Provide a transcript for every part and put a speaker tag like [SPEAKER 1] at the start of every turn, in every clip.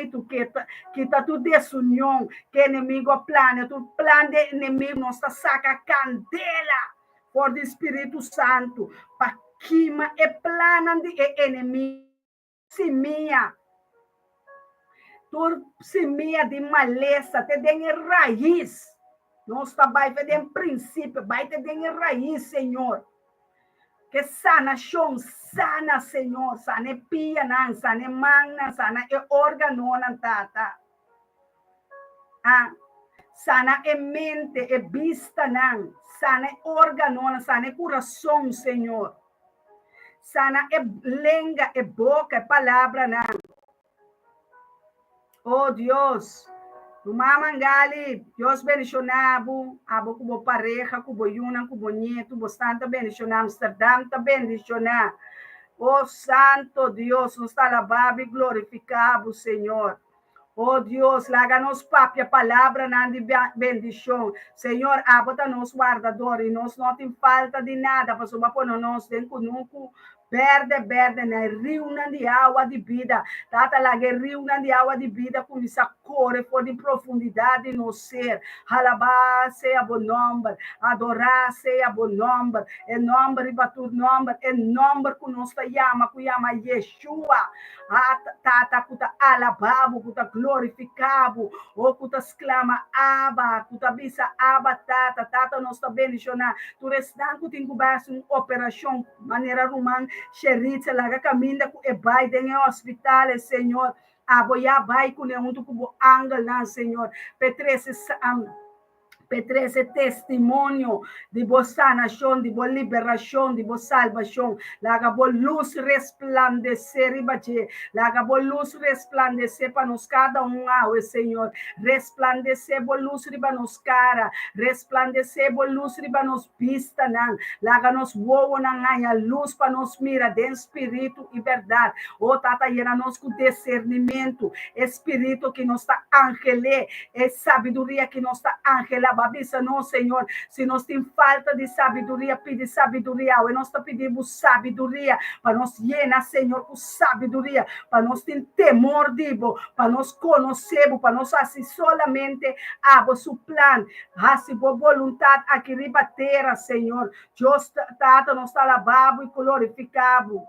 [SPEAKER 1] Pleitu, kita tur desunion ku enemigu a plania, tur plan di enemigu, nos ta saka kandela for di Spiritu Santu pa kima e plannan di e enemigu. Simia, tur simia di malesa te den e rais. Nos ta bai fe den prinsipio, bai te den e rais, Señor. Ke sanashon, sana, Señor, sana e pianan, sana e mannan, sana e órganonan, Tata. Ah, sana e mente, e bistanan, sana e órganonan, sana e kurason, Señor. Sana e lenga, e boka, e palabranan. Oh Dios, Ruman Mangali, Dios bendishoná bo, abo ku bo pareha, ku bo yunan, ku bo nietu, bo stan ta bendishoná, Amsterdam ta bendishoná. Oh Santo Dios, nos ta alabá bo i glorifiká bo, Señor. Oh Dios, laga nos papia palabranan di bendishon. Señor, abo ta nos wardador i nos no tin falta di nada, pasobra bo a pone nos den kunuku berde berde na e riunan di awa di bida. Tata, laga e riunan di awa di bida kuminsá kore for di profundidat di nos ser. Halabá sea bo nòmber, adorá sea bo nòmber, e nòmber riba tur nòmber, e nòmber ku nos ta yama, ku yama Yeshua. A Tata ku ta alabá bo, ku ta glorifiká bo, o ku ta sklama Abba, ku ta bisa Abba Tata, Tata nos ta bendishoná tur esnan ku tin ku bai hasi un operashon manera ruman Sheritza laga kaminda ku e bai den e hospital e Señor abo ya bai kuné huntu ku bo angelnan Señor p'e trese P'e trese testimonio di bo sanashon, di bo liberashon, di bo salbashon. Laga bo lus resplandesé riba dje. Laga bo lus resplandesé pa nos kada un awe, Señor. Resplandesé bo lus riba nos kara. Resplandesé bo lus riba nos bistanan. Laga nos wowonan haña lus pa nos mira den spiritu i bèrdat. O Tata, yena nos ku disernimentu, e spiritu ki nos ta angel'é. E sabiduria ki nos ta anhelá. Bo a bisa nos, Señor, si nos tin falta di sabiduria, pidi sabiduria. Awe nos ta pidi bo sabiduria pa nos yena, Señor, ku sabiduria, pa nos tin temor di bo, pa nos konosé bo, pa nos hasi solamente abo su plan, hasi bo boluntat aki riba tera, Señor. Dios Tata, nos ta alabá bo i glorifiká bo.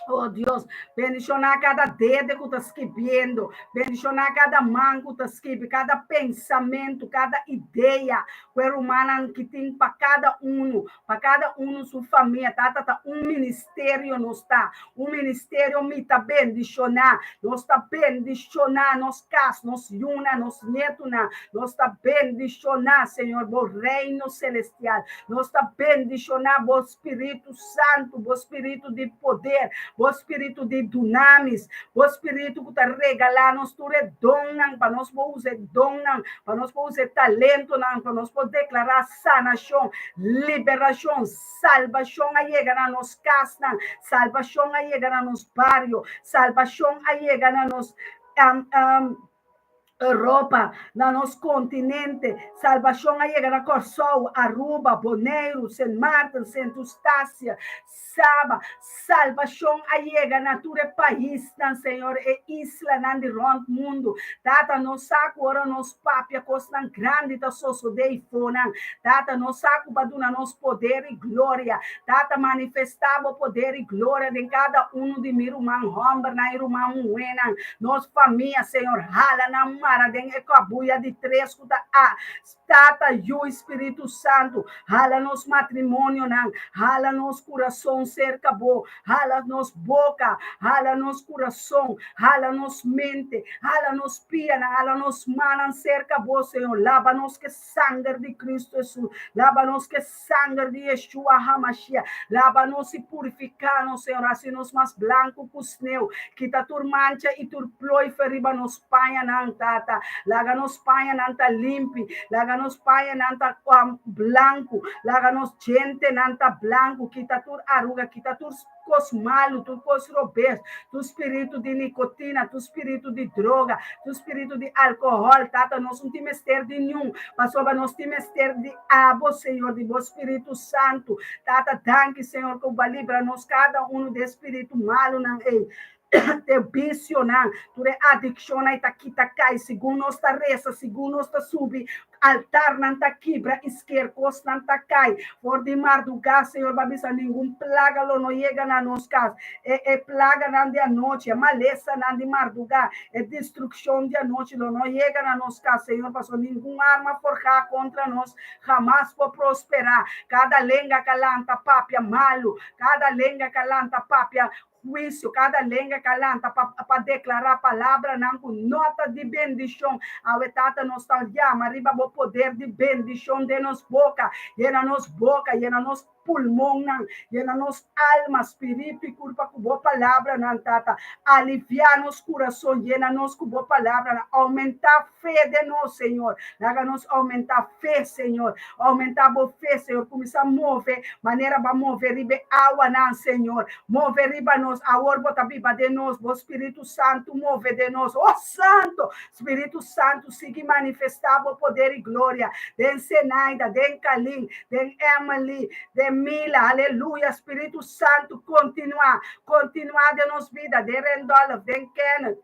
[SPEAKER 1] Oh Dios, bendishoná kada dede ku ta skibiendo, bendishoná kada man ku ta skibi, kada pensamentu, kada idea ku e rumannan ki tin pa kada unu, pa kada unu su famia. Tata, ta un ministerio nos ta, un ministerio mi ta bendishoná. Nos ta bendishoná nos kas, nos yunan, nos nietunan. Nos ta bendishoná, Señor, bo Reino Celestial. Nos ta bendishoná bo Spiritu Santu, bo spiritu di poder, bo spiritu di dunamis, bo spiritu ku ta regalá nos tur e donnan pa nos por usa e donnan, pa nos por usa e talentonan, pa nos por deklará sanashon, liberashon, salbashon a yega na nos kasnan, salbashon a yega na nos bario, salbashon a yega na nos Europa, na nos kontinente. Salbashon a yega na Kòrsou, Aruba, Boneiru, Sint Maarten, Sint Eustatia, Saba. Salbashon a yega na tur e paisnan, Señor, e islanan di rònt mundu. Tata, nos sa ku ora nos papia kosnan grandi ta sosodé i fonan. Tata, nos sa ku bo a duna nos poder i gloria. Tata, manifestá bo poder i gloria den kada unu di mi ruman hòmbernan i ruman muhénan. Nos famia, Señor, hala nan mara den e kabuya di tres ku ta A, Tata, Yu i Spiritu Santu. Hala nos matrimonionan, hala nos kurason serka Bo, hala nos boka, hala nos kurason, hala nos mente, hala nos pianan, hala nos mannan serka Bo, Señor. Laba nos ku e sanger di Kristu Hesus. Laba nos ku e Sanger di Yeshua HaMashiach, laba nos i purifiká nos, Señor, hasi nos mas blanku ku sneu. Kita tur mancha i tur ploife riba nos pañanan, Tata. Laga nos pañanan ta limpi, laga nos pañanan ta blanku, laga nos djentenan ta blanku. Kita tur aruga, kita tur kos malu, tur kos robes, tur spiritu di nikotina, tur spiritu di droga, tur spiritu di alkohòl, Tata, nos no tin mester di niun, pasobra nos tin mester di abo, Señor, di bo Spiritu Santu. Tata, danki, Señor, ku bo a libra nos kada unu di e spiritu malunan ei. E bisionan, tur e adikshonnan ta kita kai segun nos ta resa, segun nos ta subi altarnan ta kibra i sker kosnan ta kai. For di mardugá, Señor, bo a bisa ningun plaga lo no yega na nos kas. E e plaganan di anochi, e malesanan di mardugá, e destrukshon di anochi lo no yega na nos kas, Señor, pasobra ningun arma forjá kontra nos hamas por prosperá. Kada lenga ka lanta papia malu, kada lenga ka lanta papia huisio, kada lenga ka lanta pa pa deklará palabranan ku no ta di bendishon. Awe, Tata, nos ta yama riba bo poder di bendishon den nos boka. Yena nos boka, yena nos pulmonnan, yena nos alma, spiritu i kurpa ku bo palabranan, Tata. Aliviá nos kurason, yena nos ku bo palabranan. Oumentá fe den nos, Señor. Laga nos oumentá fe, Señor. Oumentá bo fe, Señor. Kuminsá move manera bo a move riba e awanan, Señor. Move riba nos. Awor bo ta biba den nos. Bo Spiritu Santu move den nos. Oh, Santo! Spiritu Santu, sigui manifestá bo poder i gloria den Zenaida, den Kalin, den Emily, den Mila. Aleluya! Spiritu Santu, kontinuá, kontinuá den nos bida, den Rendolf, den Kenneth,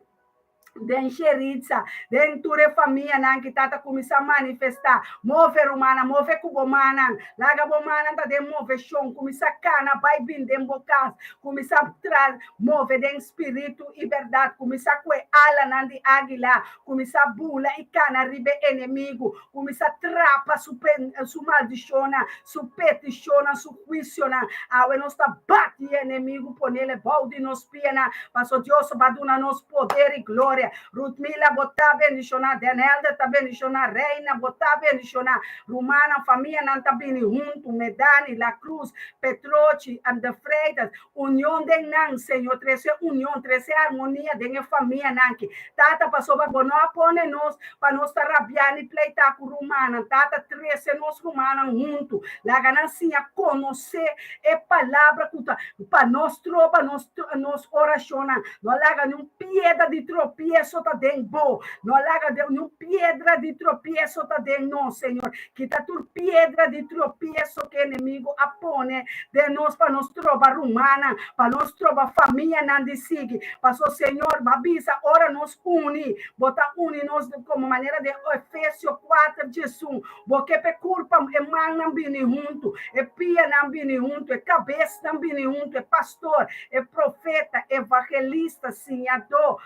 [SPEAKER 1] den Sheritza, den tur e famianan ki ta ta kuminsá manifestá. Move, rumannan, move ku bo mannan. Laga bo mannan ta den moveshon. Kuminsá kana bai bin den bo kas. Kuminsá tra move den spiritu i bèrdat. Kuminsá ku e alanan di águila. Kuminsá bula i kana riba e enemigu. Kuminsá trapa su su maldishonnan, su petishonnan, su huisionan. Awe nos ta bati e enemigu, ponele bou di nos pianan, paso Dios ba duna nos poder i gloria. Rutmila, bo ta bendishoná. Den Helder ta bendishoná. Reina, bo ta bendishoná. Rumannan, famianan ta bini huntu. Medani, La Cruz, Petrochi, De Freitas, Union den nan, Señor, trese union, trese armonia den e famianan aki. Tata, pasobra bo no a pone nos pa nos ta rabiá ni pleitá ku rumannan. Tata, trese nos rumannan huntu. Laga nan siña konosé e palabra ku ta pa nos troba nos nos orashonnan. No laga niun piedra di tropieso ta den bo. No laga niun piedra di tropieso ta den nos, Señor. Kita tur piedra di tropieso ku enemigu a pone den nos pa nos troba rumannan, pa nos troba famianan di sigui. Paso Señor bo a bisa ora nos uni, bo ta uni nos komo manera den Efesio kuater diesun. Bo ke pa e kurpa e mannan bini huntu, e pianan bini huntu, e kabesnan bini huntu, e pastor, e profeta, evangelista, siñadó,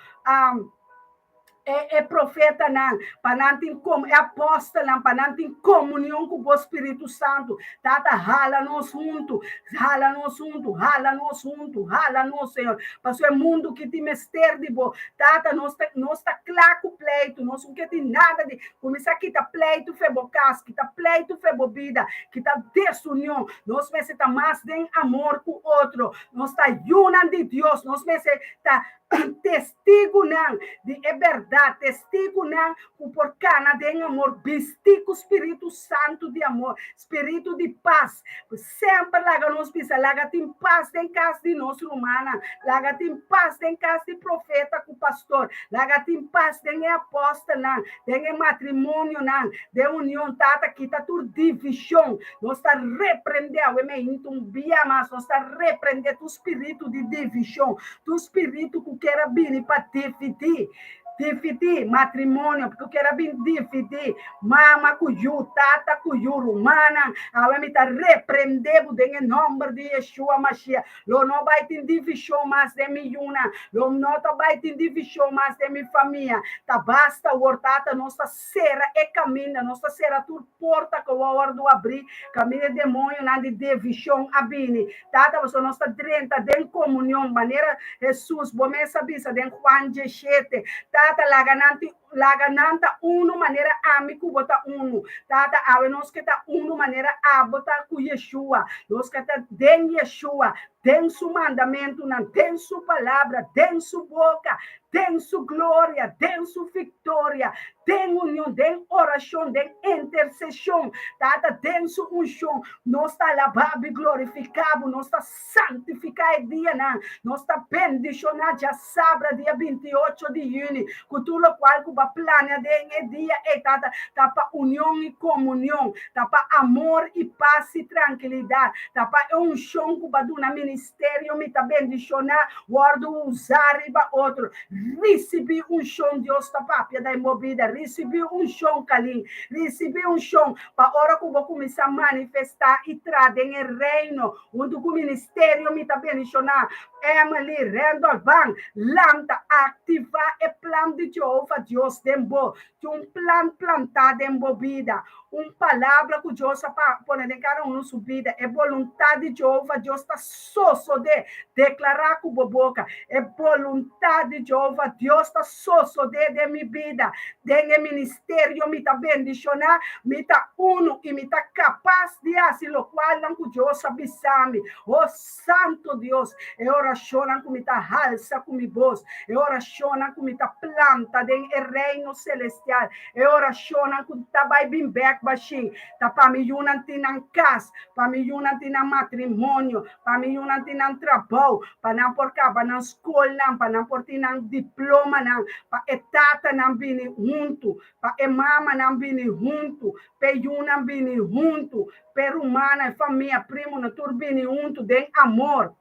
[SPEAKER 1] e e profetanan, pa nan tin kom e apòstelnan, pa nan tin komunion ku bo Spiritu Santu. Tata, hala nos huntu, hala nos huntu, hala nos huntu, hala nos, Señor. Pasobra e mundu ki tin mester di bo. Tata, nos ta nos ta kla ku pleitu, nos no ke tin nada di kuminsá kita pleitu fe bo kas, kita pleitu fe bo bida, kita desunion. Nos mester ta mas den amor ku otro. Nos ta yunan di Dios, nos mester ta Testigunan di e bèrdat, testigunan ku por kana den amor, bistí ku spiritu santu di amor, spiritu di pas. Semper laga nos bisa, laga tin pas den kas di nos rumannan, laga tin pas den kas di profeta ku pastor, laga tin pas den e apòstelnan, den e matrimonionan, den union. Tata, kita tur divishon. Nos ta reprendé awe meintu un bia mas, nos ta reprendé tur spiritu di divishon. Tur spiritu ku kier a bini pa dividí, dividí matrimonio, ku kier a bin dividí mama ku yu, tata ku yu, rumannan, awe mi ta reprendé bo den e nòmber di Yeshua Mashiach. Lo no bai tin divishon mas den mi yunan, lo no ta bai tin divishon mas den mi famia. Ta basta awor, Tata, nos ta sera e kaminda, nos ta sera tur porta ku a wòrdu abrí, kaminda e demoñonan di divishon a bini. Tata, pasobra nos ta drenta den komunion, manera Hesus, bo mes a bisa den Juan dieshete, Tata, laga nan tin, laga nan ta unu manera ami ku bo ta unu. Tata, awe nos ke ta unu manera abo ta ku Yeshua. Nos ke ta den Yeshua, den su mandamentunan, den su palabra, den su boka, den su gloria, den su viktoria, den union, den orashon, den interseshon, Tata, den su unshon, nos ta alabá bo i glorifiká bo, nos ta santifiká e dianan, nos ta bendishoná djasabra dia 28 di yüni, ku tur lokual ku bo a. Bo a plania den e dia ei, Tata, ta pa union i komunion, ta pa amor i pas i trankilidat, ta pa e unshon ku Bo a duna ministerio mi ta bendishoná wòrdu usá riba otro. Risibí unshon, Dios ta papia den bo bida. Risibí unshon, Kalin. Risibí unshon pa ora ku bo kuminsá manifestá i traha den e Reino huntu ku ministerio mi ta bendishoná. Emily, Randolph, ban lanta, aktivá e plan di Jehová Dios den bo. Tin un plan plantá den bo bida, un palabra ku Dios a pone den kada unu su bida. E boluntat di Jehová Dios ta sosodé. Deklará ku bo boka, E boluntat di Jehová Dios ta sosodé den mi bida. Den e ministerio mi ta bendishoná, mi ta unu i mi ta kapas di hasi lokualnan ku Dios a bisa mi. O Santo Dios, e orashonnan ku mi ta halsa ku mi bos, e orashonnan ku mi ta planta den e Reino Selestial, e orashonnan ku ta bai bin bèk bashin, ta pa mi yunan tin nan kas, pa mi yunan tin nan matrimonio, pa mi yunan tin nan trabou, pa nan por kaba nan skolnan, pa nan por tin nan diplomanan, pa e tatanan bini huntu, pa e mamanan bini huntu, p'e yunan bini huntu, p'e rumannan, e famia, primonan, tur bini huntu den amor.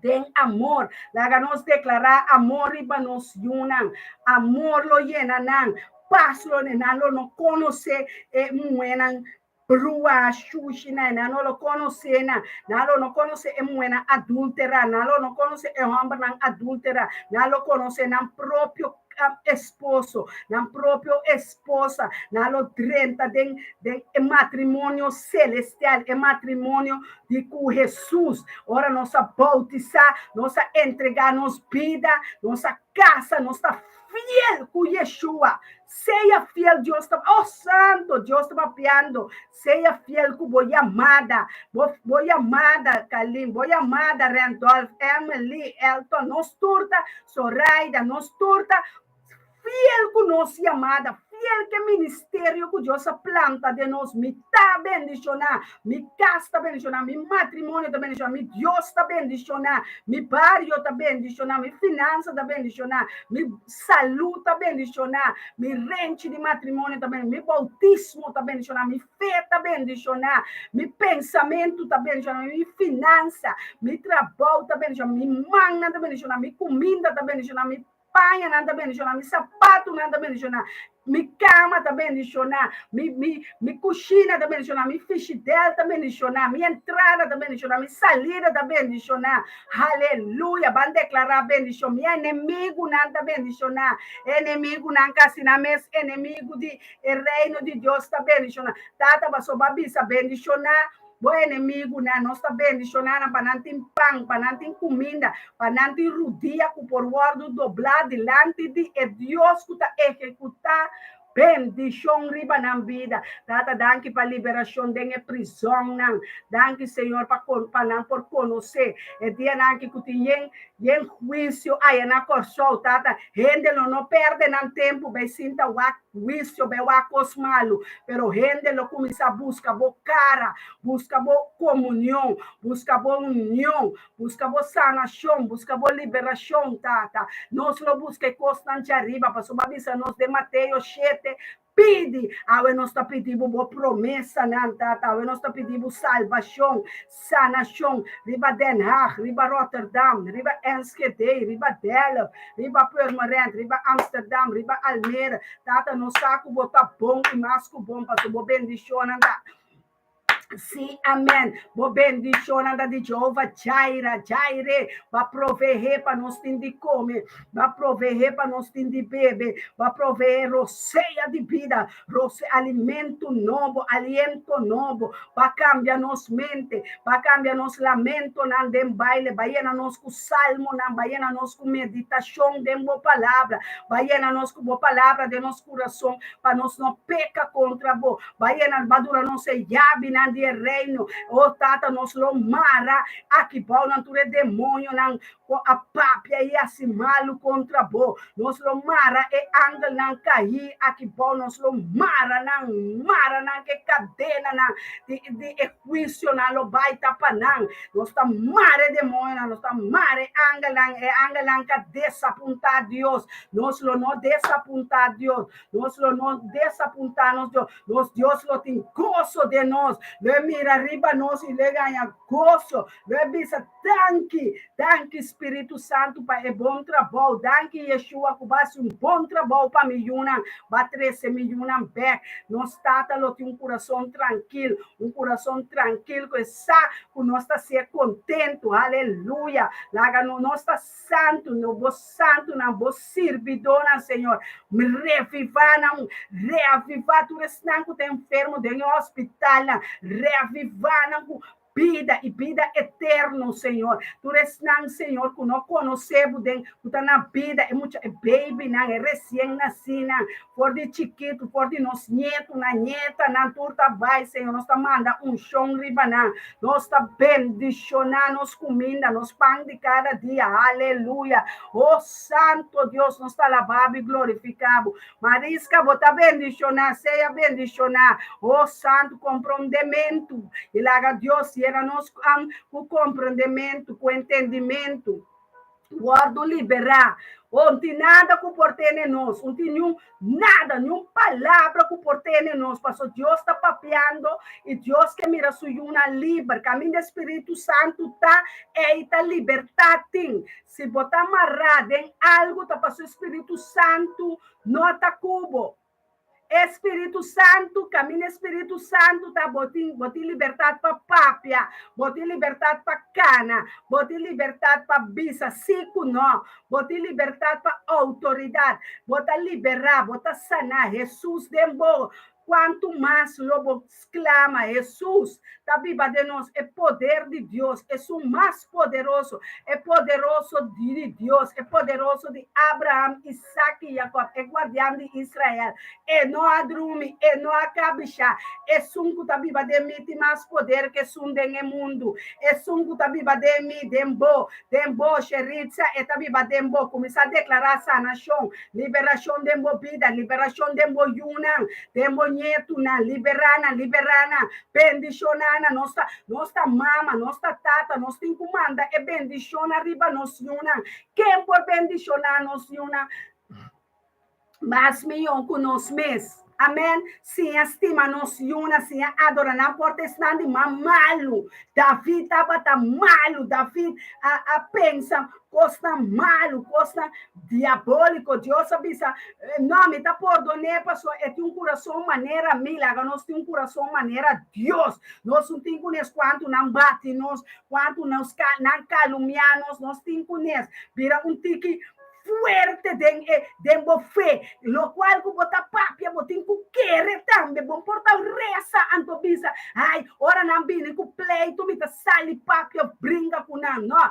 [SPEAKER 1] Den amor. Laga nos deklará amor riba nos yunan. Amor lo yena nan. Pas lo yena nan. Lo no konosé e muhénan brua, shushi nan. Nan no lo konosé nan. Nan lo no konosé e muhénan adúltera. Nan lo no konosé e hòmbernan adúltera. Nan lo konosé nan propio esposo, nan propio esposa, nan lo drenta den den e matrimonio celestial, e matrimonio di ku Hesus. Ora nos a bautisá, nos a entregá nos bida, nos a kasa, nos ta fiel ku Yeshua. Sea fiel, Dios ta, oh santo, Dios ta papiando. Sea fiel ku bo yamada, bo bo yamada Kalin, bo yamada Randolph, Emily, Elton, nos tur ta Zoraida, nos tur ta fiel ku nos yamada, fiel ku e ministerio ku Dios a planta den nos. Mi ta bendishoná, mi kas ta bendishoná, mi matrimonio ta bendishoná, mi Dios ta bendishoná, mi bario ta bendishoná, mi finansa ta bendishoná, mi salú ta bendishoná, mi renchi di matrimonio ta bendishoná, mi boutismo ta bendishoná, mi fe ta bendishoná, mi pensamentu ta bendishoná, mi finansa, mi trabou ta bendishoná, mi mannan ta bendishoná, mi kuminda ta bendishoná, mi pañanan ta bendishoná, mi sapatunan ta bendishoná, mi kama ta bendishoná, mi, mi, mi kushina ta bendishoná, mi fishidèl ta bendishoná, mi entrada ta bendishoná, mi salida ta bendishoná. Haleluya! Ban deklará bendishon. Mi enemigunan ta bendishoná. Enemigunan kasi nan mes enemigu di e reino di Dios ta bendishoná. Tata, pasobra bo a bisa bendishoná bo enemigunan. Nos ta bendishoná nan pa nan tin pan, pa nan tin kuminda, pa nan tin rudia ku por wòrdu doblá dilanti di e Dios ku ta ehekutá Bendishon riba nan bida. Tata danki pa liberashon den e prizonnan. Danki Señor pa pa nan por konosé e dianan aki ku tin yen yen huisio aya na Kòrsou. Tata hende lo no pèrdè nan tempu bai sinta wak huisio bai wak kos malu pero hende lo kuminsá buska bo kara, buska bo komunion, buska bo union, Buska bo sanashon, buska bo liberashon, Tata. Nos lo buska e kosnan djariba, pasobra bo a bisa nos den Mateo shete, Pidi! Awe nos ta pidi bo bo promesanan, Tata. Awe nos ta pidi bo salbashon, sanashon riba Den Haag, riba Rotterdam, riba Enschede, riba Delft, riba Purmerend, riba Amsterdam, riba Almere. Tata, nos sa ku bo ta bon i mas ku bon, pasobra bo bendishonnan ta. Sí, amèn. Bo bendishonnan ta di Jehová Jaira, Jaire. Bo a proveé pa nos tin di kome. Bo a proveé pa nos tin di bebe. Bo a proveé rosea di bida, rose, alimento nobo, aliento nobo. Bo a kambia nos mente. Bo a kambia nos lamentonan den baile. Bo a yena nos ku salmonan. Bo a yena nos ku meditashon den bo palabra. Bo a yena nos ku bo palabra den nos kurason pa nos no peka kontra bo. Bai e nan, ba duna nos e yabinan di. di e reino. O Tata, nos lo mara aki bou nan tur e demoñonan ku a papia i hasi malu kontra bo. Nos lo mara e angelnan kaí aki bou, nos lo mara nan, mara nan ku e kadenanan di di e huisionan lo bai ta pa nan. Nos ta mara e demoñonan, nos ta mara e angelnan, e angelnan ku a desapuntá Dios. Nos lo no desapuntá Dios, nos lo no desapuntá nos Dios. Nos Dios lo tin goso den nos, lo e mira riba nos i lo e gaña goso, lo e bisa, Danki, danki Spiritu Santu pa e bon trabou, danki Yeshua ku bo a hasi un bon trabou pa mi yunan, bo a trese mi yunan bèk. Nos Tata lo tin un kurason trankil, un kurason trankil ku e sa ku nos ta hasié kontentu. Aleluya! Laga nos ta santu, no bo santunan, bo sirbidónan, Señor. Revivá nan, reavivá tur esnan ku ta enfermo den e hospitalnan, reavivá nan ku bida i bida eterno, Señor. Tur esnan, Señor, ku no konosé bo den, ku ta na bida, e mucha, e babynan, e resien nasínan, for di chikitu, for di nos ñetunan, ñetanan, tur ta bai, Señor. Nos ta manda unshon riba nan. Nos ta bendishoná nos kuminda, nos pan di kada dia. Aleluya! O Santo Dios, nos ta alabá bo i glorifiká bo. Mariska, bo ta bendishoná, sea bendishoná. O Santo, komprondementu. I laga Dios yena nos ku komprondementu, ku entendimentu. Wòrdu liberá. Oh, no tin nada ku por tene nos. No tin niun nada, niun palabra ku por tene nos. Paso Dios ta papiando i Dios ke mira su yunan liber. Kaminda e Spiritu Santu ta, ei ta libertat tin. Si bo ta mará den algu, ta paso e Spiritu Santu no ta ku bo. E Spiritu Santu, kaminda e Spiritu Santu ta, bo tin, bo tin libertat pa papia, bo tin libertat pa kana, bo tin libertat pa bisa sí ku no, bo tin libertat pa outoridat, bo ta liberá, bo ta saná. Hesus den bo, kuantu mas lo bo sklama, Hesus ta biba den nos, e poder di Dios, esun mas poderoso, e poderoso di Dios, e poderoso di Abraham, Isaac i Jacob, e guardian di Israel, e no a drumi, e no a kabishá. Esun ku ta biba den mi tin mas poder ku esun den e mundu. Esun ku ta biba den mi, den bo, den bo, Sheritza, e ta biba den bo. Kuminsá deklará sanashon, liberashon den bo bida, liberashon den bo yunan, den bo ñetunan. Liberá nan, liberá nan, bendishoná nan. Nos ta, nos ta mama, nos ta tata, nos tin ku manda e bendishonnan riba nos yunan. Ken por bendishoná nos yunan mas mihó ku nos mes? Amèn. Siña stima nos yunan, siña adorá nan por ta esnan di mas malu. David tabata malu. David a a pensa kosnan malu, kosnan diabóliko. Dios a bisa, No, mi ta pordon'é pasobra e tin un kurason manera mi. Laga nos tin un kurason manera Dios. Nos no tin kunes kuantu nan bati nos, Kuantu nos ka nan kalumia nos, nos tin ku nes bira un tiki fuerte den e den bo fe. Lokual ku bo ta papia bo tin ku kere tambe. Bo por ta resa anto bisa, ai, ora nan bini ku pleitu mi ta sali papia of bringa ku nan. No.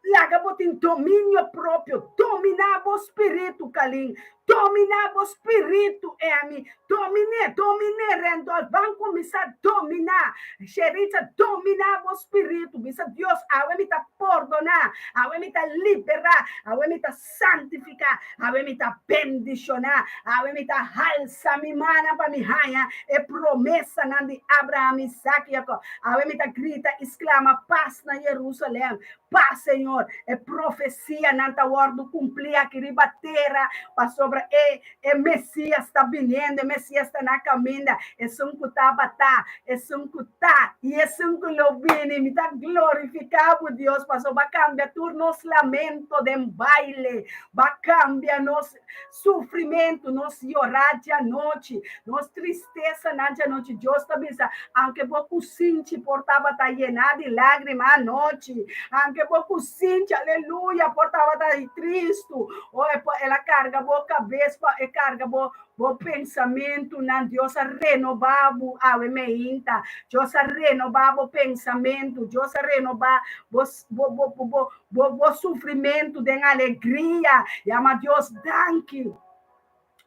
[SPEAKER 1] Laga bo tin dominio propio. Dominá bo spiritu, Kalin. Dominá bo spiritu, Amy. Dominé, dominé, Randolph. Ban kuminsá dominá. Sheritza, dominá bo spiritu. Bisa Dios, awe mi ta pordoná. Awe mi ta liberá. Awe mi ta santifiká. Awe mi ta bendishoná. Awe mi ta halsa mi mannan pa mi haña e promesanan di Abraham, Isaac i Jacob. Awe mi ta grita i sklama, Pas na Jerusalèm! Pas, Señor! E profesianan ta wòrdu kumplí aki riba tera, pasobra e e Mesias ta biniendo, e Mesias ta na kaminda, esun ku tabata, esun ku ta, i esun ku lo bini. Mi ta glorifiká bo, Dios, pasobra bo a kambia tur nos lamento den baile, bo a kambia nos Sufrimentu, nos yorá djanochi, nos tristesanan djanochi. Dios ta bisa, Aunke bo kusinchi por tabata yená di lágrima anochi, aunke bo kusinchi, aleluya, por tabata tristu, o e por, el a karga bo kabes pa e karga bo bo pensamentunan. Dios a renobá bo awe meinta. Dios a renobá bo pensamentu. Dios a renobá bo bo bo bo Bo bo sufrimentu den alegria. Yama Dios danki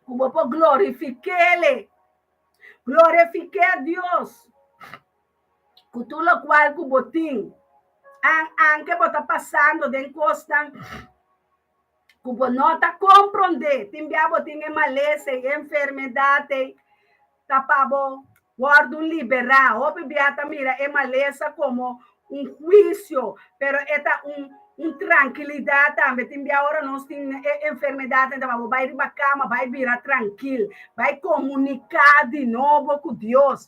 [SPEAKER 1] ku bo por glorifik'Ele. Glorifik'é Dios. Ku tur lokual ku bo tin, anke bo ta pasando den kosnan ku bo no ta komprondé, tin bia bo tin e malesa ei, e enfermedat ei, ta pa bo wòrdu liberá. Hopi bia ta mira e malesa komo un huisio, pero e ta un un trankilidat tambe. Tin bia ora nos tin e enfermedat ei ta pa bo bai riba kama, bai bira trankil, bai komuniká di nobo ku Dios.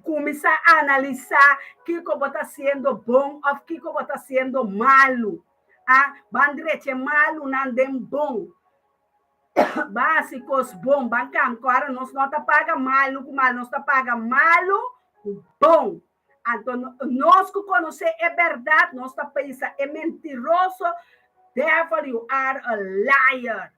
[SPEAKER 1] Kuminsá analisá kiko bo ta hasiendo bon òf kiko bo ta hasiendo malu. A Ban drecha e malunan den bon. Ban hasi kos bon. Ban kambia. Ora nos no ta paga malu ku malu, nos ta paga malu ku bon. Anto nos ku konosé e bèrdat, nos ta pensa e mentiroso, Devil, you are a liar.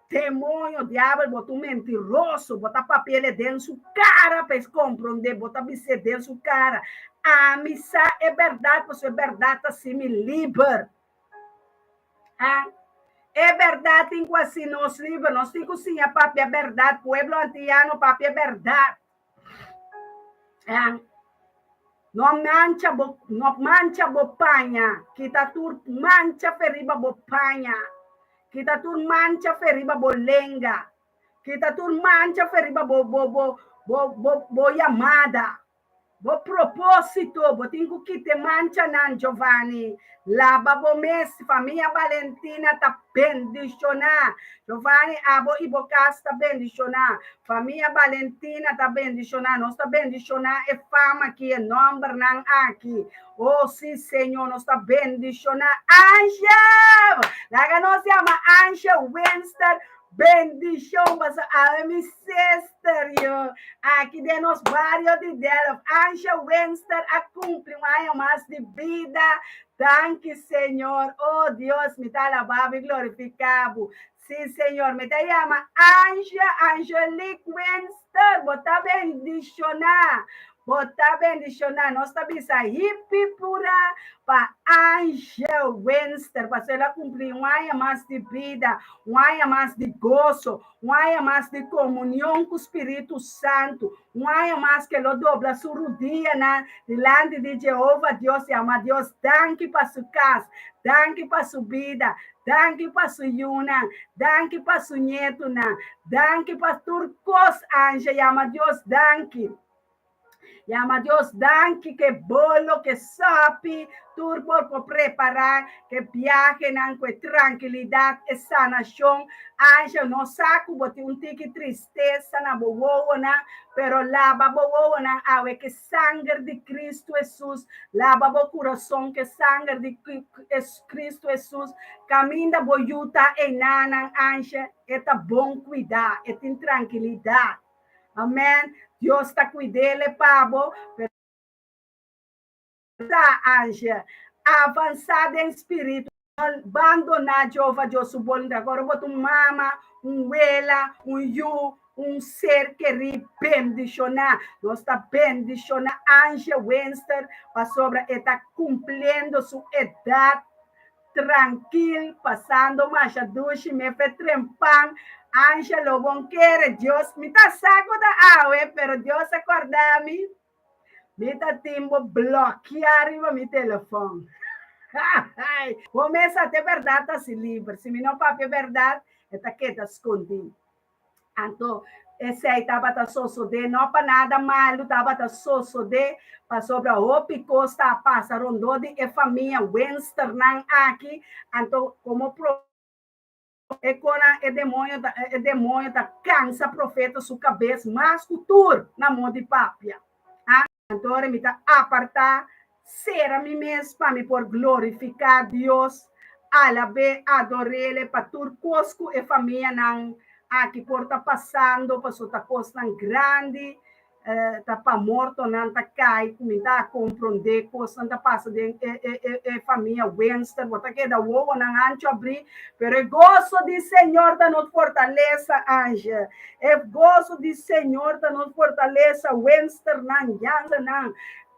[SPEAKER 1] Demoño, diabel, bo ta un mentiroso, bo ta papi'el den su cara pa e comprende, bo ta bis'é den su cara, Ami sa e berdad, pasobra e berdad ta haci mi liber. Ha? E berdad tin cu haci nos liber, nos tin cu siña papia berdad, pueblo antiyano papia berdad. Ha? No mancha bo, no mancha bo paña, kita tur mancha fe riba bo paña. Kita tur mancha fe riba bo lenga. Kita tur mancha fe riba bo bo bo bo bo bo yamada. Bo propósito, bo tin ku kita e manchanan, Giovanni. Laba bo mes, famia Balentina ta bendishoná. Giovanni, abo i bo kas ta bendishoná. Famia Balentina ta bendishoná. Nos ta bendishoná e fam aki, e nòmbernan aki. Oh, sí, Señor, nos ta bendishoná Angel! Laga nos yama Angel Winston. Bendishon, paso awe mi sister yo. Aki den nos bario di Delft. Angel Winston a kumpli un aña mas di bida. Danki, Señor. Oh, Dios, mi ta alabá bo i glorifiká bo. Sí, Señor, mi ta yama Angel, Angelique Winston. Bo ta bendishoná. Bo ta bendishoná. Nos ta bisa hip hip hurá pa Angel Winster, pasobra el a kumpli un aña mas di bida, un aña mas di goso, un aña mas di komunion ku Spiritu Santu, un aña mas ku el lo dobla su rudianan dilanti di Jehova Dios i ama Dios danki pa su kas, danki pa su bida, danki pa su yunan, danki pa su ñetunan, danki pa tur kos. Angel yama Dios danki. Yama Dios danki ke bolo, ke sopi, tur por por prepará, ke biahenan ku e trankilidat, e sanashon. Angel, no sa ku bo tin un tiki tristesa na bo wowonan, pero laba bo wowonan awe ke sanger di Kristu Hesus, laba bo kurason ke sanger di Kristu Hesus. Kaminda bo yu ta einanan, Angel, e ta bon kuidá, e tin trankilidat. Amen. Dios ta cuidele pa bo. Pero ta Angel. Avansa den spiritu. No bandona Jehova Dios su boluntad. Ora bo ta un mama, un wela, un yu, un ser kerí bendiciona. Nos ta bendiciona Angel Winster pasobra e ta cumpliendo su edad Trankil, pasando masha dushi, me fe trempan, Ansha lo bon kere, Dios, mi ta sa ku ta awe, pero Dios a kòrda mi, mi ta tin bo blòkiá riba mi telefòn. Bo mes sa te bèrdat ta si liber, si mi no papia bèrdat, e ta keda skondí. Anto esei tabata sosodé no pa nada malu, tabata sosodé pasobra hopi kos ta pasa rondó di e famia Winsternan aki. Anto komo pro e konan e demoño ta e demoño ta kansa profeta su kabes mas ku tur na mo di papia. Anto ora mi ta apartá, sera mi mes pa mi por glorifiká Dios, alab'é, ador'El pa tur kos ku e famianan aki por ta pasando, pasobra ta kosnan grandi, ta pa mortonan ta kai, ku mi ta komprondé kosnan ta pasa den e famia Winster, bo ta keda wowonan ancho abrí, pero e goso di Señor ta nos fortalesa, Angel. E goso di Señor ta nos fortalesa, wensternan, yansanan.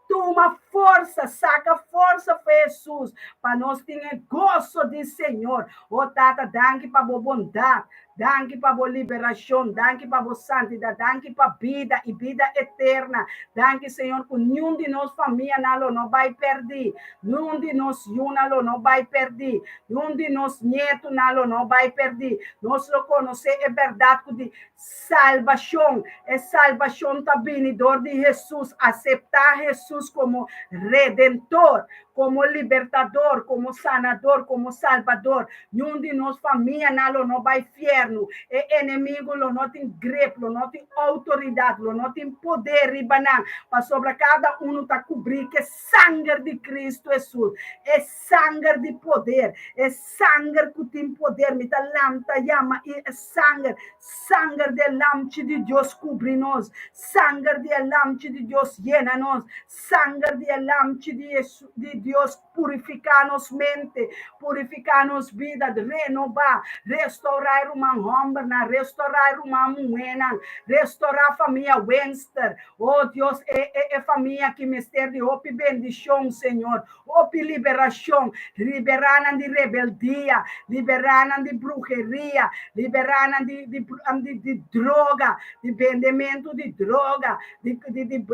[SPEAKER 1] Tuma forsa, saka forsa fe Hesus, pa nos tin e goso di Señor. O Tata, danki pa bo bondat. Danki pa bo liberashon, danki pa bo santidat, danki pa bida i bida eterna. Danki, Señor, ku niun di nos famianan lo no bai pèrdí, niun di nos yunan lo no bai pèrdí, niun di nos nietunan lo no bai pèrdí. Nos lo konosé e bèrdat ku di salbashon. E salbashon ta bini dor di Hesus. Aseptá Hesus komo Redentor, komo Libertador, komo Sanador, komo Salbador. Niun di nos famianan lo no bai fièrnu. E enemigu lo no tin grip, lo no tin outoridat, lo no tin poder riba nan, pasobra kada unu ta kubrí ku e sanger di Kristu Hesus, e sanger di poder, e sanger ku tin poder. Mi ta lanta yama e sanger, sanger di e Lamchi di Dios kubri nos, sanger di e Lamchi di Dios yena nos, sanger di e Lamchi di Dios purifiká nos mente, purifiká nos bida, renobá, restourá e ruman hòmbernan, restourá e ruman muhénan, restourá famia Wenster. Oh Dios, e, e, e famia ki mester di hopi bendishon, Señor, hopi liberashon, liberá nan di rebeldia, liberá nan di bruheria, liberá nan di, di, di, di droga, di bendementu di droga, di, di, di,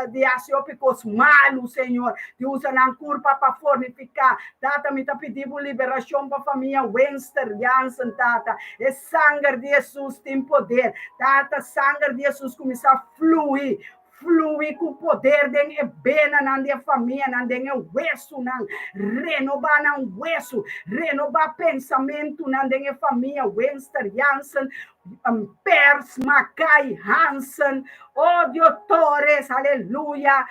[SPEAKER 1] di hasi hopi kos malu, Señor, di usa nan kurpa pa fornifiká. Tata, mi ta pidi bo liberashon pa famia Wenster Jansen, Tata. E sanger di Hesus tin poder. Tata, sanger di Hesus kuminsá flui, flui ku poder den e benanan di e famianan, den e wesunan. Renobá nan wesu, renobá pensamentunan den e famia Wenster Jansen, Pers, Makai, Hansen, oh Dios, Torres, aleluya,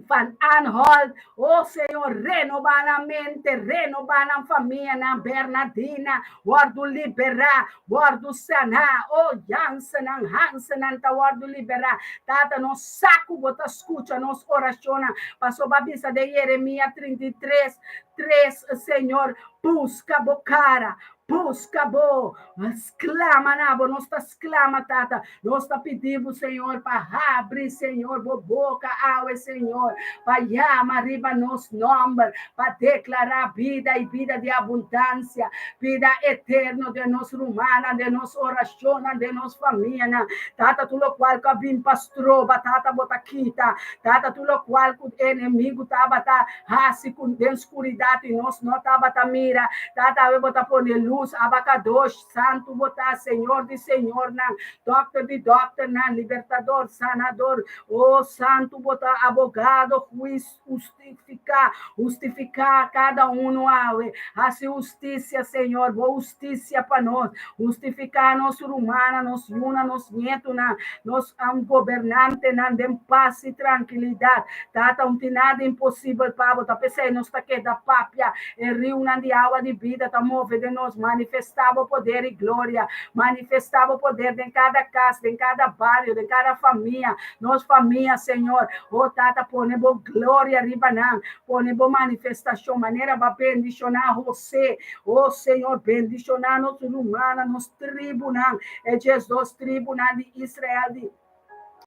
[SPEAKER 1] Van Aanholt, oh Señor, renobá nan mente, renobá nan famianan, Bernadina, wòrdu liberá, wòrdu saná, oh Jansennan, Hansennan ta wòrdu liberá. Tata, nos sa ku bo ta skucha nos orashonnan, pasobra bo a bisa den Jeremia 33, 3, Señor, buska bo kara, buska bo, sklama na bo, nos ta sklama, Tata, nos ta pidi bo, Señor, pa habri, Señor, bo boka awe, Señor, pa yama riba nos nòmber, pa deklará bida i bida di abundansia, bida eterno den nos rumannan, den nos orashonnan, den nos famianan. Tata, tur lokual ku a bin pa stroba, Tata, bo ta kita. Tata, tur lokual ku enemigu tabata hasi ku den skuridat i nos no tabata mira. Tata, awe bo ta pone lus, Abakadosh, Santu bo ta, Señor di señornan, Dòkter di dòkternan, Libertador, Sanador. O Santu bo ta, Abogado, Huis, hustifiká, hustifiká kada unu awe. Hasi hustisia, Señor, bo hustisia pa nos. Hustifiká nos rumannan, nos yunan, nos nietunan, nos gobernantenan den pas i trankilidat. Tata, un tin nada imposibel pa bo, ta p'esei nos ta keda papia. E riunan di awa di bida ta move den nos. Manifestá bo poder i gloria. Manifestá bo poder den kada kas, den kada bario, den kada famia. Nos famia, Señor. O Tata, pone bo gloria riba nan. Pone bo manifestashon, manera bo a bendishoná José. O Señor, bendishoná nos rumannan, nos tribunan, e 12 tribunan di Israel di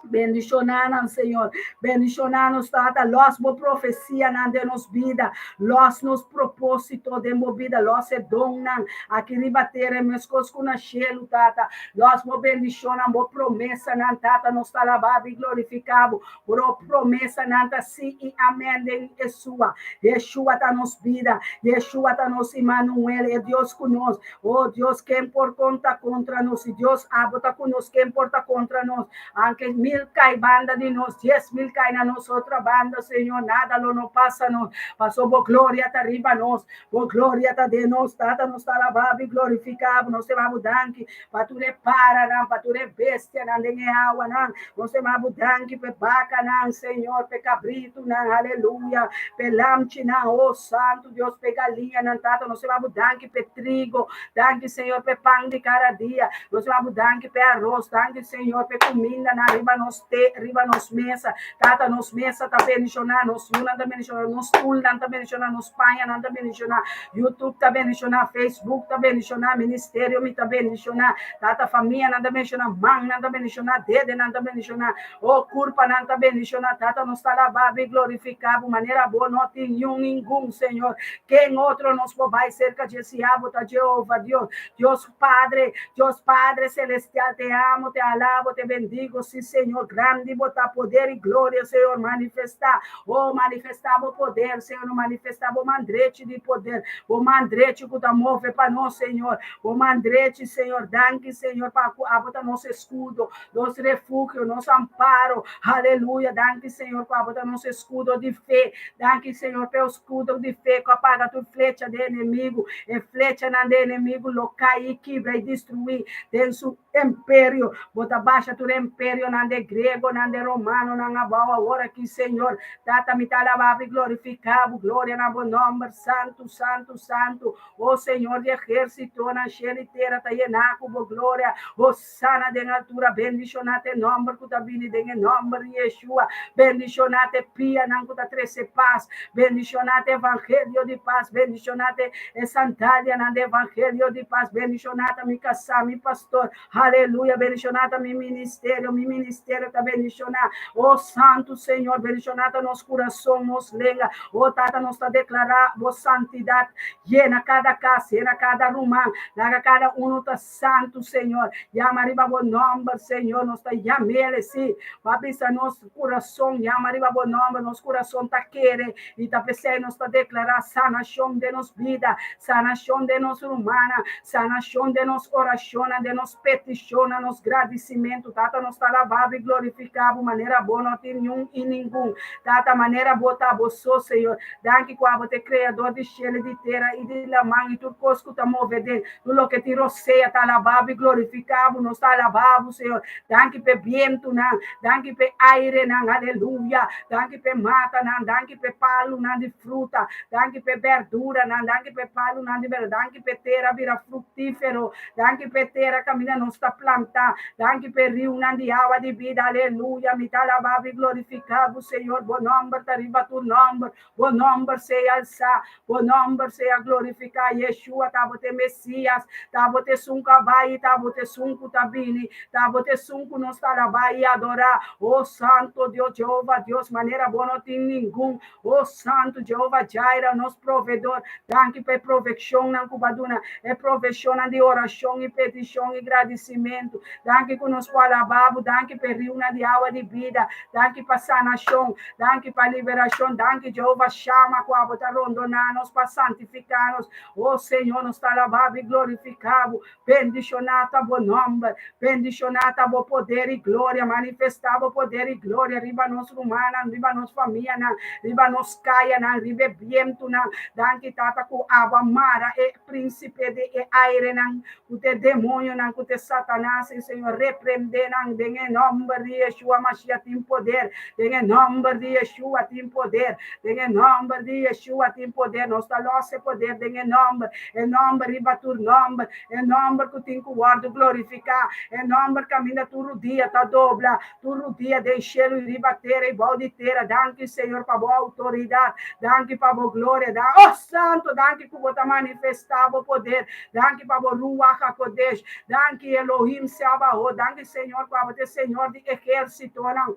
[SPEAKER 1] Bendishoná nan, Señor. Bendishoná nos, Tata. Los bo profesianan den nos bida. Los nos propósito den bo bida. Los e donnan aki riba tera meskos ku na shelu, Tata. Los bo bendishonnan, bo promesanan, Tata. Nos ta alabá i glorifiká bo. Bo promesanan ta sí i amèn den Yeshua. Yeshua ta nos bida. Yeshua ta nos Emmanuel, e Dios ku nos. Oh Dios, ken por konta kontra nos? Si Dios abo ta ku nos, ken por ta kontra nos? Aunke mil kai banda di nos, 10,000 kai na nos otro banda, Señor, nada lo no pasa nos. Paso bo gloria ta riba nos, bo gloria ta den nos. Tata, nos ta alabá i glorifiká bo. Nos ta yama bo danki pa tur e paranan, pa tur e bestianan den e awanan. Nos ta yama bo danki pa e bakanan, Señor, pa e kabritunan, aleluya, pa e lamchinan, oh Santu Dios, pa e galiñanan, Tata, nos ta yama bo danki pa e trigo. Danki, Señor, pa e pan di kada dia. Nos ta yama bo danki pa e aros. Danki, Señor, pa e kumindanan riba nos. nos te, riba nos mesa. Tata, nos mesa ta bendishoná, nos yunan ta bendishoná, nos stulnan ta bendishoná, nos pañanan ta bendishoná, YouTube ta bendishoná, Facebook ta bendishoná, ministerio mi ta bendishoná, Tata, famianan ta bendishoná, mannan ta bendishoná, dedenan ta bendishoná, oh, kurpanan ta bendishoná. Tata, nos ta alabá bo i glorifiká bo manera bo no tin niun ningun, Señor. Ken otro nos por bai serka dje si abo ta Jehova Dios? Dios Padre, Dios Padre Celestial, te amo, te alabo, te bendigo, sí, Señor, grandi bo ta, poder i gloria, Señor, manifestá, oh, manifestá bo poder, Señor, manifestá bo man drechi di poder, bo man drechi ku ta move pa nos, Señor, bo man drechi, Señor, danki, Señor, pa ku abo ta nos eskudo, nos refugio, nos amparo, aleluya, danki, Señor, ku abo ta nos eskudo di fe, danki, Señor, pa e eskudo di fe ku a paga tur flecha di enemigu, e flechanan di enemigu lo kai i kibra i destruí den su imperio. Bo ta basha tur imperionan di griegonan, di romanonan abou awor aki, Señor. Tata, mi ta alabá bo i glorifiká bo. Gloria na bo nòmber santu, santu, santu. O Señor di ehérsitonan, shelu i tera ta yená ku bo gloria. Hosana den altura, bendishoná ta e nòmber ku ta bini den e nòmber di Yeshua. Bendishoná ta e pianan ku ta trese pas. Bendishoná ta e evangelio di pas. Bendishoná ta e sandalianan di evangelio di pas. Bendishoná ta mi kasá, mi pastor. Aleluya. Bendishoná ta mi ministerio. Mi ministerio ta bendishoná. O Santu Señor, bendishoná ta nos kurason, nos lenga. O Tata, nos ta deklará bo santidat. Yena kada kas, yena kada ruman. Laga kada unu ta Santu Señor, yama riba bo nomber, Señor, nos ta yam'El, sí, bo a bisa nos kurason, yama riba bo nomber, nos kurason ta kere, i ta p'esei nos ta deklará sanashon den nos bida, sanashon den nos rumannan, sanashon den nos orashonnan, den nos petishonnan, nos gradisimentu. Tata, nos ta alabá bo i glorifiká bo manera bo no tin niun i ningun. Tata, manera bo ta bo so, Señor. Danki ku abo ta e Kreador di shelu i di tera i di laman i tur kos ku ta move den. Tur loke tin rosea ta alabá bo i glorifiká bo. Nos ta alabá bo, Señor. Danki p'e bientunan. Danki p'e airenan. Aleluya. Danki p'e matanan. Danki p'e palunan di fruta. Danki p'e berduranan. Danki p'e palunan di berdura. Danki p'e tera bira fruktífero. Danki p'e tera kaminda nos ta plantá. Danki p'e riunan di awa di bida. Aleluya. Mi ta alabá bo i glorifiká bo, Señor. Bo nòmber ta riba tur nòmber. Bo nòmber sea alsá, Bo nòmber sea glorifiká, Yeshua ta bo ta e Mesías, ta bo ta esun ku a bai i ta bo ta esun ku ta bini, ta bo ta esun ku nos ta alabá i adorá. O Santo Dios, Jehova Dios, manera bo no tin ningun. O Santo Jehova Jireh, nos provedor, danki pa e provekshonnan ku bo a duna, e proveshonnan di orashon i petishon i gradisimentu. Danki ku nos por alabá bo, danki pa e riunan di awa di bida, danki pa sanashon. Danki pa liberashon. Danki Jehovah Shama ku abo ta rondoná nos pa santifiká nos. O Señor, nos ta alabá bo i glorifiká bo. Bendishoná ta bo nòmber. Bendishoná ta bo poder i gloria. Manifestá bo poder i gloria riba nos rumannan, riba nos famianan, riba nos kayanan, riba e bientunan. Danki Tata ku abo a mara e prínsipe di e airenan, ku ta e demonionan, ku ta e Satanas, i Señor reprendé nan den e nòmber di Yeshua Mashiach tin poder, den e nòmber di Yeshua tin poder, den e nòmber di Yeshua tin poder, nos ta lòs e poder den e nòmber, e nòmber riba tur nòmber, e nòmber ku tin ku wòrdu glorifiká, e nòmber kaminda tur rudia ta dobla, tur rudia den shelu i riba tera i bou di tera. Danki Señor pa bo outoridat, danki pa bo gloria, da oh Santo, danki ku bo ta manifestá bo poder, danki pa bo Ruach HaKodesh, danki Elohim Sebaot, danki Señor ku abo ta e Señor di ehérsitonan.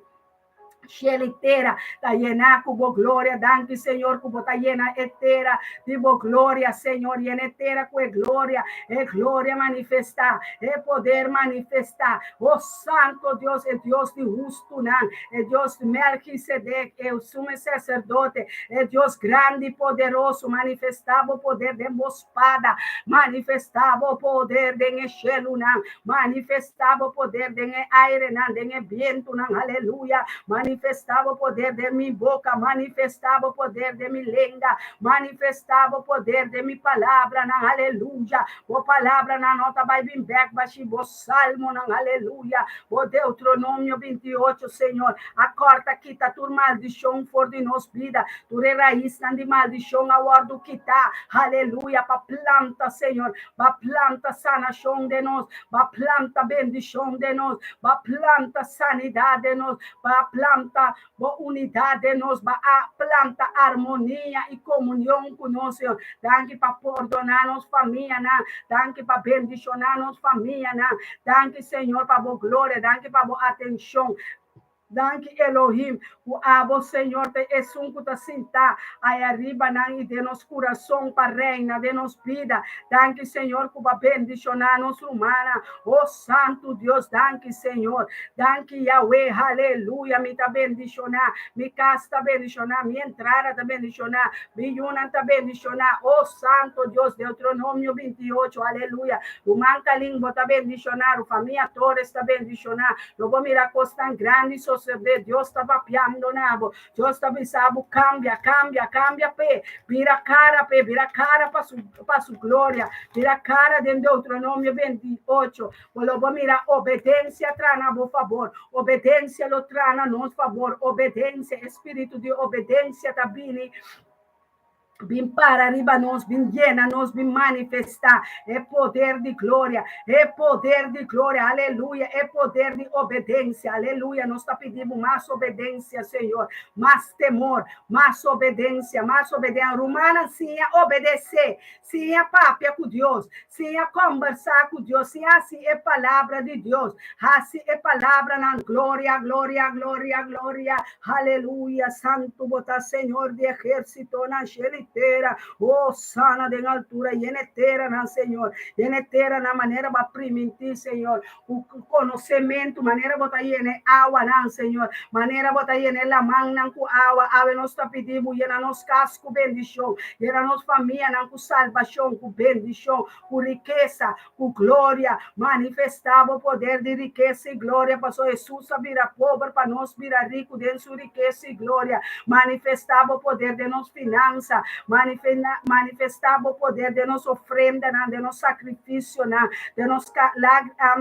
[SPEAKER 1] Shelu i tera ta yená ku bo gloria. Danki, Señor, ku bo ta yena e tera di bo gloria. Señor, yena e tera ku e gloria, e gloria manifestá, e poder manifestá. O Santo Dios, e Dios di hustunan, e Dios di Melchisedek, e sumo saserdote, e Dios grandi i poderoso, manifestá bo poder den bo spada, manifestá bo poder den e shelunan, manifestá bo poder den e airenan, den e bientunan, aleluya, manifestá. Manifestá bo poder den mi boka, manifestá bo poder den mi lenga, manifestá bo poder den mi palabranan, aleluya. Bo palabranan no ta bai bin bèk bashí, bo salmonan, aleluya. Bo Deuteronomio 28, Señor, a kòrta kita tur maldishon for di nos bida, tur e raisnan di maldishon a wòrdu kitá, aleluya, pa planta, Señor, B'a planta sanashon den nos, b'a planta bendishon den nos, b'a planta sanidat den nos, b'a planta bo unidat den nos, b'a planta armonia i komunion ku nos, Señor. Danki pa pordoná nos famianan, danki pa bendishoná nos famianan, danki, Señor, pa bo gloria, danki pa bo atenshon. Danki Elohim, ku abo Señor ta esun ku ta sintá aya riba nan i den nos kurason pa reina den nos bida. Danki Señor ku bo a bendishoná nos rumannan. Oh Santu Dios, danki Señor. Danki Yahweh, haleluya. Mi ta bendishoná, mi kas ta bendishoná, mi entrada ta bendishoná, mi yunan ta bendishoná. Oh Santo Dios, Deuteronomio 28, aleluya. Ruman Kalin, bo ta bendishoná, famia Torres ta bendishoná. Lo bo mira kosnan grandi sosodé. Dios ta papiando na bo. Dios ta bisa bo kambia, kambia, kambia p'e. Bira kara p'e, bira kara pa su, pa su gloria. Bira kara den Deuteronomio 28. Bo lo bo mira obedensia traha na bo fabor. Obedensia lo traha na nos fabor. Obedensia, e spiritu di obedensia ta bini. Bin para riba nos, bin yena nos, bin manifestá e poder di gloria, e poder di gloria, aleluya, e poder di obedensia, aleluya. Nos ta pidi bo mas obedensia, Señor, mas temor, mas obedensia, mas obedensia. Rumannan, siña obedesé, siña papia ku Dios, siña kombersá ku Dios, siña hasi e palabra di Dios, hasi e palabranan gloria, gloria, gloria, gloria. Aleluya, santu bo ta Señor di ehérsitonan, shelu i tera. Oh, sana den altura, yena e teranan, Señor. Yena e teranan manera bo a primintí, Señor. Ku konosementu, manera bo ta yena e awanan, Señor. Manera bo ta yena e lamannan ku awa. Awe nos ta pidi bo yena nos kas ku bendishon. Yena nos famianan ku salbashon, ku bendishon, ku rikesa, Ku gloria, manifestá bo poder di rikesa i gloria, pasobra Hesus a bira pober pa nos bira riku den su rikesa i gloria. Manifestá bo poder den nos finansa, manifestá bo poder den nos ofrendanan, den nos sakrifisionan, den nos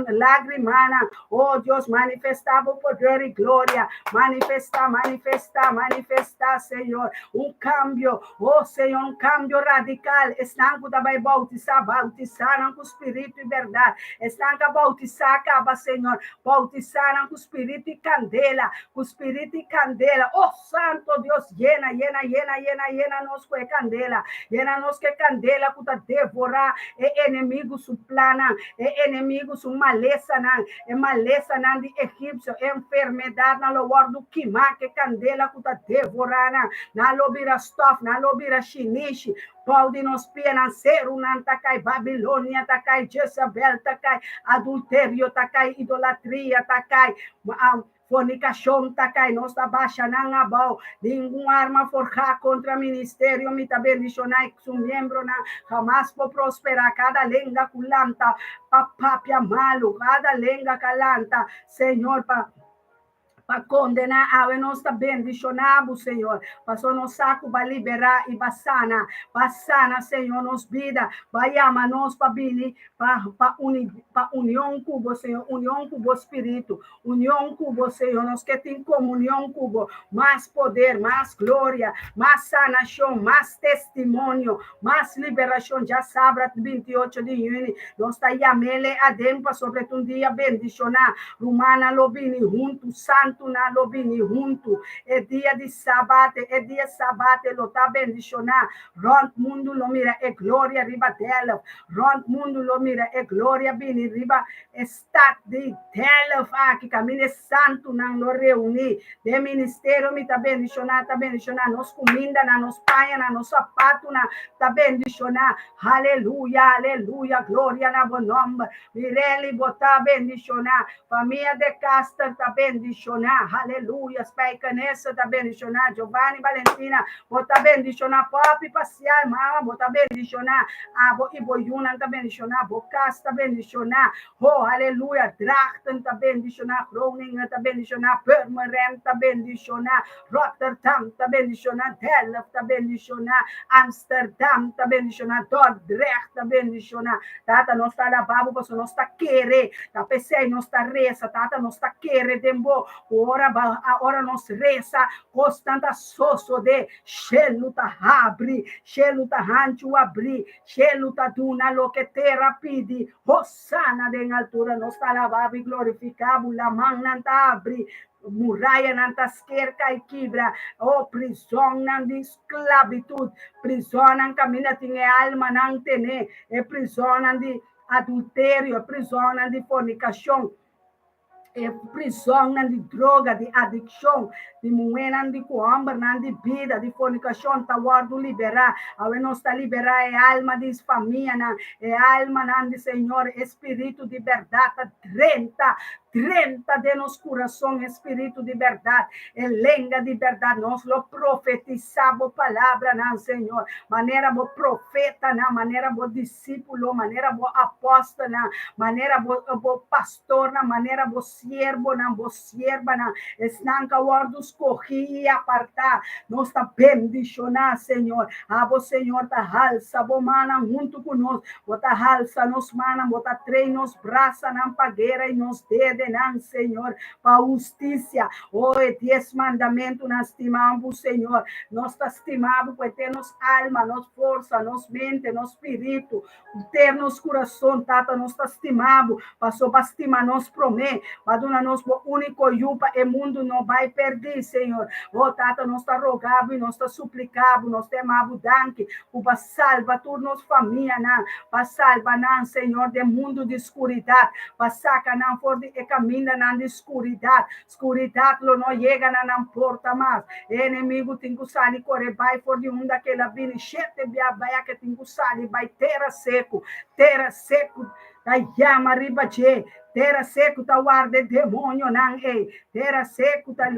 [SPEAKER 1] lágrimanan. O Dios, manifestá bo poder i gloria. Manifestá, manifestá, manifestá, Señor, un kambio. O Señor, un kambio radikal. Esnan ku ta bai boutisá, boutisá nan ku spiritu i bèrdat. Esnan ku a boutisá kaba, Señor, boutisá nan ku spiritu i kandela, ku spiritu i kandela. O Santo Dios, yena, yena, yena, yena, yena nos ku e kandela. Yena nos ku e kandela ku ta devorá e enemigu su plannan, e enemigu su malesanan, e malesanan di egipsio, e enfermedatnan lo wòrdu kimá ku e kandela ku ta devorá nan. Nan lo bira stòf, nan lo bira shinishi. Bou di nos pianan serunan ta kai, Babilonia ta kai, Jezabel ta kai, adulterio ta kai, idolatria ta kai, fornikashon ta kai. Nos ta basha nan abou. Ningun arma forhá kontra ministerio mi ta bendishoná i su miembronan hamas por prosperá. Kada lenga ku lanta pa papia malu, kada lenga ka lanta, Señor, pa. Pa kondená awe nos ta bendishoná bo, Señor, pasobra nos sa ku bo a liberá i bo a sana. Bo a sana, Señor, nos bida. Bo a yama nos pa bini pa pa uni pa union ku bo, Señor, union ku bo Spiritu, union ku bo, Señor. Nos ke tin komunion ku bo, mas poder, mas gloria, mas sanashon, mas testimonio, mas liberashon. Djasabra 28 di yüni nos ta yam'El aden pasobra e ta un dia bendishoná. Rumannan lo bini huntu, santunan lo bini huntu. E dia di Sabat, e dia Sabat lo ta bendishoná. Rònt mundu lo mira e gloria riba Delft. Rònt mundu lo mira e gloria bini riba e stat di Delft aki, kaminda e santunan lo reuní. Den ministerio mi ta bendishoná, ta bendishoná nos kumindanan, nos pañanan, nos sapatunan ta bendishoná. Aleluya, aleluya, gloria na bo nòmber. Mirelly, bo ta bendishoná. Famia de Caster ta bendishoná. bendishoná. Aleluya. Spijkenisse ta bendishoná. Giovanni Valentina, bo ta bendishoná. Papi Pasial, mama, bo ta bendishoná. Abo i bo yunan ta bendishoná. Bo kas ta bendishoná. Oh, aleluya. Drachten ta bendishoná. Groningen ta bendishoná. Purmerend ta bendishoná. Rotterdam ta bendishoná. Delft ta bendishoná. Amsterdam ta bendishoná. Dordrecht ta bendishoná. Tata, nos ta alabá bo pasobra nos ta kere. Ta p'esei nos ta resa. Tata, nos ta kere den bo. Ora ba, ora nos resa, kosnan ta sosodé. Shelu ta habri. Shelu ta hanchu abrí. Shelu ta duna loke tera pidi. Hosana den altura. Nos ta alabá bo i glorifiká bo. Lamannan ta habri. Murayanan ta sker kai kibra. Oh, prizonnan di sklabitut, prizonnan kaminda tin e almanan tené, e prizonnan di adulterio, e prizonnan di fornikashon, e prizonnan di droga, di adikshon, di muhénan di ku hòmbernan di bida, di fornikashon ta wòrdu liberá. Awe nos ta liberá e alma di famianan, e almanan di Señor, e spiritu di bèrdat ta drenta Drenta den nos kurason e spiritu di bèrdat, e lenga di bèrdat. Nos lo profetisá bo palabranan, Señor, manera bo profetanan, manera bo disípulo, manera bo apòstelnan, manera bo bo pastornan, manera bo siervonan, bo siervanan, esnan ku a wòrdu skohí i apartá. Nos ta bendishoná, Señor. Abo, Señor, ta halsa bo mannan huntu ku nos. Bo ta halsa nos mannan, bo ta trei nos brasanan pa guera i nos dedenan, Señor, pa hustisia. O e dies mandamentunan, stima bo, Señor. Nos ta stima bo ku henter nos alma, nos forsa, nos mente, nos spiritu, henter nos kurason. Tata, nos ta stima bo, pasobra bo a stima nos promé. Bo a duna nos bo úniko Yu pa e mundu no bai pèrdí, Señor. O Tata, nos ta roga bo i nos ta supliká bo, nos ta yama bo danki ku bo a Salba tur nos famianan, pa salba nan, Señor, den mundu di skuridat, pa saka nan for di e kamindanan di skuridat. Skuridat lo no yega na nan porta mas. E enemigu tin ku sali kore bai for di unda ku el a bini shete bia bai ke tin ku sali bai tera seku. Tera seku ta yama riba dje. Tera seku ta warda e demonionan ei. Tera seku ta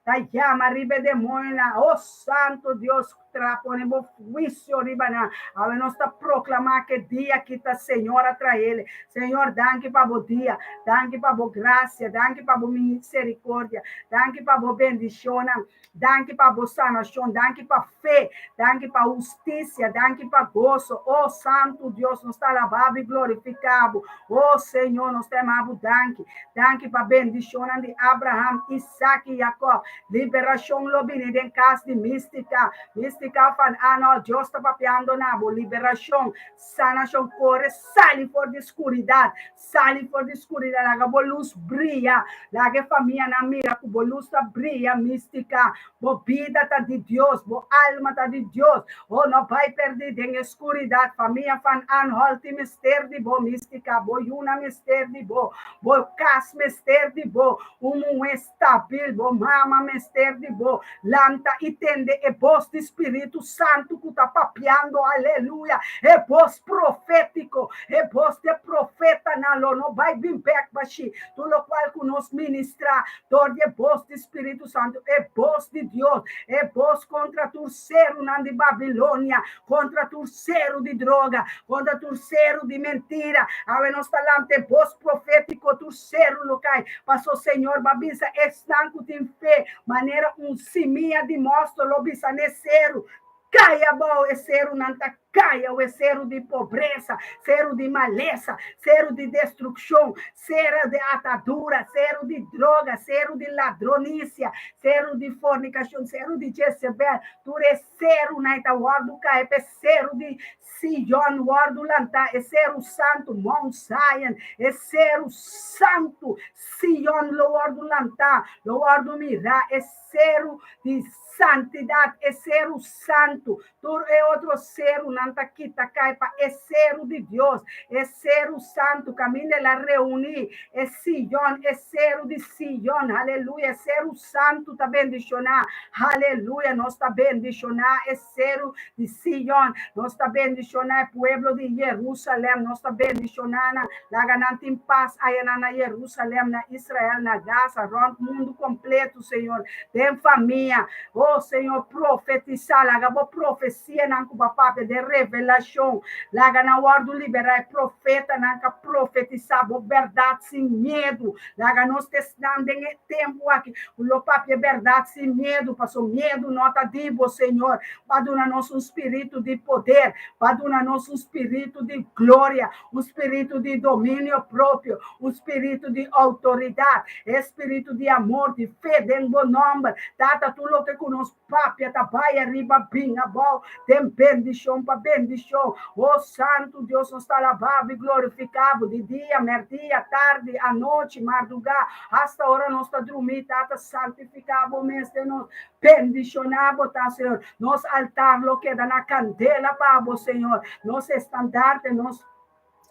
[SPEAKER 1] ta yama riba e demonionan. O Santu Dios! Tra pone bo huisio riba nan. Awe nos ta proklamá ke dia ki ta Señor a traele. Señor, danki pa bo dia. Danki pa bo grasia. Danki pa bo miserikordia. Danki pa bo bendishonnan. Danki pa bo sanashon. Danki pa fe. Danki pa hustisia. Danki pa goso. O Santu Dios, nos ta alabá bo i glorifiká bo. O Señor, nos ta yama bo danki. Danki pa bendishonnan di Abraham, Isaac i Jacob. Liberashon lo bini den kas di Místika. Místika van Arnold, Dios ta papiando na bo. Liberashon, sanashon, kore sali for di skuridat. Sali for di skuridat, laga bo lus bria. Laga e famianan mira ku bo lus ta bria, Místika. Bo bida ta di Dios, bo alma ta di Dios. Oh, no bai pèrdí den e skuridat. Famia van Arnhold tin mester di bo, Místika. Bo yunan mester di bo. Bo kas mester di bo. Un muhé stabil, bo mama mester di bo. Lanta i tende e bos di Spiritu Santu ku ta papiando, aleluya, e bos profétiko, e bos di e profetanan lo no bai bin bèk bashí. Tur lokual ku nos ministrá dor di e bos di Spiritu Santu, e bos di Dios, e bos kontra tur serunan di Babilonia, kontra tur seru di droga, kontra tur seru di mentira. Awe nos ta lanta e bos profétiko, tur seru lo kai. Paso Señor ba bisa esnan ku tin fe manera un simia di mosto lo bisa n'e seru, Kai abou! E serunan ta kai awe, seru di pobresa, seru di malesa, seru di destrukshon, seru di atadura, seru di droga, seru di ladronisia, seru di fornikashon, seru di Jezebel, tur e serunan e ta wòrdu kai pa e seru di Sion wòrdu lantá, e seru santu, Mount Zion, e seru santu, Sion lo wòrdu lantá, lo wòrdu mirá, e seru di santidat, e seru santu, tur e otro serunan. nan ta kita kai pa e seru di Dios, e seru santu kaminda el a reuní, e Sion, e seru di Sion, aleluya, e seru santu ta bendishoná, aleluya, nos ta bendishoná e seru di Sion, nos ta bendishoná e pueblo di Jerusalèm, nos ta bendishoná nan, laga nan tin pas ayanan na Jerusalèm, na Israel, na Gaza, rònt mundu kompletu, Señor, den famia, oh Señor, profetisá, laga bo profesianan ku bo a papia den revelashon, laga nan wòrdu liberá, e profetanan ku a profetisá bo bèrdat sin miedu, laga nos ta esnan den e tempu aki ku lo papia e bèrdat sin miedu, pasobra miedu no ta di bo, Señor. Bo a duna nos un spiritu di poder, bo a duna nos un spiritu di gloria, un spiritu di dominio propio, un spiritu di outoridat, e spiritu di amor, di fe den bo nòmber. Tata, tur loke ku nos papia ta bai ariba bin abou den bendishon pa bendishon. O Santu Dios, nos ta alabá bo i glorifiká bo di dia, mèrdia, tardi, anochi, mardugá, asta ora nos ta drumí. Tata, santifiká bo mes den nos. Bendishoná bo ta, Señor. Nos altar lo keda na kandela pa bo, Señor. Nos estandarte, nos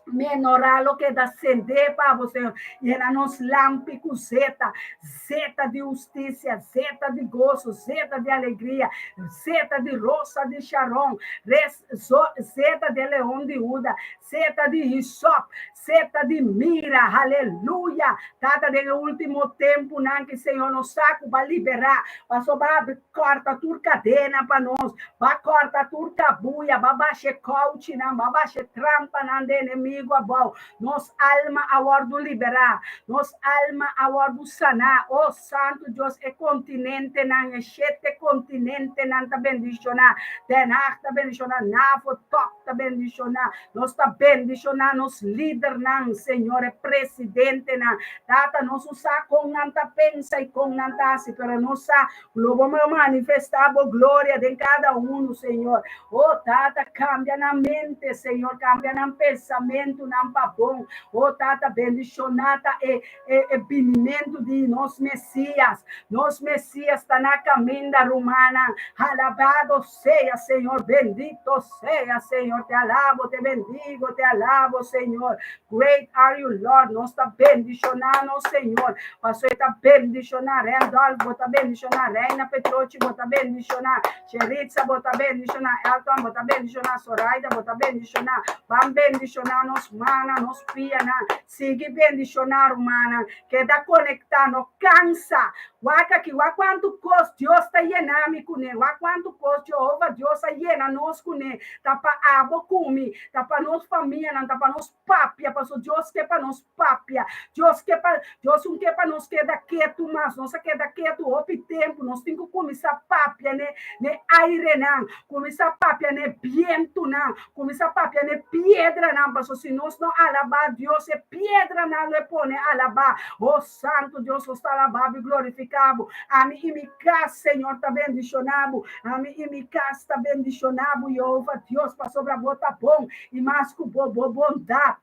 [SPEAKER 1] menorá lo keda sendé pa bo, Señor. Yena nos lampi ku zeta, zeta di hustisia, zeta di goso, zeta di alegria, zeta di rosa di Sharon, zeta di e leon di Huda, zeta di hisop, Seta di mira, haleluya! Tata, den e ultimo tempunan ki Señor nos sa ku ba liberá, pasobra ba kòrta tur kadena pa nos, ba kòrta tur kabuya, ba basha e kouchinan, ba basha e trampanan di enemigu abou. Nos alma a wòrdu liberá, nos alma a wòrdu saná. O Santu Dios, e kontinentenan, e shete kontinentenan ta bendishoná. Den Haag ta bendishoná, Navo tòp ta bendishoná. Nos ta bendishoná nos lidernan, Señor, e presidentenan. Tata, nos no sa kon nan ta pensa i kon nan ta hasi, pero nos sa ku lo bo manifestá bo gloria den kada unu, Señor. O Tata, kambia nan mente, Señor, kambia nan pensamentunan pa bon. O Tata, bendishoná ta e e binimentu di nos Mesías. Nos Mesías ta na kaminda, rumannan. Alabado sea Señor, bendito sea Señor. Te alabo, te bendigo, te alabo, Señor. Great are you, Lord. Nos ta bendishoná nos Señor. Paso e ta bendishoná Randolph, bo ta bendishoná Reina Petrochi, bo ta bendishoná Sheritza, bo ta bendishoná Elton, bo ta bendishoná Soraida, bo ta bendishoná. Ban bendishoná nos mana, nos pianan. Sigui bendishoná, rumannan. Keda konektá, no kansa. Wak aki, wak kuantu kos Dios ta yena mi kuné, wak kuantu kos Jehova Dios a yena nos kuné. Ta pa abo ku mi, ta pa nos famianan, ta pa nos papia, pasobra Dios ke pa nos papia. Dios ke pa, Dios un ke pa nos keda ketu mas. Nos a keda ketu hopi tempu, nos tin ku kuminsá papia n'e n'e airenan, kuminsá papia n'e bientunan, Kuminsá papia n'e piedranan, pasobra si nos no alabá Dios, e piedranan lo e pone alabá. O Santu Dios, nos ta alabá bo i glorifiká bo. Ami i mi kas, Señor, ta bendishoná bo. Ami i mi kas ta bendishoná bo, Yehova Dios, pasobra bo ta bon, i mas ku bo, bo bondat.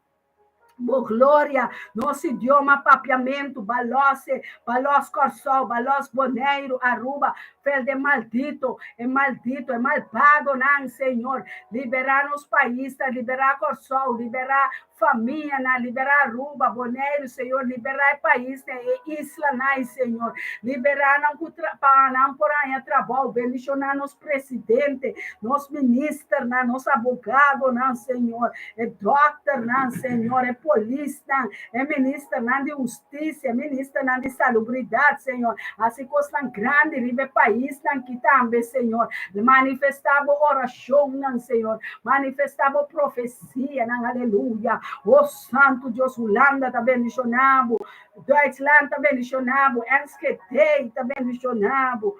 [SPEAKER 1] Bo gloria, nos idioma papiamentu, balose, balos Kòrsou, balos Boneiru, Aruba, fel de maldito, e maldito, e malbadonan, Señor, liberá nos paisnan, liberá Kòrsou, liberá famianan, liberá Aruba, Boneiru, Señor, liberá e paisnan, e islanan, Señor, liberá nan ku pa nan por haña trabou, bendishoná nos presidente, nos ministernan, nos abogadonan, Señor, e dòkternan, Señor, e polisnan, e ministernan di hustisia, e ministernan di salubridat, Señor. Hasi kosnan grandi riba e paisnan ki tambe, Señor. Manifestá bo orashonnan, Señor. Manifestá bo profesianan, aleluya. O Santu Dios, Hulanda ta bendishoná bo, Duitsland ta bendishoná bo, Enschede ta bendishoná bo.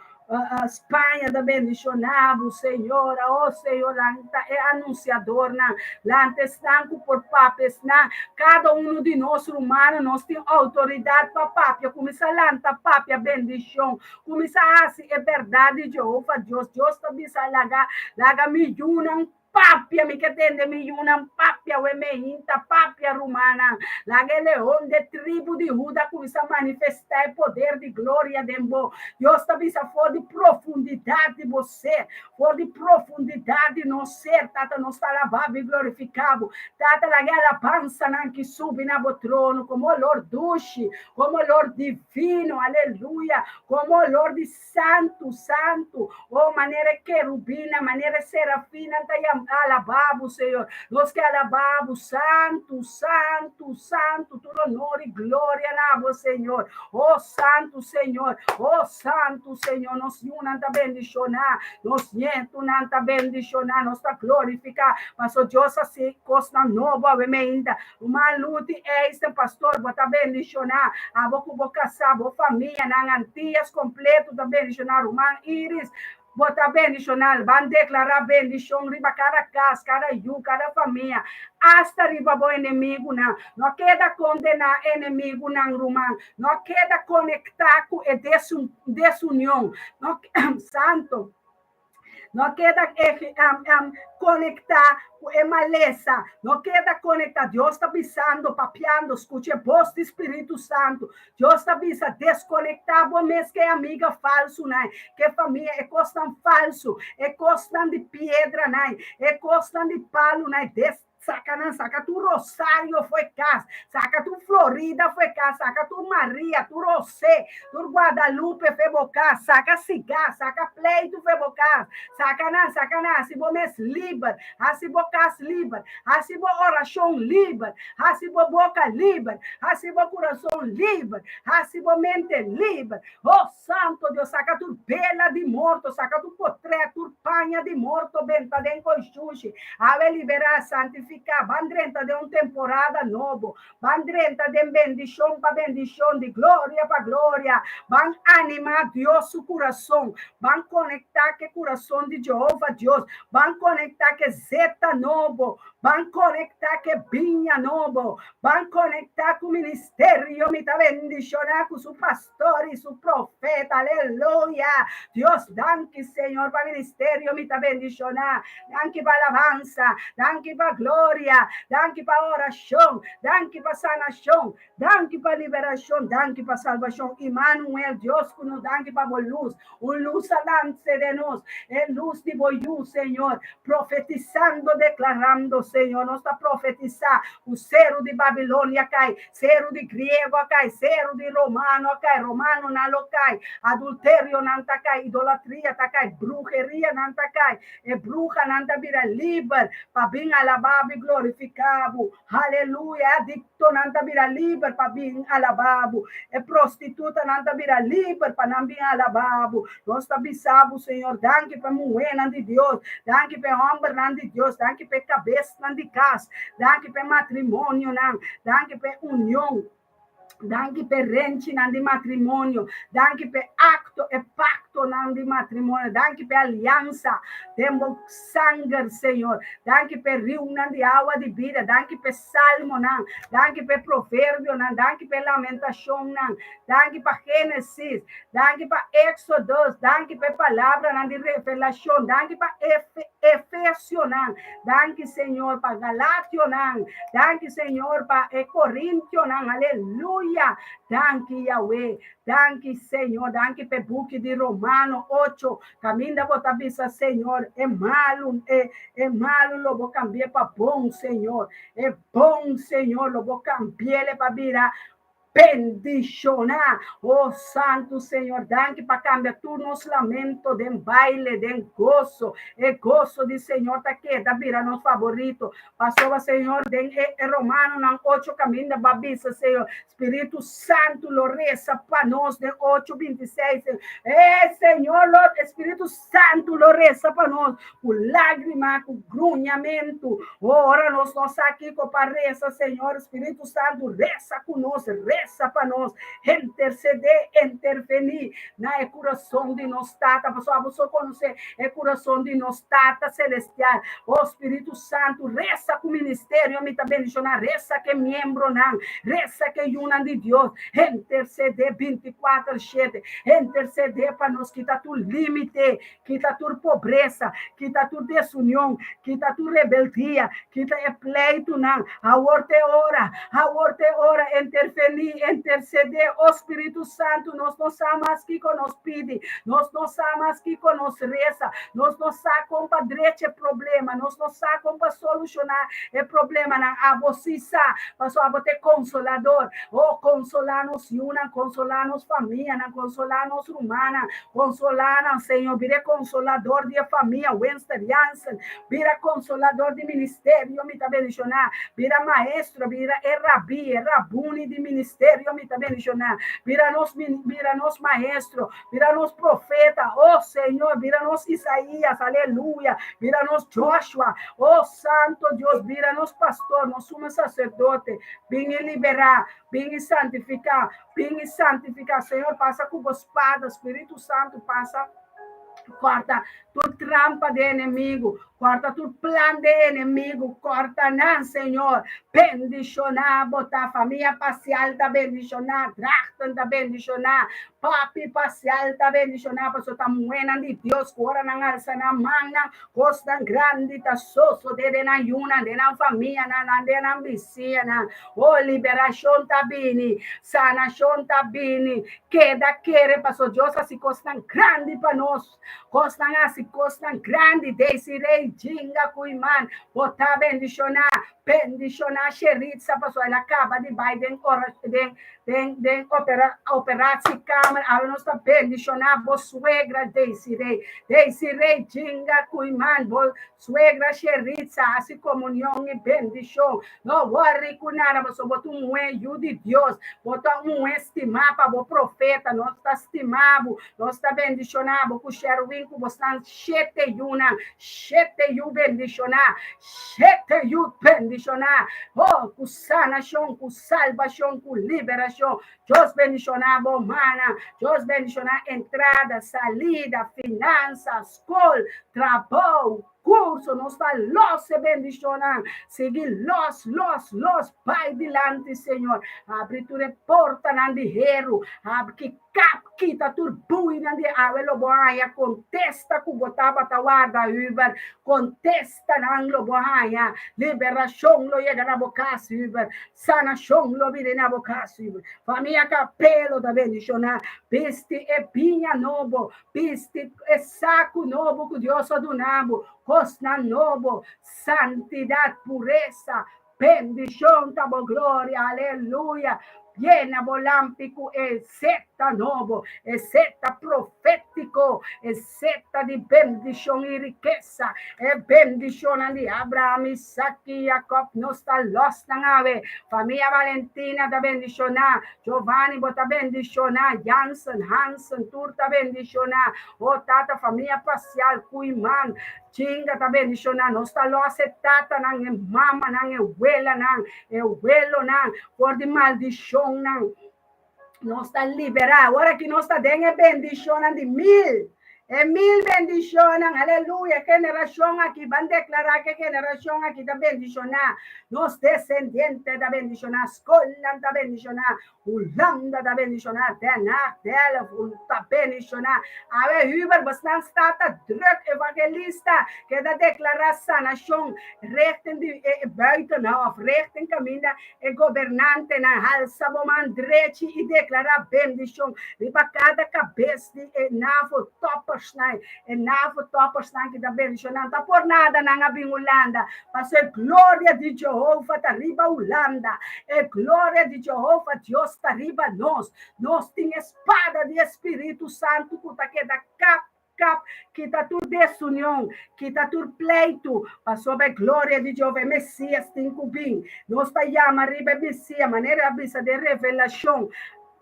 [SPEAKER 1] Spaña ta bendishoná bo, Señor. Oh, Señor, lanta e anunsiadornan, lanta esnan ku por papia, esnan, kada unu di nos rumannan, nos tin outoridat pa papia. Kuminsá lanta papia bendishon, kuminsá hasi e bèrdat di Jehova Dios. Dios ta bisa, Laga, laga mi yunan. Papia, mi ke tende mi yunan papia we meinta, papia rumannan. Laga e leon de tribu di Huda kuminsá manifestá e poder di gloria den bo. Dios ta bisa for di profundidat di bo ser, for di profundidat di nos ser, Tata, nos ta alabá bo i glorifiká bo. Tata, laga e alabansanan ki subi na bo trono komo olor dushi, komo olor divino, aleluya, komo olor di Santu, santu, oh, manera e kerubinnan, manera e serafinnan ta yam, alabá bo, Señor. Nos ke alabá bo, santu, santu, santu, tur honor i gloria na bo, Señor. Oh, santu, Señor, oh, santu, Señor, nos yunan ta bendishoná, nos nietunan ta bendishoná, nos ta glorifiká, pasobra Dios hasi kosnan nobo awe meinta. Ruman Luti Eisen, pastor, bo ta bendishoná. Abo ku bo kasá, bo famianan, Antias kompleto ta bendishoná. Ruman Iris, bo ta bendishoná. Ban deklará bendishon riba kada kas, kada yu, kada famia, asta riba bo enemigunan. No keda kondená enemigunan, ruman. No keda konektá ku e desunion. No, santo. No keda konektá ku e malesa. No keda konektá. Dios ta bisando, papiando, skucha e bos di Spiritu Santu. Dios ta bisa, deskonektá bo mes ku e amiga falsunan, ku e famia, e kosnan falsu, e kosnan di piedranan, e kosnan di palunan. Saka nan, saka tur Rosario fo'i kas, saka tur Florida fo'i kas, saka tur Maria, tur Jose, tur Guadalupe fo'i bo kas, saka sigá, saka pleitu fo'i bo kas, saka nan, saka nan, hasi bo mes liber, hasi bo kas liber, hasi bo orashon liber, hasi bo boka liber, hasi bo kurason liber, hasi bo mente liber. Oh Santo Dios, saka tur bela di morto, saka tur potret, tur paña di morto benta den konshushi. Awe liberá, santifiká, ban drenta den un temporada nobo, ban drenta den bendishon pa bendishon, di gloria pa gloria. Ban animá Dios su kurason, ban konektá ku e kurason di Jehova Dios, ban konektá ku e zeta nobo, ban konektá ku e biña nobo, ban konektá ku ministerio Mi Ta Bendishoná ku su pastor. Pastor y su profeta, aleluya. Dios, danki Señor pa ministerio mi ta bendiciona. Danki pa alabanza, danki pa gloria, danki pa oracion, danki pa sanacion, danki pa liberacion, danki pa salvacion. Immanuel, Dios cu nos, danki pa bo luz. Un luz a lance den nos, e luz di bo Yu, Señor, profetizando, declarando, Señor, nos ta profetiza cu ceru di Babilonia cay, Seru di griego a kai, seru di romano a kai, romanonan lo kai, adulterionan ta kai, idolatria ta kai, bruherianan ta kai, e bruhanan ta bira liber pa bin alabá bo i glorifiká bo. Haleluya! E adiktonan ta bira liber pa bin alabá bo. E prostitutanan ta bira liber pa nan bin alabá bo. Nos ta bisa bo, Señor, danki pa e muhénan di Dios, danki pa e hòmbernan di Dios, danki pa e kabesnan di kas, danki pa e matrimonionan, danki pa e union, danki pa e renchinan di matrimonio, danki pa e akto, e paktonan di matrimonio, danki pa e aliansa den bo sanger, Señor, danki pa e riunan di awa di bida, danki pa e salmonan, danki pa e proverbionan, danki pa e lamentashonnan, Danki pa Génesis. Danki pa Éxodos. Danki pa e palabranan di Revelashon. Danki pa Efesionan. Danki, Señor, pa Galationan. Danki, Señor, pa e Korintionan. Aleluya! Danki, Yahweh. Danki, Señor. Danki pa e buki di Romano ocho. Kaminda bo ta bisa, Señor, e malu, e, e malu lo bo kambi'é pa bon, Señor. E bon, Señor, lo bo kambi'é pa bira Bendishoná, oh Santu Señor, danki pa kambia tur nos lamento den baile, den goso. E goso di Señor ta keda bira nos faborito. Pasobra, Señor, den e Romanonan ocho kaminda bo a bisa, Señor, Spiritu Santu lo resa pa nos den ocho bintiseis. E Señor lo, Spiritu Santu lo resa pa nos ku lágrima, ku gruñamentu. Oh, ora nos no sa kiko pa resa, Señor, Spiritu Santu resa ku nos, resa. Resa pa nos, intersedé, intervení na e kurason di nos Tata, pasobra abo so konosé e kurason di nos Tata Selestial. O Spiritu Santu, resa ku ministerio mi ta bendishoná, resa ku e miembronan, resa ku e yunan di Dios, intersedé bintikuater shete, intersedé pa nos kita tur límite, kita tur pobresa, kita tur desunion, kita tur rebeldia, kita e pleitunan. Awor ta e ora, awor ta e ora, intervení, intersedé, o Spiritu Santu, nos no sa mas kiko nos pidi, nos no sa mas kiko nos resa, nos no sa kon pa drecha e problema, nos no sa kon pa solushoná e problemanan. Abo sí sa, pasobra abo ta e Konsolador. O, konsolá nos yunan, konsolá nos famianan, konsolá nos rumannan, Konsolá nan, Señor. Bira e konsolador di e famia Winston Jansen. Bira konsolador di ministerio, mi ta bendishoná. Bira maestro, bira e rabí, e rabuni di ministerio, mi ta bendishoná. Bira nos, bira nos maestro, bira nos profeta. Oh, Señor, bira nos Isaías, aleluya. Bira nos Joshua. Oh, Santo Dios, bira nos pastor, nos sumo sacerdote. Bin i liberá, bin i santifiká. Bin i santifiká. Señor, pasa ku bo spada, Spiritu Santu, pasa kòrta tur trampa di enemigu, kòrta tur plan di enemigu, kòrta nan, Señor. Bendishoná bo ta famia Pasial ta bendishoná, Drachten ta bendishoná, Papi Pasial ta bendishoná, pasobra ta muhénan di Dios ku ora nan alsa nan mannan, kosnan grandi ta sosodé den nan yunan, den nan famianan, den nan bisiñanan. Oh, liberashon ta bini, sanashon ta bini. Keda kere paso Dios hasi kosnan grandi pa nos. Kosnan hasi kosnan grandi. Desiree Jinga Koeiman, bo ta bendishoná. Bendishoná Sheritza paso el a kaba di bai den ora den den den opera operatiekamer. Awe nos ta bendishoná bo suegra Desiree. Desiree Jinga Koeiman, bo suegra Sheritza hasi komunion i bendishon. No worry ku nada, pasobra bo ta un muhé yu di Dios. Bo ta un muhé stimá pa bo profeta. Nos ta stimá bo. Nos ta bendishoná bo ku Sherwin ku bosnan shete yunan. Shete yu bendishoná. Shete yu bendishoná. Oh, ku sanashon, ku salbashon, ku liberashon. Dios bendishoná bo mana. Dios bendishoná entrada, salida, finansa, skol, trabou. Curso nos ta los e bendicionnan. Sigui los, los, los bai dilanti Señor. Abri tur e portanan di heru. Abri ki kap kita tur buinan di awe lo bo haña contesta cu bo tabata warda Hubert. Contestanan lo bo haña. Liberacion lo yega na bo cas Hubert. Sanacion lo bini na bo cas Hubert. Famia Capelo ta bendiciona. Bisti e biña nobo. Bisti e saku nobo ku Dios a duna bo, kosnan nobo, santidat, puresa, bendishon ta bo gloria, aleluya. Yena bo lampi ku e seta nobo, e seta profétiko, e seta di bendishon i rikesa, e bendishonnan di Abraham, Isak i Jakòb. Nos ta lòs nan awe. Famia Valentina ta bendishoná. Giovanni bo ta bendiciona, Jansen, Hansen tur ta bendiciona, oh tata famia Pasial, Koeiman, Chinga ta bendiciona, nos ta los e tatanan, e mamanan, e welanan, e welonan for di maldicionnan, nos ta libera, awor aki nos ta den e bendicionnan di mil. E mil bendicionnan, aleluya, e generacion aki, ban declara cu e generacion aki ta bendiciona, nos descendiente ta bendiciona, scolnan ta bendiciona, Hulanda ta bendiciona, Den Haag, Delft ta bendiciona. Awe Hubert, bosnan sta ta druk, evangelista, keda declara sanacion richting di e buitenhof, richting caminda E gobernantenan halsa bo man drechi i deklará bendishon riba kada kabes di e navo toppersnan. E navo toppersnan ki ta bendishonan ta por nada nan a bin Hulanda, pasobra e gloria di Jehova ta riba Hulanda. E gloria di Jehova Dios ta riba nos. Nos tin e spada di e Spiritu Santu ku ta keda kap Kap, kita tur desunion, kita tur pleitu, pasobra e gloria di Jehova, e Mesias, tin ku bin. Nos ta yama riba e Mesias, manera el a bisa den Revelashon.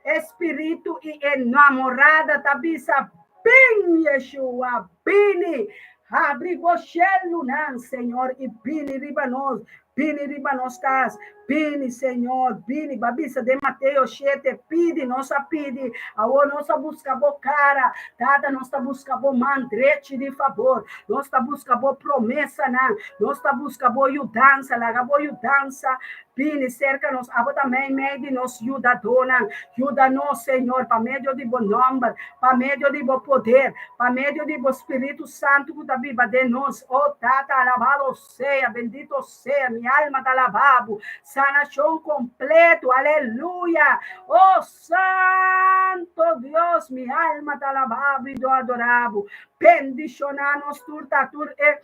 [SPEAKER 1] E spiritu i e namorada ta bisa, Bin, Yeshua, bini! Habri bo shelunan, Señor, i bini riba nos, bini riba nos kas, Bini, Señor, bini. Bo a bisa den Mateo shete, Pidi, nos a pidi. Awor nos a buska bo kara. Tata, nos ta buska bo man drechi di fabor. Nos ta buska bo promesanan. Nos ta buska bo yudansa. Laga bo yudansa bini serka nos. Abo ta meimei di nos yudadónan. Yuda nos, Señor, pa medio di bo nòmber, pa medio di bo poder, pa medio di bo Spiritu Santu ku ta biba den nos. O Tata, alabado sea, bendito sea, mi alma ta alabá bo. Sanashon kompleto, aleluya! O Santo Dios, mi alma ta alabá bo i do adorá bo. Bendishoná nos tur ta tur e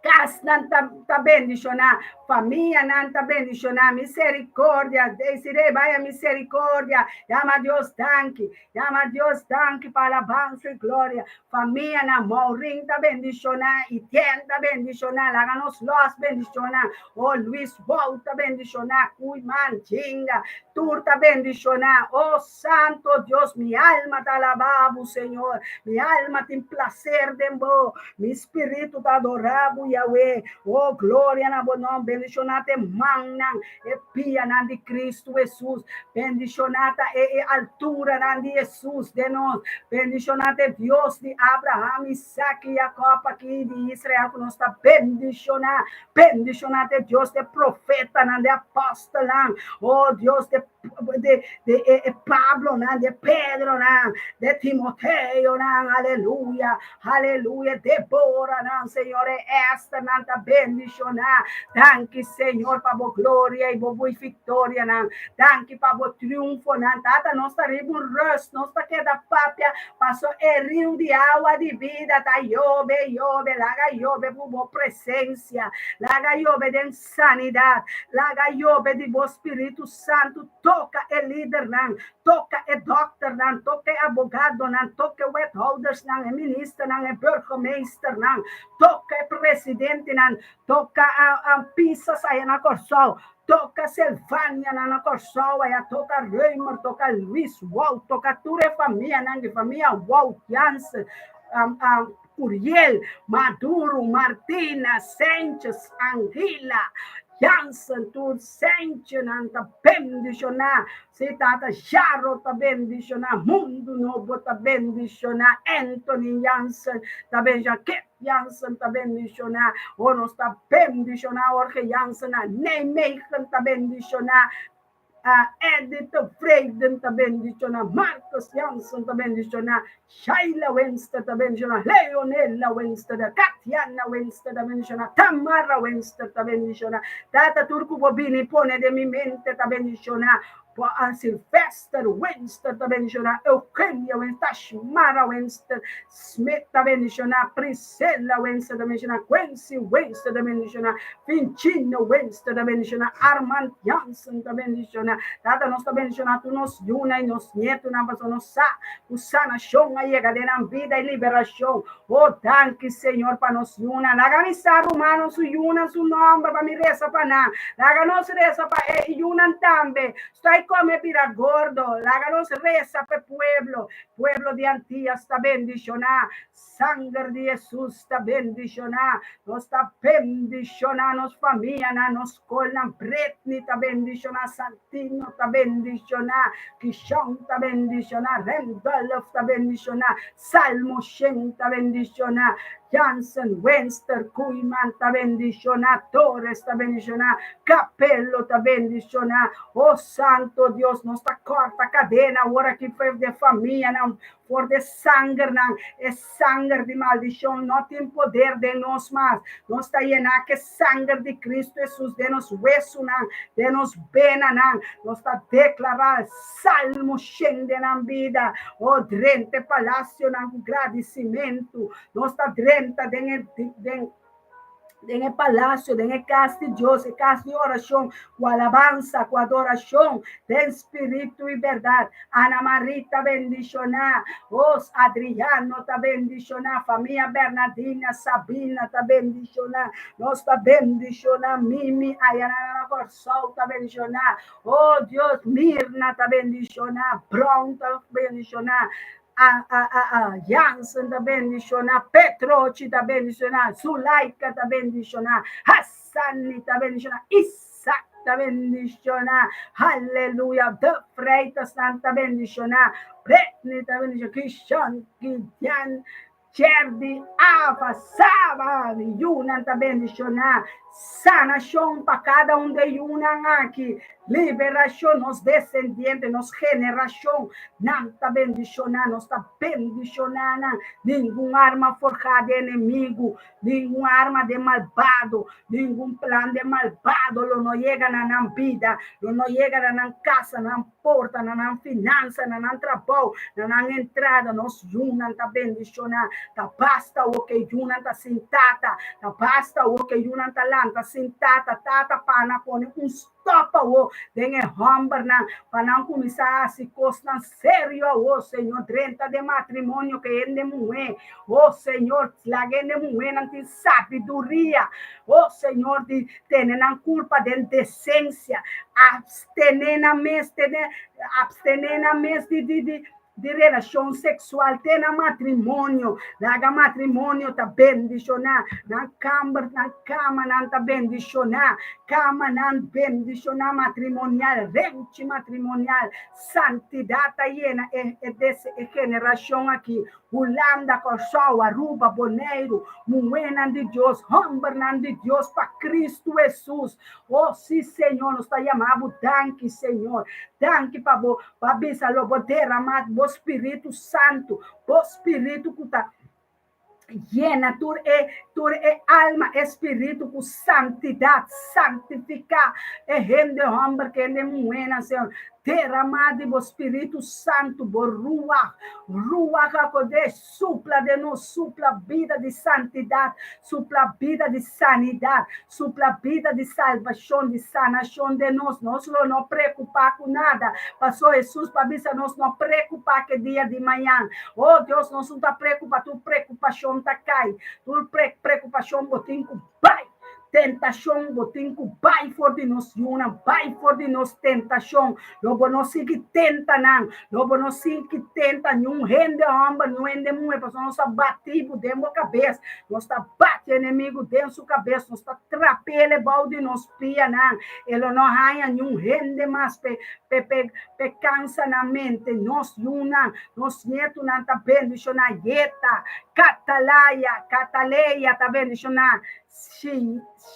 [SPEAKER 1] kasnan ta ta bendishoná, famianan ta bendishoná. Misericordia, Desiree, baya misericordia. Yama Dios danki, yama Dios danki pa alabansa i gloria. Famianan, Maureen ta bendishoná, Etienne ta bendishoná, laga nos los bendishoná. Oh, Luis Wout ta bendishoná, Koeiman, Jinga, tur ta bendishoná. Oh, Santo Dios, mi alma ta alabá bo, Señor. Mi alma tin placer den bo. Mi spiritu ta adorá bo, Yahweh. Oh, gloria na bo nòmber. Bendishoná ta e mannan, e pianan di Cristo Hesus. Bendishoná ta e e alturanan di Hesus den nos. Bendishoná ta e Dios di Abraham, Isaac i Jacob aki di Israel ku nos ta bendishoná. Bendishoná ta e Dios di e profetanan, di e apòstelnan. Oh, Dios di di di e e Pablonan, di e Pedronan, di e Timoteonan, aleluya, aleluya, Deboranan, Señor, e Esternan ta bendishoná. Danki, Señor, pa bo gloria i bo victorianan. Danki pa bo triunfonan. Tata, nos ta riba un rust, nos ta keda papia, paso e riu di awa di bida ta yobe, yobe, laga yobe ku bo presensia, laga yobe den Sanidat. Laga yobe di bo Spiritu Santu toka e lidernan, toka e dòkternan, toka e abogadonan, toka e wethoudersnan, e ministernan, e burgemeesternan, toka e presidentenan, toka Pisas aya na Kòrsou, toka Sylvanianan na Kòrsou aya, toka Römer, toka Luis Wout, toka tur e famianan di famia Wout, Jansen, Curiel, Maduro, Martina, Sanchez, Anguila, Jansen, tur Sanchennan ta bendishoná, si Tata Jaro ta bendishoná, Mundu Nobo ta bendishoná, Anthony Jansen ta bendishoná, Kip Jansen ta bendishoná, oh nos ta bendishoná Jorge Jansen, Nijmegen ta bendishoná, Eddy Tevreden ta bendiciona, Marcus Jansen ta bendiciona, Shaila Wenster ta bendiciona, Leonela Wenster, Katiana Wenster ta bendiciona, Tamara Wenster ta bendiciona, Tata tur cu bo bini pone den mi mente ta bendiciona, Sylvester Wenster ta bendiciona, Eugenia Wenster, Tashmara Wenster Smith ta bendiciona, Priscilla Wenster ta bendiciona, Quincy Wenster ta bendiciona, Vincino Wenster ta bendiciona, Armand Jansen ta bendiciona. Tata, nos ta bendiciona tur nos yunan i nos nietunan pasobra nos sa ku sanashon a yega den nan bida i liberashon. Oh, danki Señor pa nos yunan. Laga mi sa rumannan su yunan su nomber pa mi resa pa nan. Laga nos resa pa e yunan tambe. Stoi kome bira gordo. Laga nos resa pa e pueblo. Pueblo di Antias ta bendishoná. Sanger di Hesus ta bendishoná. Nos ta bendishoná nos famianan, nos skolnan. Britney ta bendishoná, Santino ta bendishoná, Kishon ta bendishoná, Randolph ta bendishoná, Salmo Shen ta bendishoná, Jansen, Wenster, Koeiman ta bendishoná, Torres ta bendishoná, Capello ta bendishoná. Oh Santo Dios, nos ta kòrta kadena awor aki for di e famianan, for di e sangernan. E sanger di maldishon no tin poder den nos mas. Nos ta yená ku e sanger di Cristo Hesus den nos wesunan, den nos benanan. Nos ta deklará Salmo shen den nan bida. Oh, drenta e palasionan ku gradisimentu. Nos ta drenta den e den den e palacio, den e cas di Dios, e cas di oracion, cu alabansa, cu adoracion, den spiritu y berdad. Ana Marie ta bendiciona, Os Adriano ta bendiciona, famia Bernadina, Sabina ta bendiciona, nos ta bendiciona, Mimi Ayana na Corsou ta bendiciona, oh Dios, Mirna ta bendiciona, Brown ta bendiciona, A, a, a, a, Jansen ta bendishoná, Petrochi ta bendishoná, Zulaika ta bendishoná, Hassani ta bendishoná, Isaac ta bendishoná. Aleluya. De Freitasnan ta bendishoná. Britney ta bendishoná. Kishon, Gideon, Jerdy, Ava, Saba, mi yunan ta bendishoná. Sanashon pa kada un de yunan aki. Liberashon, nos desendiente, nos generashon, nan ta bendishoná, nos ta bendishoná nan. Ningun arma forjá di enemigu, ningun arma di malbado, ningun plan di malbado lo no yega na nan bida, lo no yega na nan kasa, na nan porta, na nan finansa, na nan trabou, na nan entrada. Nos yunan ta bendishoná. Ta basta awor ku e yunan ta sin tata, ta basta awor ku e yunan ta lanta sin tata. Tata pana pone un Stòp awor den e hòmbernan pa nan kuminsá hasi kosnan serio awor, Señor. Drenta den matrimonio ku hende muhé, o Señor. Laga hende muhénan tin sabiduria, o Señor, di tene nan kurpa den desensia, apstené nan mes, tene, apstené nan mes di, di, di, di relashon seksual te na matrimonio. Laga matrimonio ta bendishoná. Nan kamber, nan kamanan ta bendishoná. Kamanan bendishoná matrimonial, renchi matrimonial. Santidat ta yena e e e generashon aki. Hulanda, Kòrsou, Aruba, Boneiru, muhénan di Dios, hòmbernan di Dios pa Kristu Hesus. Oh, sí, Señor, nos ta yama bo danki, Señor. Danki pa bo pa bisa lo bo derama bo Spiritu Santu, bo Spiritu ku ta yena tur e tur e alma, e spiritu ku santidat, santifiká e hende hòmber ku hende muhénan, Señor. Derama di bo Spiritu Santu, bo Ruach, Ruach HaKodesh, Supla den nos, supla bida di santidat, supla bida di sanidat, supla bida di salbashon, di sanashon den nos. Nos lo no preokupá ku nada, paso Hesus pa bisa nos no preokupá ku e dia di mañan. Oh Dios, nos no ta preokupá, tur preokupashon ta kai, tur preokupashon bo tin ku bai. Tentashon, bo tin ku bai for di nos yunan, bai for di nos tentashon. Lo bo no sigui tenta nan, lo bo no sigui tenta niun hende hòmber, niun hende muhé, pasobra nos ta bati bo den bo kabes, nos ta bati enemigu den su kabes, nos ta trap'el e bou di nos pianan. E lo no haña niun hende mas p'e p'e p'e p'e kansa nan mente. Nos yunan, nos nietunan ta bendishoná. Yeta, Katalaya, Kataleya ta bendishoná.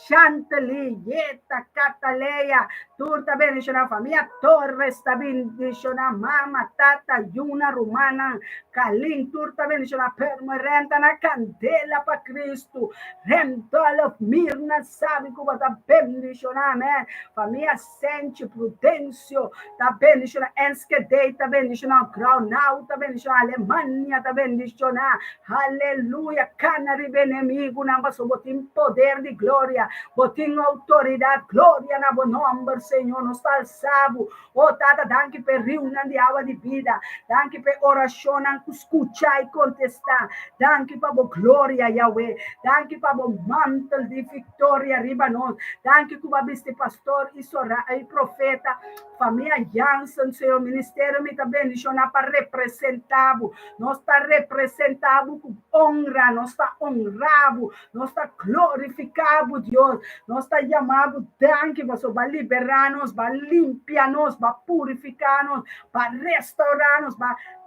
[SPEAKER 1] Shantely, Yeta, Cataleya, tur ta bendiciona, famia Torres ta bendiciona, mama, tata, yuna, rumannan, Kalin, tur ta bendiciona, Permerenta na candela pa Cristo, Rendolf, Mirna sabi cu bo ta bendiciona, amen, famia Senchi, Prudencio ta bendiciona, Enschede ta bendiciona, Graunau ta bendiciona, Alemania ta bendiciona, Aleluya! Kana riba enemigunan, pasobra bo tin poder di gloria, bo tin outoridat. Gloria na bo nòmber, Señor. Nos ta alsa bo. O Tata, danki pa e riunan di awa di bida. Danki pa e orashonnan ku skucha i kontestá. Danki pa bo gloria, Yahweh. Danki pa bo mantel di viktoria riba nos. Danki ku bo a bisti pastor i sora i profeta. Famia Jansen, Señor, ministerio mi ta bendishoná pa representá bo. Nos ta representá bo ku onra, nos ta onrá bo, nos ta glorifiká bo, Dios. Nos ta yama bo danki pasobra bo a liberá nos, bo a limpia nos, bo a purifiká nos, bo a restourá nos, bo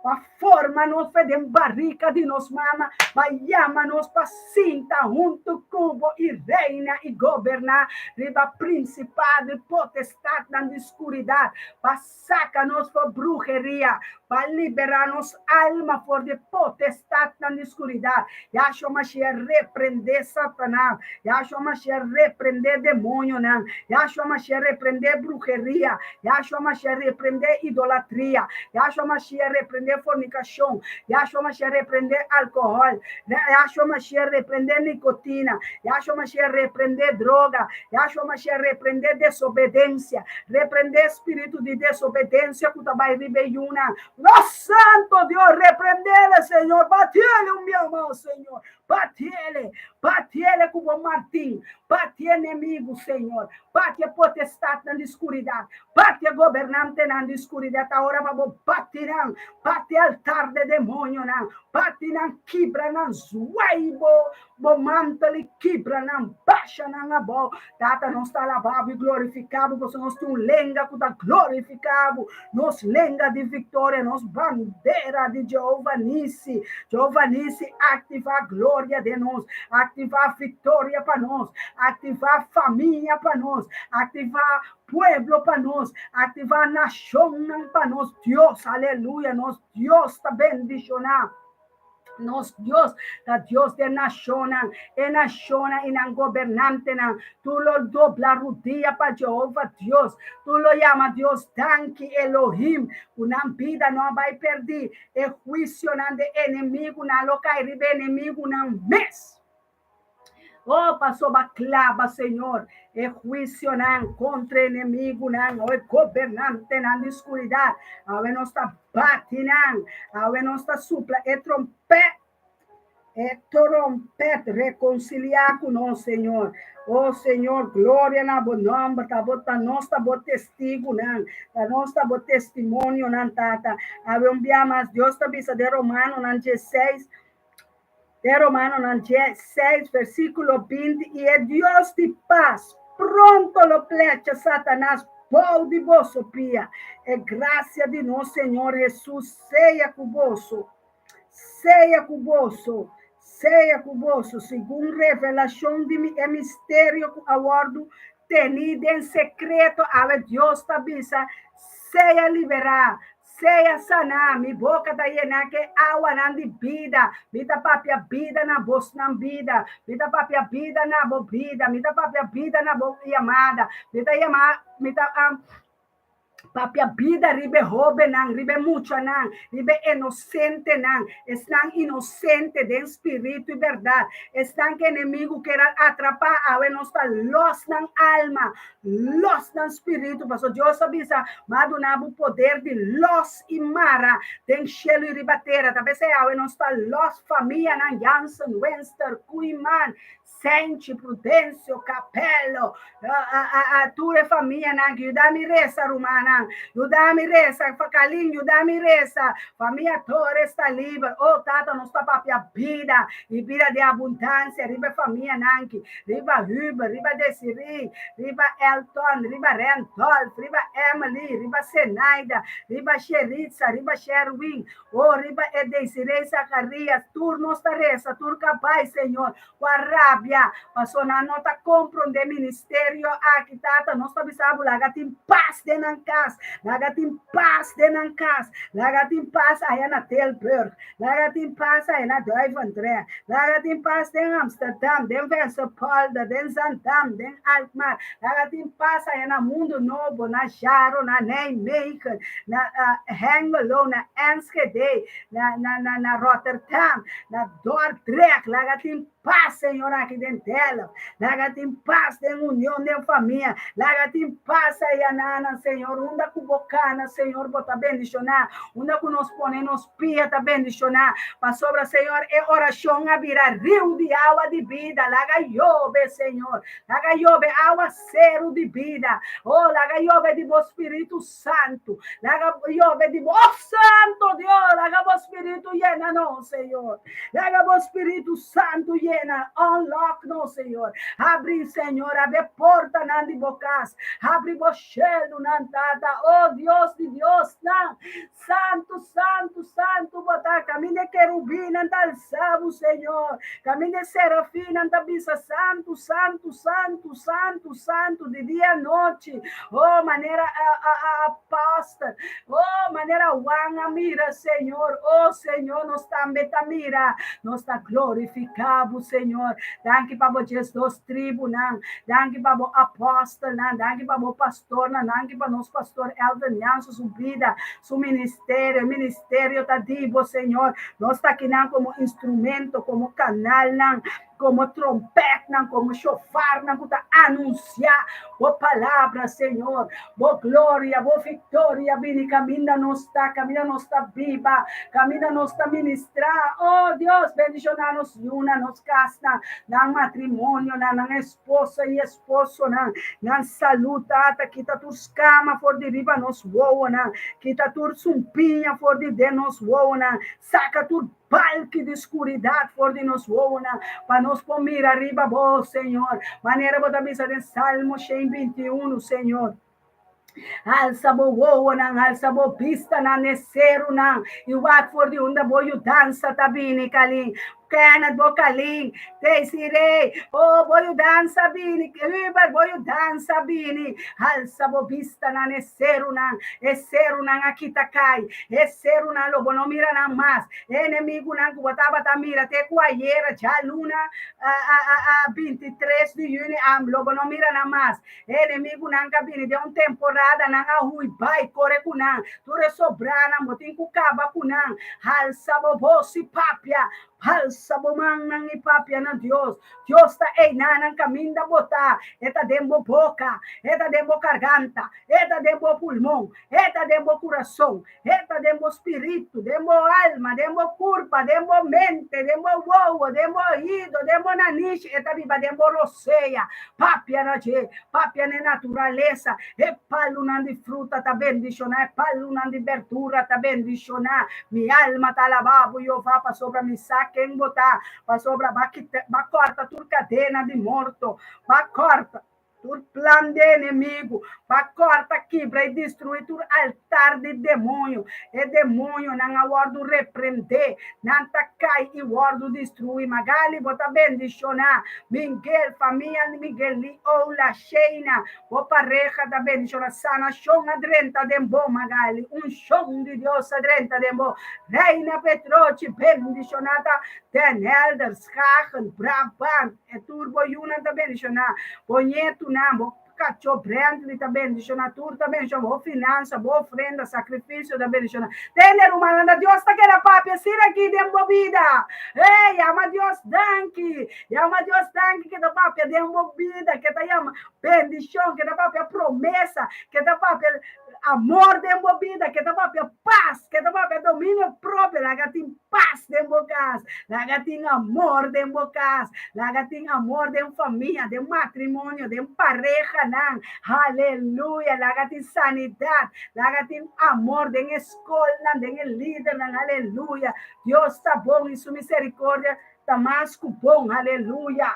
[SPEAKER 1] a forma nos fe den barika di nos mama, bo a yama nos pa sinta huntu ku bo i reina i goberná riba prinsipado i potestatnan di skuridat, pa Saka nos for bruheria, pa liberá nos alma for di potestatnan di skuridat. Yahshua Mashiach reprendé Satanas. Yahshua Mashiach reprendé demonionan. Yahshua Mashiach reprendé bruheria. Yahshua Mashiach reprendé idolatria. Yahshua Mashiach reprendé fornikashon. Yahshua Mashiach reprendé alkohòl. Yahshua Mashiach reprendé nikotina. Yahshua Mashiach reprendé droga. Yahshua Mashiach reprendé desobedensia. Reprendé spiritu di desobedensia ku ta bai riba e yunan. Nos Santo Dios, reprendele, Señor. Batiele un bia mas, Señor. Batiele, batiele ku bo martin, bati enemigu, Señor, bati e potestatnan di skuridat, bati e gobernantenan di skuridat, ta ora pa bo bati nan, bati e altar di e demonionan, bati nan, kibra nan, zwai bo bo mantel i kibra nan, basha nan abou. Tata, nos ta alabá bo i glorifiká bo, pasobra nos tin un lenga ku ta glorifiká bo. Nos lenga di victoria, nos bandera di Jehovah Nissi. Jehovah Nissi, activa gloria den nos, activa victoria pa nos, activa famia pa nos, activa pueblo pa nos, activa nacionnan pa nos. Dios, aleluya, nos Dios ta bendiciona. Nos Dios ta Dios di e nashonnan, e nashonnan i nan gobernantenan. Tur lo dobla rudia pa Jehova Dios. Tur lo yama Dios danki, Elohim, ku nan bida no a bai pèrdí. E huisionan di enemigunan lo kai riba e enemigunan mes. Oh, pasobra klaba, Señor, e huisionan kontra e enemigunan, o e gobernantenan di skuridat. Awe nos ta bati nan, awe nos ta supla e trompèt, e trompèt, rekonsiliá ku nos, Señor. Oh, Señor, gloria na bo nòmber, ta bo, ta nos ta bo testigunan, ta nos ta bo testimonionan, Tata. Awe un bia mas, Dios ta bisa den Romanonan dieseis, Den Romanonan 16, versíkulo 20, I e Dios di pas pronto lo plecha Satanas bou di boso pia. E grasia di nos Señor Hesus sea ku boso. Sea ku boso, sea ku boso, segun revelashon di mi e misterio ku a wòrdu tení den sekreto, awe Dios ta bisa, sea liberá, Sea saná, mi boka ta yená ku e awanan di bida. Mi ta papia bida na bosnan bida. Mi ta papia bida na bo bida. Mi ta papia bida na bo yamada. Mi ta yama, mi ta papia bida riba e hóbennan, riba e muchanan, riba e inosentenan, esnan inosente den spiritu i bèrdat, esnan ku enemigu kier a atrapá, awe nos ta lòs nan alma, Los nan spiritu, pasobra Dios a bisa, Mi a duna bo poder di los i mara den shelu i riba tera. Ta p'esei awe nos ta los famianan Jansen, Wenster, Koeiman, Senchi, Prudencio, Capello, tur e famianan aki. Yuda mi resa, rumannan. Yuda mi resa. Kalin, yuda mi resa. Famia Torres ta liber. Oh, Tata, nos ta papia bida i bida di abundansia riba e famianan aki. Riba Huber, riba Desiree, riba Elton, riba Randolph, riba Emily, riba Zenaida, riba Sheritza, riba Sherwin, oh, riba e Desiree Zacharias, tur nos ta resa, tur ka bai, Señor, ku a rabia, paso nan no ta komprondé ministerio aki, Tata, nos ta bisa bo, laga tin pas den nan kas, laga tin pas den nan kas, laga tin pas aya na Tilburg, Laga tin pas ai na Duivendrecht. Laga tin pas den Amsterdam, den Vensterpolder, den Zaandam, den Alkmaar. Laga tin pas ai na Mundo Nobo, na Jaro, na Nijmegen, na Hengelo, na Enschede, na, na, na, na Rotterdam, na Dordrecht. Laga tin pas, Señor, aki den Delft. Laga tin pas den union, den famia. Laga tin pas ayananan, Señor. Unda ku bo kana, Señor, bo ta bendishoná. Unda ku nos pone nos pia ta bendishoná. Pasobra, Señor, e orashon a bira riu di awa di bida. Laga yobe, Señor. Laga yobe awaseru di bida. Oh, laga yobe di bo Spiritu Santu. Laga yobe di bo, oh Santo Dios, laga bo Spiritu yena nos, Señor. Laga bo Spiritu Santu yena, unlock nos, Señor. Habri, Señor, habri portanan di bo kas. Habri bo shelunan, Tata. Oh Dios di Diosnan. Santu, santu, santu bo ta. Kaminda e kerubinnan ta alsa bo, Señor. Kaminda e serafinnan ta bisa santu, santu, santu, santu, santu, di dia anochi. Oh, manera a, a, a, apòstel. Oh, manera Juan a mira, Señor. Oh, Señor, nos tambe ta mira. Nos ta glorifiká bo, Señor. Danki pa bo diesdos tribunan. Danki pa bo apòstelnan. Danki pa bo pastornan. Danki pa nos pastor Elton Jansen, su bida, su ministerio. E ministerio ta di bo, Señor. Nos ta akinan komo instrumento, komo kanalnan. Komo trompètnan, komo shofarnan ku ta anunsiá Bo palabra, Señor. Bo gloria, Bo viktoria bini kaminda nos ta, kaminda nos ta biba, kaminda nos ta ministrá. O Dios, bendishoná nos yunan, nos kasnan, nan matrimonionan, nan esposa i esposonan, nan salú, Tata. Kita tur skama for di riba nos wowonan, kita tur sumpiña for di den nos wowonan, saka tur Balki di skuridat for di nos wowonan, pa nos por mira riba Bo, Señor, manera Bo ta bisa den Salmo 121, Señor. Alsa bo wowonan, alsa bo bistanan n'e serunan, i wak for di unda bo yudansa ta bini, Kalin. Kenneth, bo Kalin, Desiree, oh, bo yudansa bini, Hubert, bo yudansa bini. Alsa bo bistanan n'e serunan, e serunan a kita kai, e serunan lo bo no mira nan mas, e enemigunan ku bo tabata mira te ku ayera djaluna 23 di yüni a lo bo no mira nan mas, e enemigunan ka bini den un temporada nan a hui bai kore ku nan, tur e sobranan bo tin ku kaba ku nan, halsa bo bos i papia, Halsa bo mannan i papia na Dios. Dios ta einanan kaminda bo ta. E ta den bo boka, e ta den bo karganta, e ta den bo pulmon, e ta den bo kurason, e ta den bo spiritu, den bo alma, den bo kurpa, den bo mente, den bo wowo, den bo oido, den bo nanishi, e ta biba den bo rosea. Papia na dje, papia na e naturalesa. E palunan di fruta ta bendishoná, e palunan di berdura ta bendishoná. Mi alma ta alabá bo, Jehová, pasobra mi sa ken bo ta, pasobra bo a kita, bo a kòrta tur kadena di morto, bo a kòrta tur plan di enemigu, bo a kòrta, kibra i destruí tur altar di demoño. E demoñonan a wòrdu reprendé, nan ta kai i wòrdu destruí. Magali, bo ta bendishoná. Miguel, famia di Miguel, Liola, Sheina, Bo pareha ta bendiciona. Sanacion a drenta den bo, Magali. Uncion di Dios a drenta den bo. Reina Petrochi bendiciona ta Den Helder, Schagen, Brabant. E tur bo yunan ta bendiciona. Bo nietunan, bo cacho Brandley ta bendiciona. Tur ta bendiciona. Bo finansa, bo ofrenda, sacrificio ta bendiciona. Tende rumannan, ta Dios ta keda papia asina aki den bo bida. Hey, yama Dios danki. Yama Dios danki ke ta papia den bo bida, ke ta yama bendishon, ke ta papia promesa, ke ta papia amor den bo bida, ke ta papia pas, ke ta papia dominio propio. Laga tin pas den bo kas, laga tin amor den bo kas, laga tin amor den famia, den matrimonio, den parehanan. Haleluya! Laga tin sanidat, laga tin amor den e skolnan, den e lidernan. Haleluya! Dios ta bon i su misericordia Ta mas ku bon, aleluya.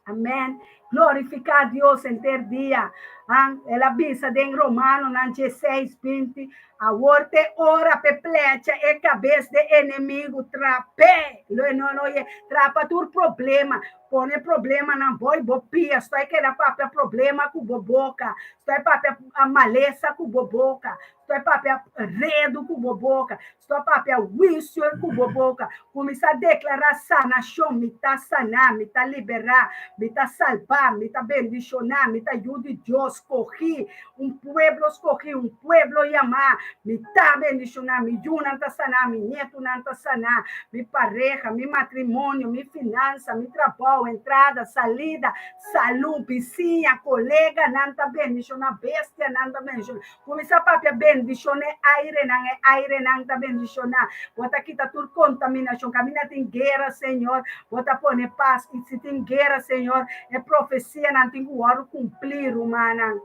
[SPEAKER 1] Amen. Glorifiká Dios henter dia. An, el a bisa den Romanonan 16, 20, Awor te ora p'e plecha e kabes de enemigu, trap'é. Lo e no no ye, trapa tur problema. Pone problemanan boi bo pia. Stoi keda papia problema ku bo boka. Stoi papia malesa ku bo boka. Stoi papia redu ku bo boka. Stop papia huisio ku bo boka. Kuminsá deklará sanashon, Mi ta saná, mi ta liberá, mi ta salbá, mi ta bendishoná, mi ta yu di Dios skohí, un pueblo skohí, un pueblo yamá. Mi ta bendishoná, mi yunan ta saná, mi nietunan ta saná, mi pareha, mi matrimonio, mi finansa, mi trabou, entrada, salida, salú, bisiña, koleganan ta bendishoná, bestianan ta bendishoná. Kuminsá papia bendishon e airenan, e airenan ta bendishoná. Bo ta kita tur kontaminashon. Kaminda tin guera, Señor, Bo ta pone pas. I si tin guera, Señor, e profesianan tin ku wòrdu kumplí, rumannan.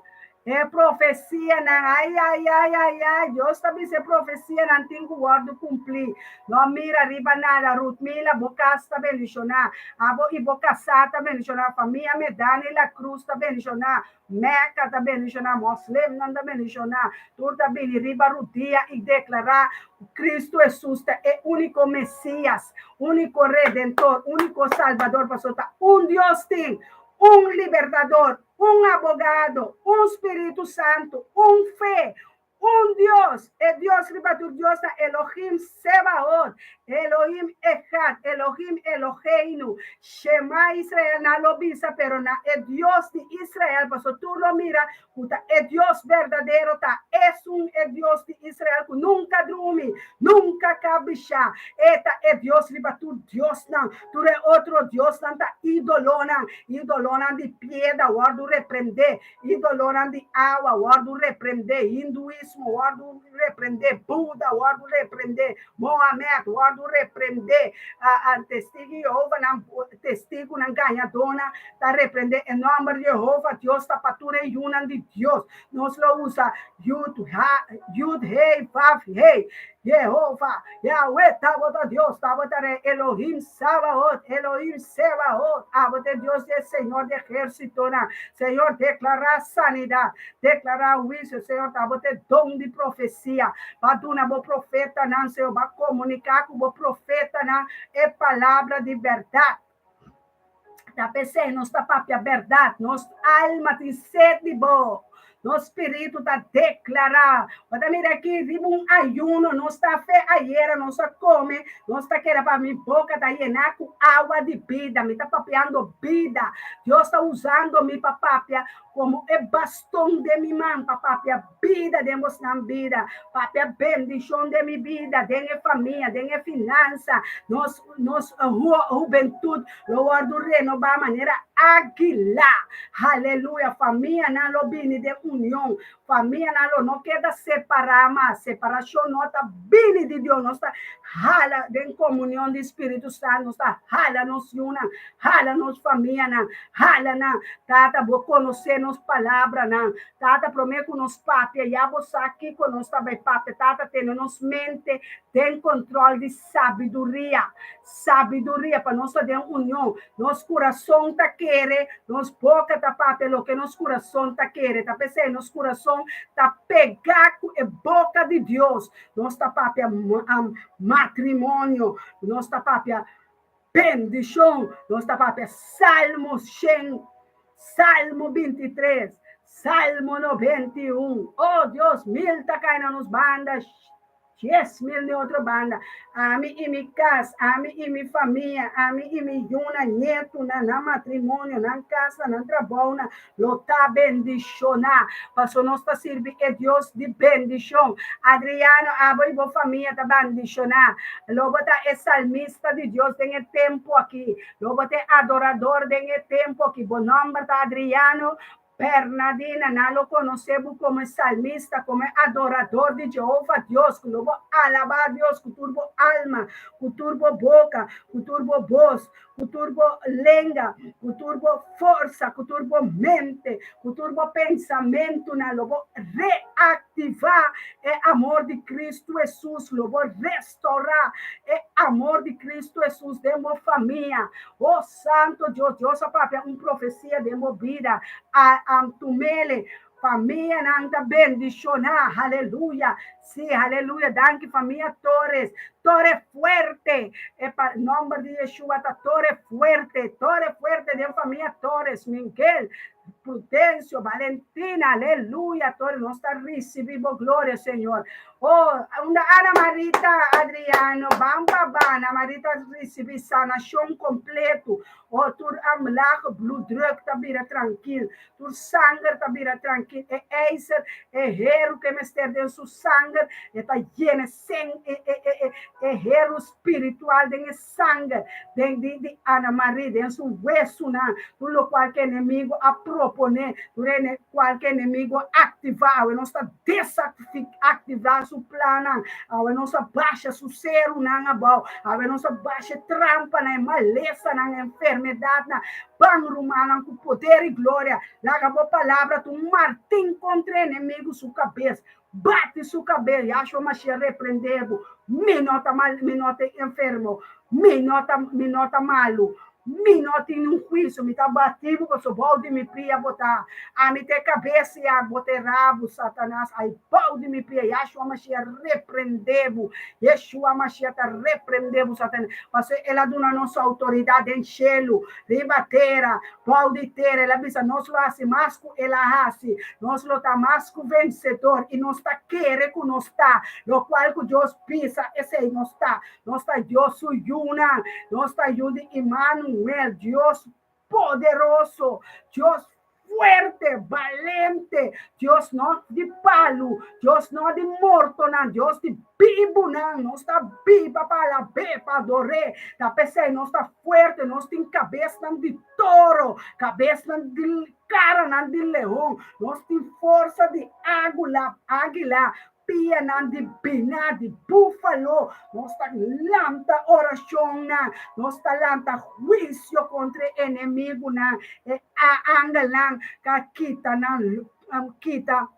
[SPEAKER 1] E profesianan, ai, ai, ai, ai, ai, Dios ta bisa e profesianan tin ku wòrdu kumplí. No mira riba nada, Ruthmila, bo kas ta bendishoná. Abo i bo kasá ta bendishoná. Famia Medani La Cruz ta bendishoná. Mecca ta bendishoná, moslimnan ta bendishoná, tur ta bini riba rudia i deklará ku Cristo Hesus ta e úniko Mesias, úniko Redentor, úniko Salbador, pasobra ta un Dios tin, un Libertador, un Abogado, un Spiritu Santu, un fe, un Dios, e Dios riba. tur Dios ta Elohim Sebaot, Elohim Echad, Elohim Eloheinu, Shema Israel nan lo bisa, pero na e Dios di Israel, paso tur lo mira ku ta e Dios berdadero ta esun e Dios di Israel ku nunka drumi, nunka kabishá. E ta e Dios riba tur diosnan, tur e otro diosnan ta ídolonan, ídolonan di piedra wòrdu reprendé, ídolonan di awa wòrdu reprendé, hinduismo wòrdu reprendé, Buda wòrdu reprendé, Mohamed wòrdu reprendé, Testigu di Jehovanan, testigunan gañadónan ta reprendé e nòmber di Jehova. Dios ta pa tur e yunan di Dios. Nos lo usa Yud, Ha, Yud, Hei, Vav, Hei. Jehova, Yahweh, tabata Dios, tabata Rei, Elohim Sabaot, Elohim Sebaot, abo ta e Dios di e Señor di ehérsitonan. Señor, deklará sanidat, deklará huisio, Señor, tabata e don di profesia. Ba duna bo profetanan, Señor, ba komuniká ku bo profetanan e palabra di bèrdat. Ta p'esei nos ta papia bèrdat, nos alma tin sed di bo, nos spiritu ta deklará. Bo ta mira aki riba un ayuno, nos ta fe ayera, nos a kome, nos ta keda pa mi boka ta yená ku awa di bida. Mi ta papiando bida. Dios ta usando mi pa papia komo e baston den mi man pa papia bida den bosnan bida, papia bendishon den mi bida, den e famia, den e finansa. Nos Nos hubentut lo wòrdu renobá manera águila. Haleluya! Famianan lo bini den union. Famianan lo no keda separá mas. Separashon no ta bini di Dios. Nos ta hala den komunion di Spiritu Santu. Nos ta hala nos yunan, hala nos famianan, hala nan. Tata, bo konosé nos palabranan. Tata, promé ku nos papia, ya bo sa kiko nos ta bai papia. Tata, tene nos mente den kontrol di Sabiduria, sabiduria pa nos ta den union. Nos kurason ta kere, nos boka ta papia loke nos kurason ta kere. Ta p'esei nos kurason ta pegá ku e boka di Dios. Nos ta papia matrimonio, nos ta papia bendishon, nos ta papia Salmo shen, Salmo 23, Salmo 91. Oh Dios, mil ta kai na nos banda, 10,000 di otro banda. Ami i mi kas, ami i mi famia, ami i mi yunan, ñetunan, nan matrimonio, nan kasnan, nan trabounan lo ta bendishoná, pasobra nos ta sirbi e Dios di bendishon. Adriano, abo i bo famia ta bandishoná. Lo bo ta e salmista di Dios den e tempu akí. Lo bo ta e adorador den e tempu akí. Bo nòmber ta Adriano Bernadina, nan lo konosé bo komo e salmista, komo e adorador di Jehova Dios, ku lo bo alabá Dios ku tur bo alma, ku tur bo boka, ku tur bo bos, ku tur bo lenga, ku tur bo forsa, ku tur bo mente, ku tur bo pensamentunan. Lo bo reaktivá e amor di Kristu Hesus, lo bo restourá e amor di Kristu Hesus den bo famia. Oh Santo Dios, Dios a papia un profesia den bo bida. A am tumele. Famianan ta bendishoná. Haleluya. Sí, haleluya. Danki famia Torres. Torre fuerte. E pa nomber di Yeshua ta Torre fuerte. Torre fuerte den famia Torres. Miguel, Prudencio, Valentina, aleluya. Torre, nos ta ricibi bo gloria, Señor. Oh, unda Ana Marita, Adriano, ban pa ba. Ana Marita ricibi sanacion completo. Oh, tur amlaag bloeddruk ta bira trankil. Tur sanger ta bira trankil. E ijzer, e heru ke mester den su sanger, e ta yena sen e e e e e heru spiritual den e sanger den di di Ana Marie, den su wesunan. Tur lokual ke enemigo a proponé, tur ene kual ke enemigo a aktivá, awe nos ta desaktivá su plannan, awe nos a basha su serunan abou, awe nos a basha e trampanan, e malesanan, e enfermedatnan. Ban, rumannan, ku poder i gloria, laga bo palabra ta un martin kontra e enemigu su kabes. Bati su kabes, Yahshua Mashiach reprendé bo, Mi no ta mal, mi no ta enfermo, mi no ta, mi no ta malu. Mi no tin un huisio, mi ta bati bo pasobra bou di mi pia bo ta. Ami ta e kabes i abo ta e rabu, Satanas, ai bou di mi pia. Yahshua Mashiach reprende bo. Yeshua Mashiach ta reprende bo, Satanas, pasobra el a duna nos outoridat den shelu, riba tera, bou di tera. El a bisa nos lo hasi mas ku el a hasi. Nos lo ta mas ku vensedor i nos ta kere ku nos ta. Lokual ku Dios bisa, esei nos ta. Nos ta Dios su yunan. Nos ta yu di Immanuel, Dios poderoso, Dios fuerte, balente, Dios no di palu, Dios no di mortonan, Dios di bibunan. Nos ta biba pa alab'é, pa ador'é. Ta p'esei nos ta fuerte, nos tin kabesnan di toro, kabesnan di karanan di leon. Nos tin forsa di águla, águila, Pianan di bina di búfalo. Nos ta lanta orashonnan, nos ta lanta huisio kontra e enemigunan, e angelnan ka kita nan, kita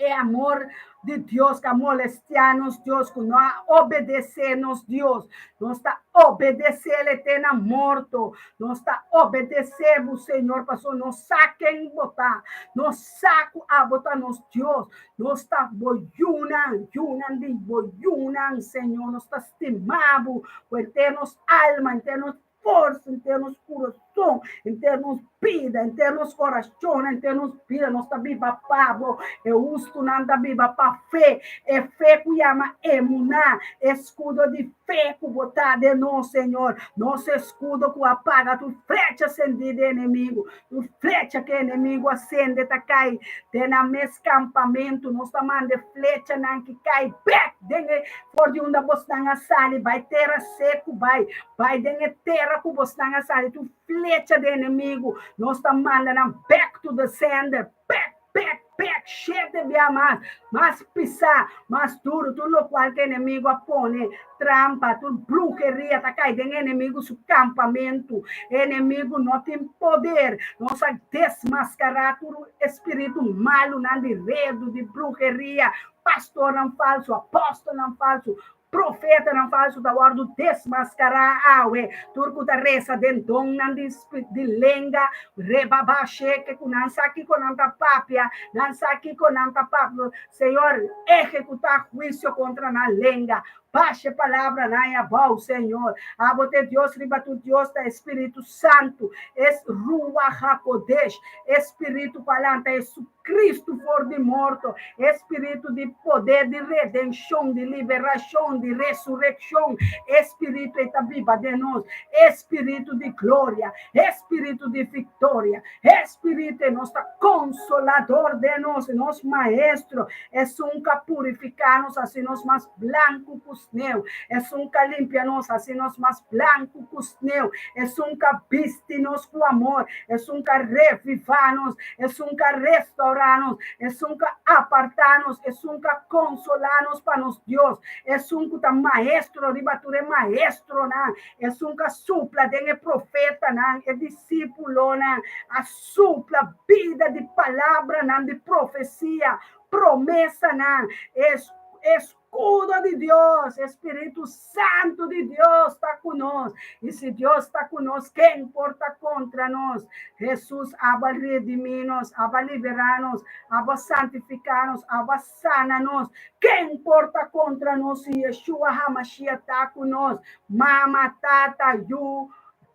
[SPEAKER 1] e amor di Dios ka molestiá nos Dios, ku no a obedesé nos Dios. Nos ta obedesé-L te na morto. Nos ta obedesé bo, Señor, pasobra nos sa ken bo ta. Nos sa ku abo ta nos Dios. Nos ta bo yunan, yunan di bo yunan, Señor. Nos ta stima bo ku henter nos alma, henter nos forsa, henter nos kurason, henter nos bida, henter nos orashon, henter nos bida. Nos ta biba pa bo. E hustunan ta biba pa fe, e fe ku yama emuná, e eskudo di fe ku bo ta den nos, Señor. Nos eskudo ku a paga tur flecha sendí di enemigu. Tur flecha ku e enemigu a sende ta kai den nan mes kampamentu. Nos ta manda e flechanan ki kai bèk den e for di unda bosnan a sali, bai tera seku, bai, bai den e tera ku bosnan a sali. Tur flecha di enemigu, nos ta manda nan bèk to the sender, bèk, bèk, bèk, shete bia mas, mas pisá, mas duru. Tur lokual ku enemigu a pone trampa, tur bruheria ta kai den enemigu su kampamentu. Enemigu no tin poder. Nos a desmaskará tur espiritu malunan di redu, di bruheria, pastornan falsu, apòstelnan falsu, Profetanan falsu ta wòrdu desmaskará awe. Tur ku ta resa den donnan di di lenga, rebabá sheke ku nan sa kiko nan ta papia, nan sa kiko nan ta papia. Señor, ehekutá huisio kontra nan lenga. Basha e palabranan ei abou, Señor. Abo ta e Dios riba tur dios, ta e Spiritu Santu, e Ruach HaKodesh, e Spiritu ku a lanta Hesu. Cristo for di morto, e spiritu di poder di redenshon, di liberashon, di resurekshon, e spiritu ei ta biba den nos, e spiritu di gloria, e spiritu di viktoria, e spiritu ei nos ta konsolador den nos, nos maestro, esun ku a purifiká nos hasi nos mas blanku ku sneu, esun ku a limpia nos hasi nos mas blanku ku sneu, esun ku a bisti nos ku amor, esun ku a revivá nos, Esun ka restaurá nos, esun ka apartá nos, esun ka konsolá nos pa nos Dios, esun ku ta maestro riba tur e maestronan, esun ka supla den e profetanan, e disípulonan, a supla bida di palabranan di profesia, promesanan, es es. Escudo di Dios, e Spiritu Santu di Dios ta ku nos. I si Dios ta ku nos, ken por ta kontra nos? Hesus aba redimí nos, aba liberá nos, aba santifiká nos, aba sana nos. Ken por ta kontra nos si Yeshua HaMashiach ta ku nos? Mama, tata, yu,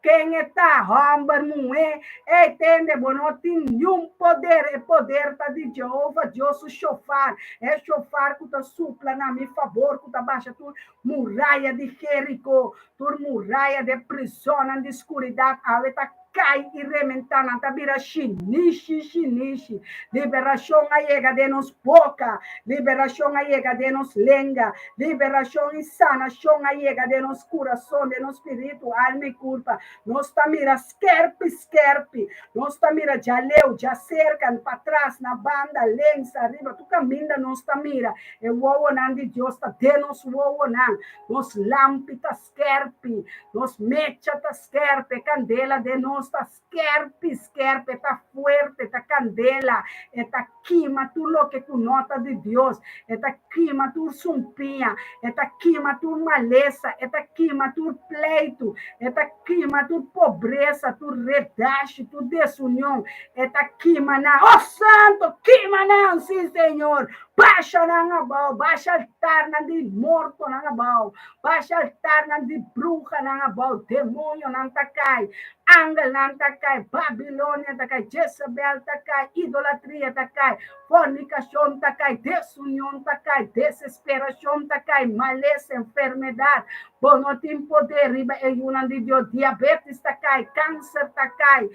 [SPEAKER 1] Ken e ta, hòmber, muhé? Ey, tende, bo no tin niun poder. E poder ta di Jehova, Dios su shofar, e shofar ku ta supla na mi fabor, ku ta basha tur muraya di Jeriko, tur muraya di e prizonnan di skuridat. Awe ta kai i rementá, nan ta bira shinishi, shinishi. Liberashon a yega den nos boka, liberashon a yega den nos lenga, Liberashon i sanashon a yega den nos kurason, den nos spiritu, alma i kurpa. Nos ta mira skerpi skerpi. Nos ta mira djaleu, djaserka, patras, na banda, lenks, ariba, tur kaminda nos ta mira. E wowonan di Dios ta den nos wowonan. Nos lampi ta skerpi. Nos mecha ta skerpi. E kandela den nos. nos ta skerpi skerpi, e ta fuerte, e ta kandela, e ta kima tur loke ku no ta di Dios, e ta kima tur sumpiña, e ta kima tur malesa, e ta kima tur pleitu, e ta kima tur pobresa, tur redashi, tur desunion, e ta kima nan. Oh Santo, kima nan, sí Señor, basha nan abou, basha altarnan di mortonan abou, basha altarnan di bruhanan abou, demonionan ta kai, angelnan ta kai, Babilonia ta kai, Jezebel ta kai, idolatria ta kai, fornikashon ta kai, desunion ta kai, desesperashon ta kai, malesa, enfermedat, bo no tin poder riba e yunan di Dios, diabetes ta kai, kanser ta kai,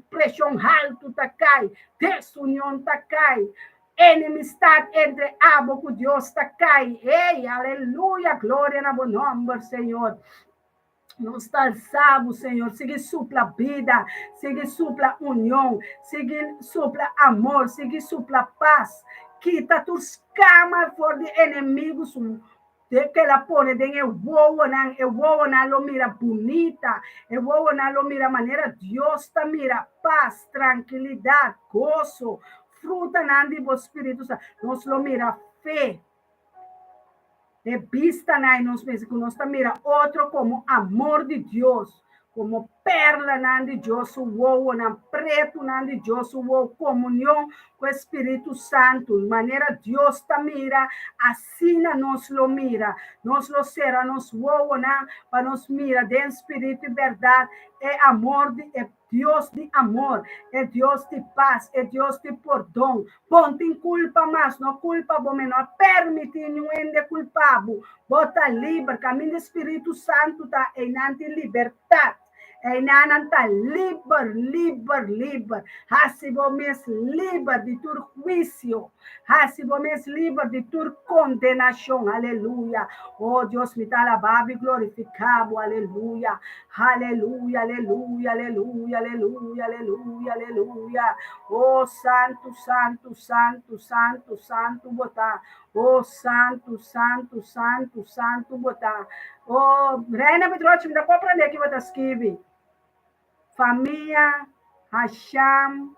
[SPEAKER 1] preshon haltu ta kai, desunion ta kai, enemistat entre abo ku Dios ta kai. Ey, aleluya, gloria na bo nòmber, Señor. Nos ta alsa bo, Señor. Sigui supla bida, sigui supla union, sigui supla amor, sigui supla pas. Kita tur skama for di enemigu su de ke el a pone den e wowonan. E wowonan lo mira bunita, e wowonan lo mira manera Dios ta mira, pas, trankilidat, goso, frutanan di bo Spiritu Santu. Nos lo mira fe. E bistanan nos mester ku nos ta mira otro komo amor di Dios, komo perlanan di Dios su wowonan, pretunan di Dios su wowo, komunion ku e Spiritu Santu. Manera Dios ta mira, asina nos lo mira. Nos lo sera nos wowonan pa nos mira den spiritu i bèrdat e amor di e Dios di amor, e Dios di pas, e Dios di pordon. Bon tin kulpa mas, no kulpa bo me, no a permití niun hende kulpa bo. Bo ta liber, kaminda e Spiritu Santu ta, einan tin libertat. Einan nan ta liber, liber, liber. Hasi bo mes liber di tur huisio. Hasi bo mes liber di tur kondenashon. Aleluya. Oh Dios, mi ta alabá bo i glorifiká bo. Aleluya. Aleluya, aleluya, aleluya, aleluya, aleluya, aleluya. Oh Santu, Santu, Santu, Santu, Santu bo ta. Oh Santu, Santu, Santu, Santu bo ta. Oh, Reina Pedroche, mi ta komprendé ki bo ta skibi. Famia Hasham,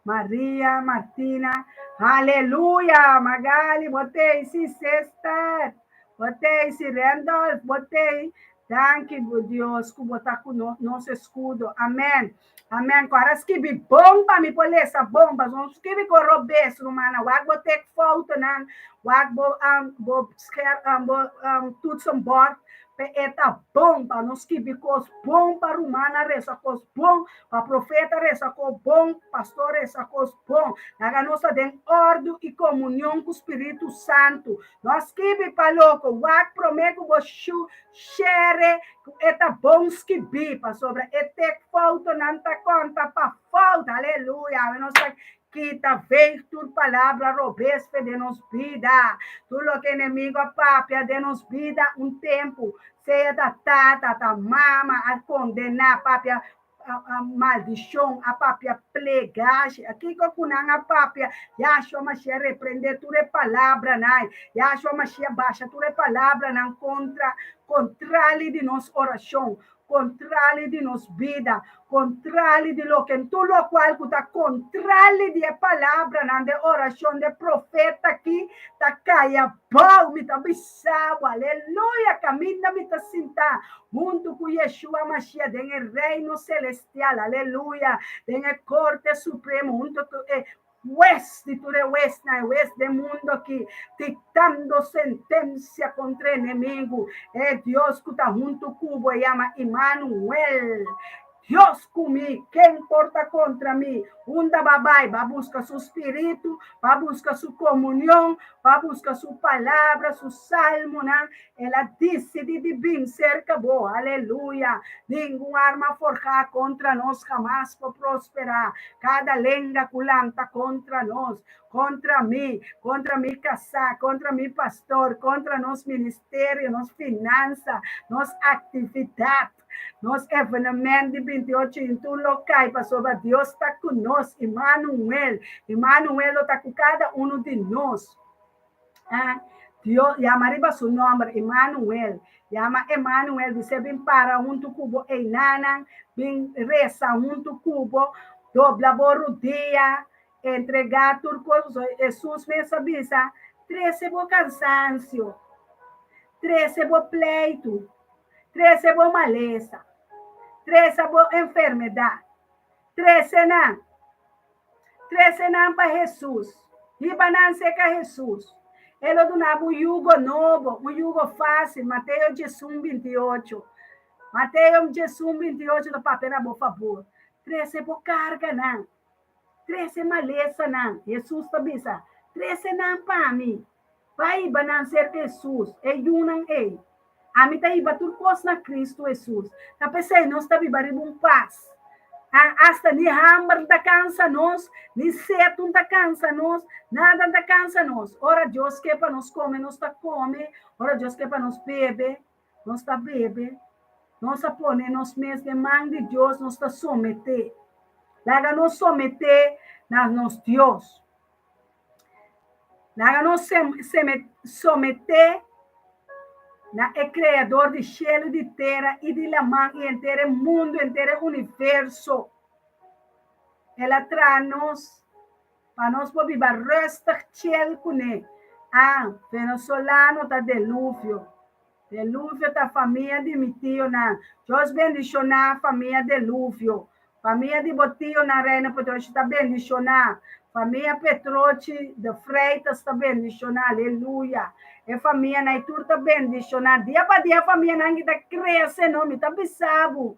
[SPEAKER 1] Maria, Martina, Haleluya, Magali, bo tei, si sister, bo tei, si Randolph, bo tei. Danki bo Dios ku bo ta ku nos eskudo. Amen. Amen. Ku ara skibi bon pa mi por lesa bon, pasobra no skibi ku robes, rumannan. Wak bo tek fotonan, wak bo um, bo scher, um, bo um, toetsenbord. Pe e ta bon pa nos skibi kos bon pa rumannan resa kos bon, pa profeta resa kos bon, pastor resa kos bon. Laga nos ta den òrdu i komunion ku Spiritu Santu. No skibi pa loko, wak promé ku bo shu shere ku e ta bon skibí, pasobra e tek foutonan ta konta pa fout. Aleluya! Awe nos ta Kita veeg tur palabra robes fe den nos bida. Tur loke enemigo a papia den nos bida un tempu, sea ta tata, ta mama, a kondená, papia maldishon, a papia plegashi, a kiko ku nan a papia, Yahshua Mashiach reprendé tur e palabranan. Yahshua Mashiach basha tur e palabranan kontra, kontrali di nos orashon, kontrali di nos bida, kontrali di loke, tur lokual ku ta kontrali di e palabranan de orashon de profeta aki ta kai abou. Mi ta bisa bo, aleluya, kaminda mi ta sinta huntu ku Yeshua Mashiach den e reino selestial, aleluya, den e korte supremo huntu ku e Hues di tur e huesnan, e hues den mundu aki, diktando sentensia kontra enemigu. E Dios ku ta huntu ku bo e yama Imanuel. Dios ku mi, ken por ta kontra mi? Unda bo a bai? Bo a buska su spiritu, bo a buska su komunion, bo a buska su palabra, su salmonan. El a disidí di bin serka bo. Aleluya! Ningun arma forjá kontra nos hamas por prosperá. Kada lenga ku lanta kontra nos, kontra mi, kontra mi kasá, kontra mi pastor, kontra nos ministerio, nos finansa, nos aktividat, nos evenement di 28 i tur lo kai pasobra Dios ta ku nos. Imanuel, Imanuel lo ta ku kada unu di nos. Ah, Dios, yama riba su nòmber, Emmanuel. Yama Emmanuel, bis'é bin para huntu ku bo einanan, bin resa huntu ku bo, dobla bo rudia, entregá tur kos. Pasobra Hesus mes a bisa, Trese bo kansansio, trese bo pleitu, trese bo malesa, trese bo enfermedat, trese nan. Trese nan pa Hesus. Hiba nan serka Hesus. E lo duna bo un yugo nobo, un yugo fásil, Mateo 11, 28. Mateo 11, 28 ta papia na bo fabor. Trese bo karganan. Trese malesanan. Hesus ta bisa, Trese nan pa mi. Bai hiba nan serka Hesus, e yunan ei. Ami ta hiba tur kos na Kristu Hesus. Ta p'esei nos ta biba riba un pas. Asta ni hamber n'ta kansa nos, ni set n'ta kansa nos, nada n'ta kansa nos. Ora Dios ke pa nos kome, nos ta kome. Ora Dios ke pa nos bebe, nos ta bebe. Nos a pone nos mes den man di Dios, nos ta someté. Laga nos someté na nos Dios. Laga nos someté na e Kreador di shelu, di tera i di laman i henter e mundu, henter e universo. El a traha nos pa nos por biba rustig chel kuné. Ah, venezolano ta deluvio. Deluvio ta famia di mi tionan. Dios bendishoná famia Deluvio. Famia di bo tionan Reina Petrochi ta bendishoná. Famia Petrochi de Freitas ta bendishoná. Aleluya. E famianan ei tur ta bendishoná. Dia pa dia famianan ki ta krese no. Mi ta bisa bo.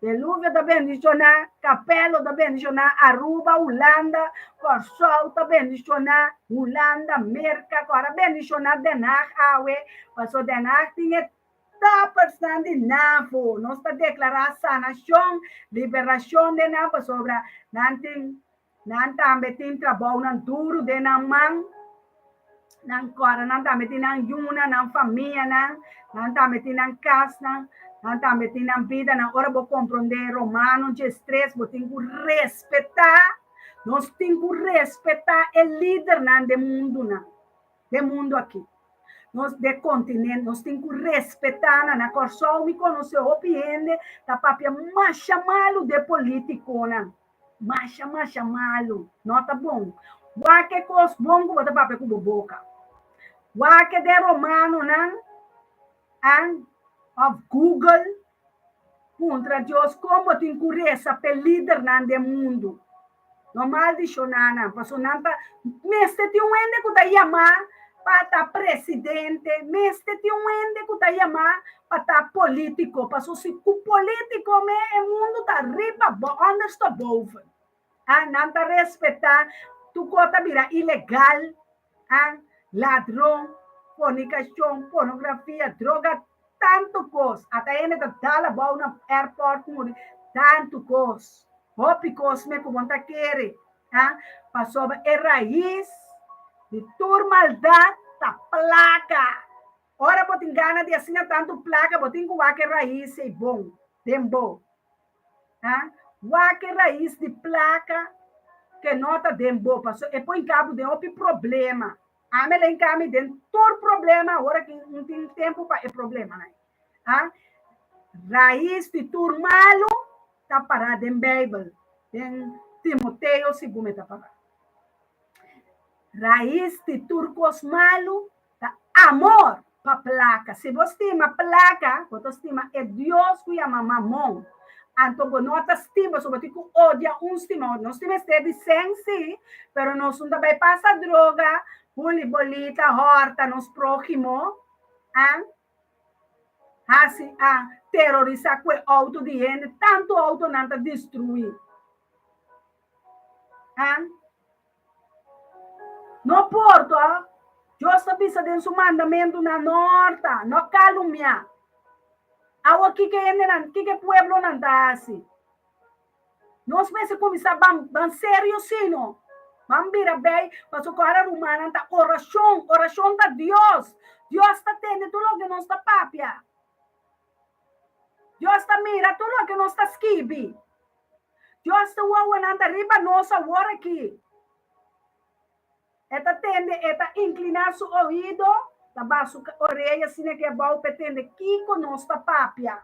[SPEAKER 1] Deluvio ta bendishoná, Capello ta bendishoná, Aruba, Hulanda, Kòrsou ta bendishoná, Hulanda, Merka, ku ora bendishoná Den Haag awe, pasobra Den Haag tin e toppersnan di NAVO. Nos ta deklará sanashon, liberashon den nan pasobra nan tin Nan tambe tin trabounan duru den nan man. Nan kòrda nan tambe tin nan yunan, nan famianan, nan tambe tin nan kasnan, nan tambe tin nan bidanan. Ora bo komprondé Romano 13, bo tin ku respetá, nos tin ku respetá e lidernan den mundunan, den mundu aki. Nos de kontinent, nos tin ku respetá nan. Na Kòrsou mi konosé hopi hende ta papia masha malu de polítikonan. Masha masha malu, no ta bon. Wak e kos bon ku bo ta papia ku bo boka. Wak e den Romanonan an òf Google puntra Dios kon bo tin ku resa p'e lidernan den mundu. No maldishoná nan, pasobra nan ta mester tin un hende ku ta yamá pa ta presidente, mester tin un hende ku ta yamá pa ta polítiko, pasobra si ku polítiko me e mundu ta riba bo, ondersteboven. Ah, nan ta respetá tur kos ta bira ilegal, ah, ladron, fornikashon, pornografia, droga, tantu kos. Ata hende ta dal abou na airport muri, tantu kos. Hopi kos me ku bo no ta kere. Ah, pasobra e rais di tur maldat ta plaka. Ora bo tin gana di asina tantu plaka, bo tin ku wak e rais ei bon den bo. Ah, wak e rais di plaka ke no ta den bo, pasobra e por hinka bo den hopi problema. Ami a hinka mi den tur problema, awor aki no tin tempu pa e problemanan ei. Ah, rais di tur malu ta pará den Beibel, den Timoteo segun e ta pará. Rais di tur kos malu ta amor pa plaka. Si bo stima plaka, bo ta stima e dios ku yama Mamon. Anto bo no ta stima, so bo tin ku odia un stima otro. Nos tin mester di sèn sí, pero nos no ta bai pasa droga, huli bolita, hòrta nos próhimo, an hasi a terorisá ku e outo di hende. Tantu outonan ta destruí. An. No por to, Dios ta bisa den su mandamentunan, no horta, no kalumniá. Awor kiko e hendenan, kiko e pueblonan ta hasi? Nos mester kuminsá ban ban serio sí no. Ban bira bei, pasobra ku ora rumannan ta orashon, orashon ta Dios. Dios ta tende tur loke nos ta papia. Dios ta mira tur loke nos ta skibi. Dios ta wowonan ta riba nos awor aki. E ta tende, e ta inkliná su oido. Ta baha su orea asina ke abou pa e tende kiko nos ta papia,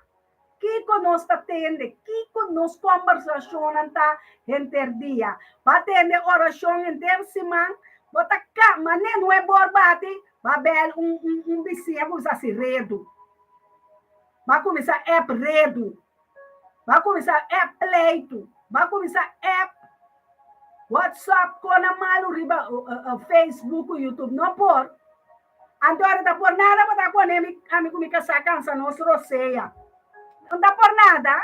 [SPEAKER 1] kiko nos ta tende, kiko nos kombersashonnan ta henter dia. Ba tende orashon henter siman, bo ta ka manera no e bor bati, ba bel un un un bisiña kuminsá hasi redu. Ba kuminsá app redu. Ba kuminsá app pleitu. Ba kuminsá app WhatsApp kona malu riba Facebook ku YouTube. No por. Anto ora ta por nada bo ta pone mi ami ku mi kasá kansa nos rosea. No ta por nada.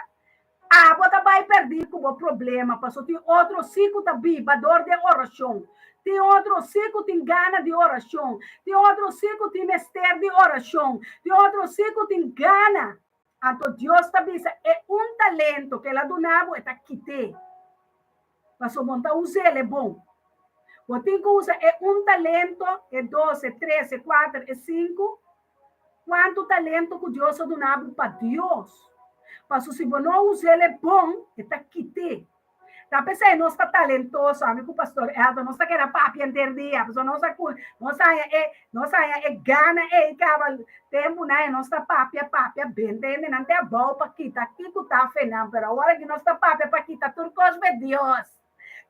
[SPEAKER 1] Abo ta bai pèrdí ku bo problema paso tin otro sí ku ta biba dor di e orashon. Tin otro sí ku tin gana di orashon. Tin otro sí ku tin mester di orashon. Tin otro sí ku tin gana. Anto Dios ta bisa e un talento ku el a duna bo e ta kit'é. Pasobra bo no ta us'el e bon. Bo tin ku usa e un talento, e dos, e tres, e kuater, e sinku. Kuantu talento ku Dios a duna bo pa Dios. Pasobra si bo no us'el e bon, e ta kit'é. Ta p'esei nos ta talentoso, ami ku Pastor Elton, nos ta keda papia henter dia, pasobra nos a nos haña e nos haña e gana ei kaba tempunan ei nos ta papia papia benta hendenan te abou pa kita kiko ta afenan, pero awor aki nos ta papia pa kita tur kos be Dios.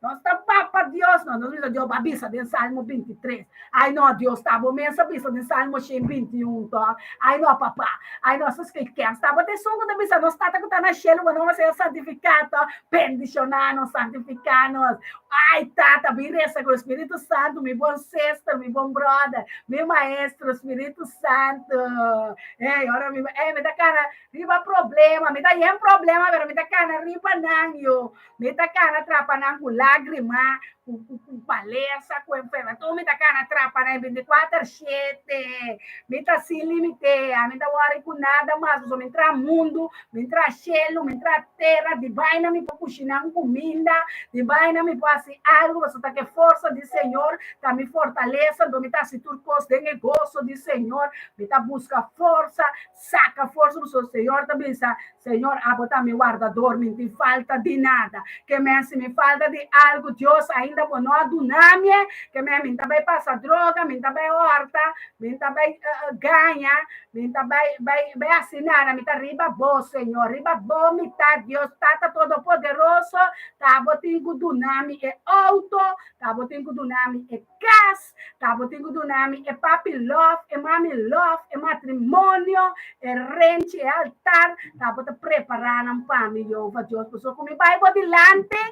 [SPEAKER 1] Nos ta papa Dios, no, nos bisa Dios bo a bisa den Salmo 23. Ai no, Dios ta bo mes a bisa den Salmo 121 to. Ai no, papa. Ai no, sus ke ken sta bo ta esun ku ta bisa nos Tata ku ta na shelu, bo nomber sea santifiká to. Bendishoná nos, santifiká nos. Ai Tata, bin resa ku Spiritu Santu, mi bon sister, mi bon brother, mi maestro, Spiritu Santu. Ei, ora mi, ei, mi ta kana riba problema, mi ta yen problema, pero mi ta kana riba nan yo. Mi ta kana trapa nan ku lágrima, ku ku ku malesa, ku enfermedad. Tur mi ta kana trapa nan 24 shete. Mi ta sin limite. Mi ta wòri ku nada mas. Pasobra mi entra mundu, mi entra shelu, mi entra tera. Di baina mi por kushiná un kuminda, di baina mi por hasi algu. Pasobra ta ku e forsa di Señor ta mi fortalesa. Anto mi ta hasi tur kos den e goso di Señor. Mi ta buska forsa, saka forsa. Pasobra Señor ta bisa, Señor, abo ta mi wardador, mi n'tin falta di nada. Ke men si mi falta di algu, Dios, ainda bo no a duna mi e. Ke men mi n'ta bai pasa droga, mi n'ta bai horta, mi n'ta bai gaña, mi n'ta bai bai bai hasi nada. Mi ta riba bo, Señor, riba bo mi ta, Dios Tata Todopoderoso, ta bo tin ku duna mi e auto, ta bo tin ku duna mi e kas, ta bo tin ku duna mi e papi lòf, e mami lòf, e matrimonio, e renchi, e altar, ta bo ta prepará nan pa mi, Jehová Dios. Pasobra ku mi bai bo dilanti,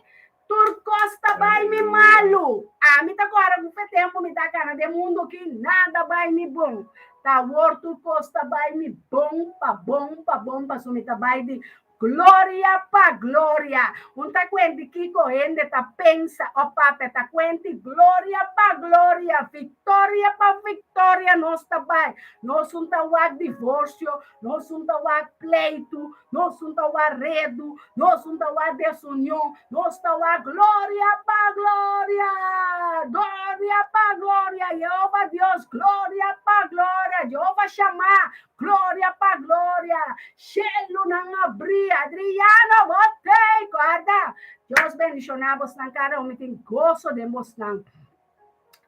[SPEAKER 1] tur kos ta bai mi malu. Ami ta kòrda ku fe tempu mi ta kana den mundu aki, nada bai mi bon. Ta awor tur kos ta bai mi bon pa bon pa bon, pasobra mi ta bai di Gloria pa gloria. Un ta cuenti kico hende ta pensa o papia ta cuenti gloria pa gloria, victoria pa victoria nos ta bay. Nos un ta wak divorcio, nos un ta wak pleitu, nos un ta wak redu, nos un ta wak desunion, nos ta wak gloria pa gloria, gloria pa gloria, Jehova Dios, gloria pa gloria, Jehova Shammah, Gloria pa gloria, shelunan abrí, Adriano, bo tei, guarda. Dios bendishoná bosnan kada un, mi tin goso den bosnan.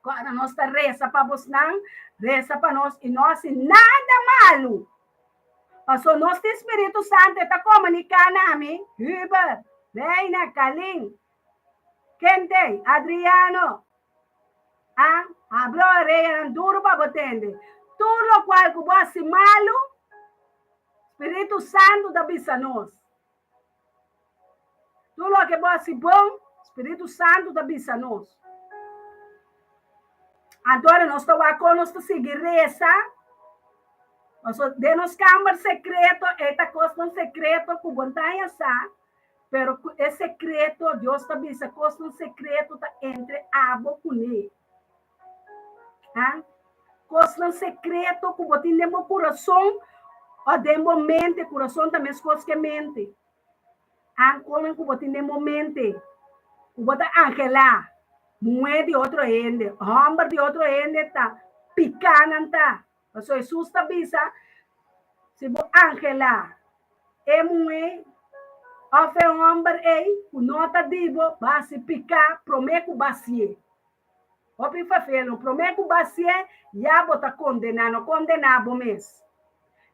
[SPEAKER 1] Guarda, nos ta resa pa bosnan, resa pa nos i no hasi nada malu. Paso nos tin Spiritu Santu, e ta komuniká na mi, Hubert, Reina, Kalin, Kentei, Adriano, A habla oreanan duru pa bo tende. Tur lokual ku bo hasi malu, Spiritu Santu ta bisa nos. Tur loke bo hasi bon, Spiritu Santu ta bisa nos. Anto ora nos ta wak kon nos ta sigui resa, pasobra den nos kamber sekreto e ta kosnan sekreto ku bo no ta haña sa. Pero ku e sekreto, Dios ta bisa kosnan sekreto ta entre abo kuné. Ha? Kosnan sekreto ku bo tin den bo kurason o den bo mente, kurason ta meskos ke mente. Ha? Kosnan ku bo tin den bo mente, ku bo ta anhelá muhé di otro hende, hòmber di otro hende ta piká nan ta. Pasobra Hesus ta bisa, Si bo anhelá e muhé òf e hòmber ei ku no ta di bo, bo hasi piká promé ku bo hasié. Hopi fafelo, promé ku basié, ya bo ta kondená, no kondená bo mes.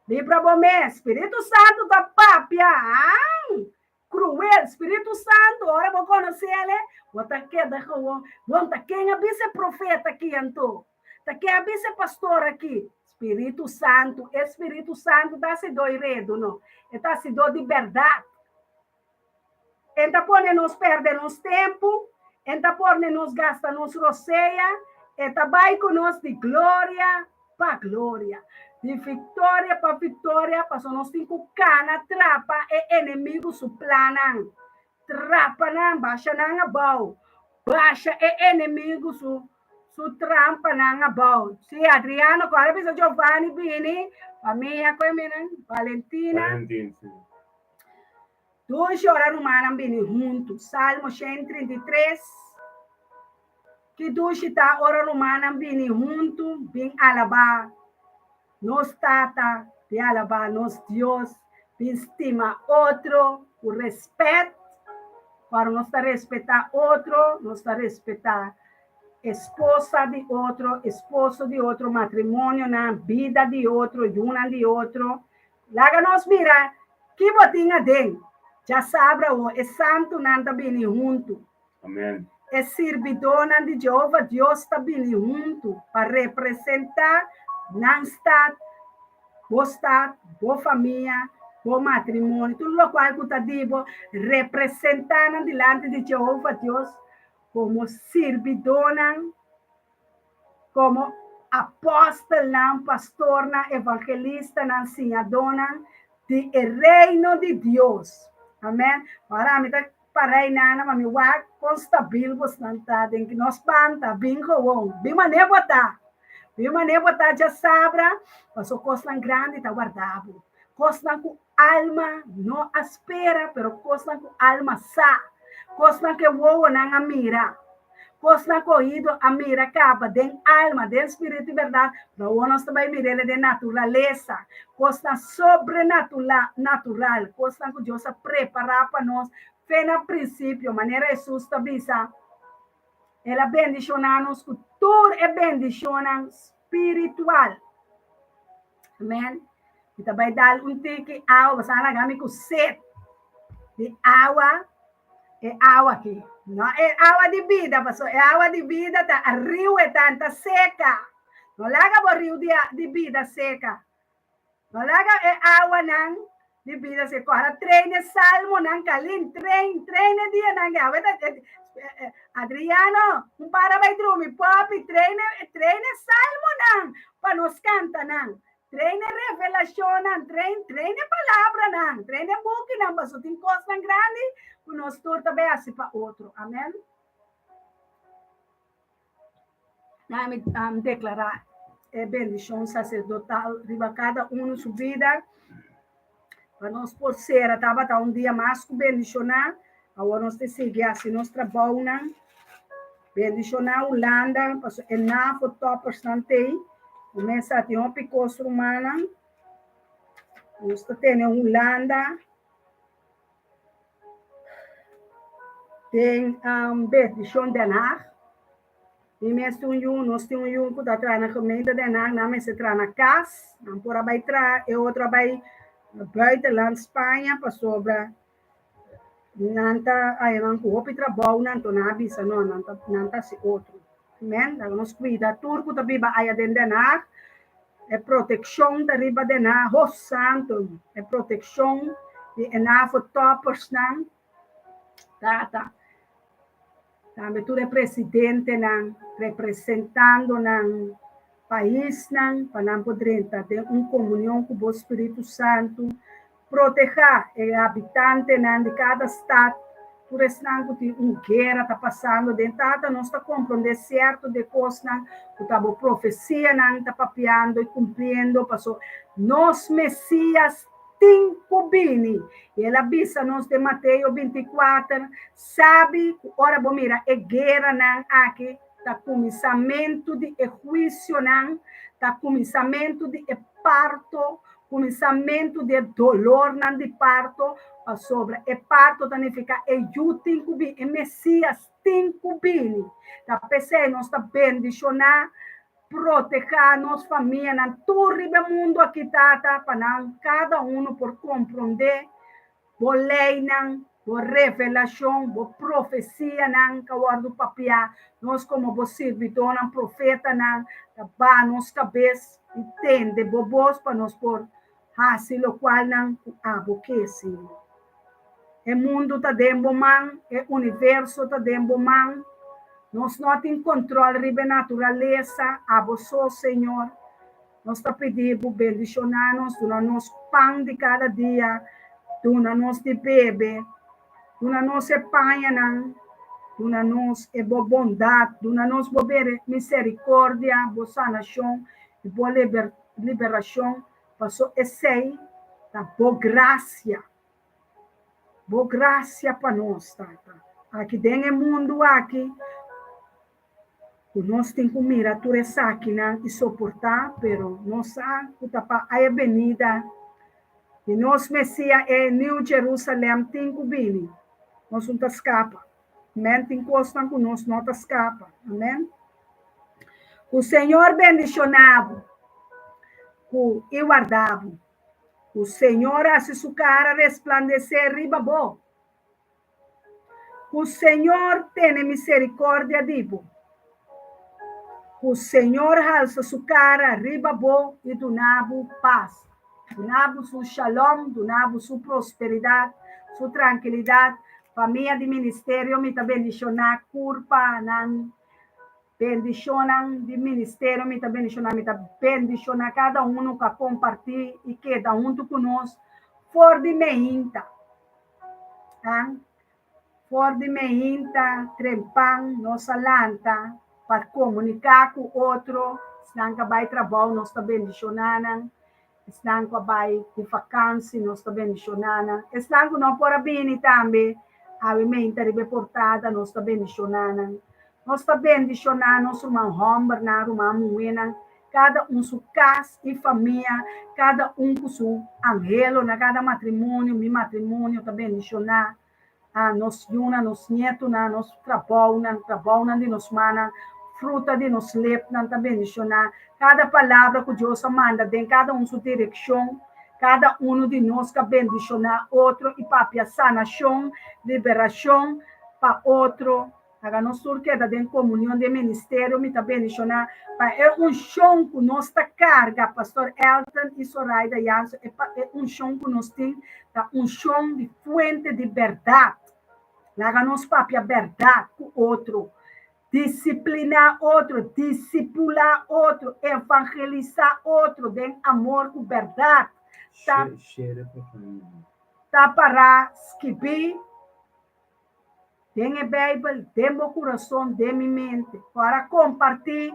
[SPEAKER 1] Libra bo mes, Spiritu Santu ta papia, an! Kruel, Spiritu Santu, ora bo konosé el, bo ta keda gewoon, bon, ta ken a bisa e profeta aki anto? Ta ken a bisa e pastor aki? Spiritu Santu, e Spiritu Santu ta hasidó i redu, no, e ta hasidó di bèrdat. En ta pone nos perde nos tempu, en ta pone nos gasta nos rosea, e ta bai ku nos di gloria pa gloria, di viktoria pa viktoria, pasobra nos tin ku kana trapa e enemigu su plannan, trapa nan, basha nan abou, basha e enemigu su su trampanan abou. Sí, Adriano, ku ora bisa Giovanni bini, famia ku e minan, Valentina.
[SPEAKER 2] Valentin, sí.
[SPEAKER 1] Dushi ora rumannan bini huntu. Salmo 133. Ki dushi ta ora rumannan bini huntu, bin alabá nos Tata, bin alabá nos Dios, bin stima otro ku rèspèt. Ora nos ta respetá otro, nos ta respetá esposa di otro, esposo di otro, matrimonionan, bida di otro, yunan di otro. Laga nos mira ki bo tin aden. Djasabra awor e santunan ta bini huntu.
[SPEAKER 2] Amen.
[SPEAKER 1] E sirbidónan di Jehova Dios ta bini huntu pa representá nan stat, bo stat, bo famia, bo matrimonio, tur lokual ku ta di bo, representá nan dilanti di Jehova Dios komo sirbidónan. Komo apòstelnan, pastornan, evangelistanan, siñadónan di e Reino di Dios. Amèn. Ora ami ta para einan, ma mi wak kon stabil bosnan ta den ki no spanta, bin gewoon, bin manera bo ta. Bin manera bo ta djasabra, pasobra kosnan grandi ta warda bo. Kosnan ku alma no a spera, pero kosnan ku alma sa, kosnan ku e wowonan a mira, kosnan ku oido a mira kaba den alma, den spiritu i bèrdat, pero awor nos ta bai mir'el den naturalesa, kosnan sobrenatural, kosnan ku Dios a prepará pa nos fe na prinsipio, manera Hesus ta bisa, El a bendishoná nos ku tur e bendishonnan spiritual. Amen. Mi ta bai dal un tiki awa, boso a laga mi ku set di awa, e awa aki. No e awa di bida, paso e awa di bida ta riu e tanta seka. No laga bo riu di, di bida seka. No laga e awanan di bida seka. Ora train e salmonan kalin, train, train e dianan ke awe ta Adriano, un para bai drumi, papi, train e, train e salmonan pa nos kanta nan. Train e revelashonnan, train, train e palabranan, train e bukinan, pasobra tin kosnan grandi ku nos tur ta bai hasi pa otro. Amen. Na mi um, deklará e bendishon saserdotal riba kada uno su bida. Pa nos por sera tabata un dia mas ku bendishoná. Awor nos ta sigui hasi nos trabounan. Bendishoná Hulanda, pasobra e NAVO toppersnan t'ei. Kumesa tin hopi kos rumannan. Nos ta tene Hulanda den bendishon Den Haag. Mi mes tin un yu, nos tin un yu ku ta traha na gemeente Den Haag, nan mester traha na kas, nan por a bai traha, e otro a bai buitenland Spaña pasobra nan ta haña nan ku hopi trabounan, anto nan a bisa no, nan ta nan ta hasi otro. Amen, laga nos kuida tur ku ta biba aya den Den Haag, e protekshon ta riba Den Haag, ho santu, e protekshon di e NAVO toppersnan, tata. Tambe tur e presidentenan representando nan paisnan pa nan por drenta den un komunion ku bo Spiritu Santu. Protehá e habitantenan di kada stat, tur esnan ku tin un guera ta pasando den. Tata, nos ta komprondé sierto di e kosnan ku ta bo profesianan ta papiando i kumpliendo, pasobra nos Mesias tin ku bini. I el a bisa nos den Mateo 24, Sabi ku ora bo mira e gueranan aki ta kuminsamentu di e huisionan, ta kuminsamentu di e parto. Kuminsamentu di e dolornan di parto, pasobra e parto ta nifiká e Yu tin ku bini, e Mesias tin ku bini. Ta p'esei nos ta bendishoná, protehá nos famianan tur riba e mundu aki, Tata, pa nan kada unu por komprondé Bo leinan, bo revelashon, bo profesianan ka wòrdu papiá. Nos komo bo sirbidónan, profetanan, ta baha nos kabes i tende bo bos pa nos por hasi lokualnan ku abo ke, Señor. E mundu ta den bo man, e universo ta den bo man. Nos no tin kontròl riba e naturalesa, abo so, Señor. Nos ta pidi bo bendishoná nos, duna nos pan di kada dia, duna nos di bebe, duna nos e pañanan, duna nos e bo bondat, duna nos bo misericordia, bo sanashon i bo liberashon, paso esei ta bo grasia. Bo grasia pa nos, Tata. Aki den e mundu aki, Ku nos tin ku mira tur esakinan i soportá, pero nos sa ku ta pa e benida di nos Mesia e New Jerusalem tin ku bini. Nos un ta skapa. Amen. Tin kosnan ku nos no ta skapa. Amen. Ku Señor bendishoná bo ku i warda bo. Ku Señor hasi su kara resplandesé riba bo. Ku Señor tene misericordia di bo. Ku Señor halsa su cara riba bo i duna bo pas. Duna bo su shalom, duna bo su prosperidad, su trankilidad. Famia di ministerio mi ta bendiciona curpa nan bendicionnan di ministerio mi ta bendiciona mi ta bendiciona cada uno cu a comparti i keda hunto cu nos for di meinta. An, For di meinta trempan nos a lanta pa komuniká ku otro, esnan ku a bai trabou nos ta bendishoná nan, esnan ku a bai di fakansi nos ta bendishoná nan, esnan ku no por a bini tambe awe meinta riba e portada nos ta bendishoná nan. Nos ta bendishoná nos ruman hòmbernan, ruman muhénan, Kada un su kas i famia, kada un ku su anhelo na kada matrimonio, mi matrimonio ta bendishoná a nos yunan, nos nietunan, nos trabounan, trabounan di nos mannan, fruta di nos lepnan ta bendishoná. Kada palabra ku Dios a manda den kada un su direkshon, kada unu di nos ka bendishoná otro i papia sanashon, liberashon pa otro. Laga nos tur keda den komunion den ministerio. Mi ta bendishoná pa e unshon ku nos ta karga, Pastor Elton i Soraida Jansen, e pa e unshon ku nos tin ta unshon di fuente di bèrdat. Laga nos papia bèrdat ku otro, disipliná otro, disipulá otro, evangelisá otro den amor ku bèrdat ta ta pará skibí. Den e Bijbel, den bo kurason, den mi mente. Ora kompartí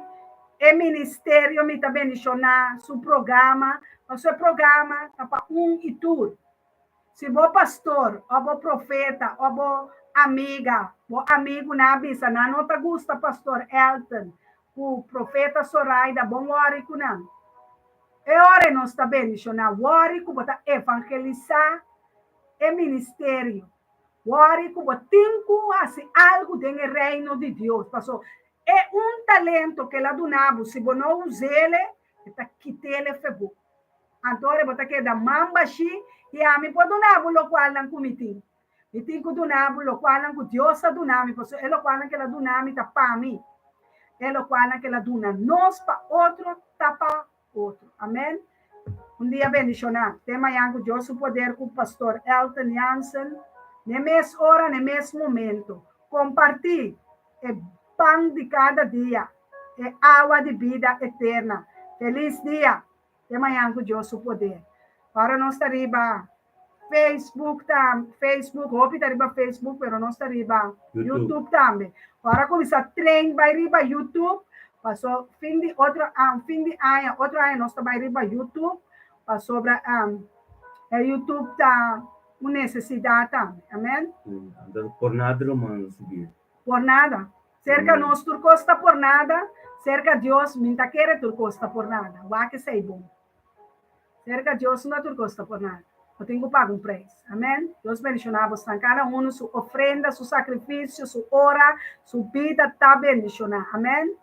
[SPEAKER 1] e ministerio mi ta bendishoná su programa, pasobra e programa ta pa un i tur. Si bo pastor òf bo profeta òf bo amiga, bo amigunan a bisa nan no ta gusta pastor Elton ku profeta Soraida, bon wòri ku nan. E ora ei nos ta bendishoná. Wòri ku bo ta evangelisá e ministerio. Wòri ku bo tin ku hasi algu den e Reino di Dios, paso e un talento ku el a duna bo, si bo no us'el, e ta kit'el e fe bo. Anto ora bo ta keda man bashí, i ami por duna bo lokualnan ku mi tin. Mi tin ku duna bo lokualnan ku Dios a duna mi, paso e lokualnan ku el a duna mi ta pa mi. E lokualnan ku el a duna nos pa otro ta pa otro. Amen. Un dia bendishoná. Te mañan ku Dios su poder ku Pastor Elton Jansen n'e mes ora, n'e mes momento. Kompartí e pan di kada dia, e awa di bida eterna. Felis dia. Te mañan ku Dios su poder. Ora nos ta riba Facebook ta Facebook, hopi ta riba Facebook, pero nos ta riba YouTube, YouTube tambe. Ora kuminsá train bai riba YouTube, paso fin di otro um, fin di aña, otro aña nos ta bai riba YouTube, pasobra um, e YouTube ta un nesesidat tambe. Amen.
[SPEAKER 2] Anto por nada ruman sigui.
[SPEAKER 1] Por nada. Serka nos tur kos ta por nada, serka Dios min ta kere tur kos ta por nada. Wak esei bon. Serka Dios no tur kos ta por nada. Bo tin ku paga un preis. Amèn. Dios bendishoná bosnan. Kada unu su ofrenda, su sakrifisio, su ora, su bida ta bendishoná. Amèn.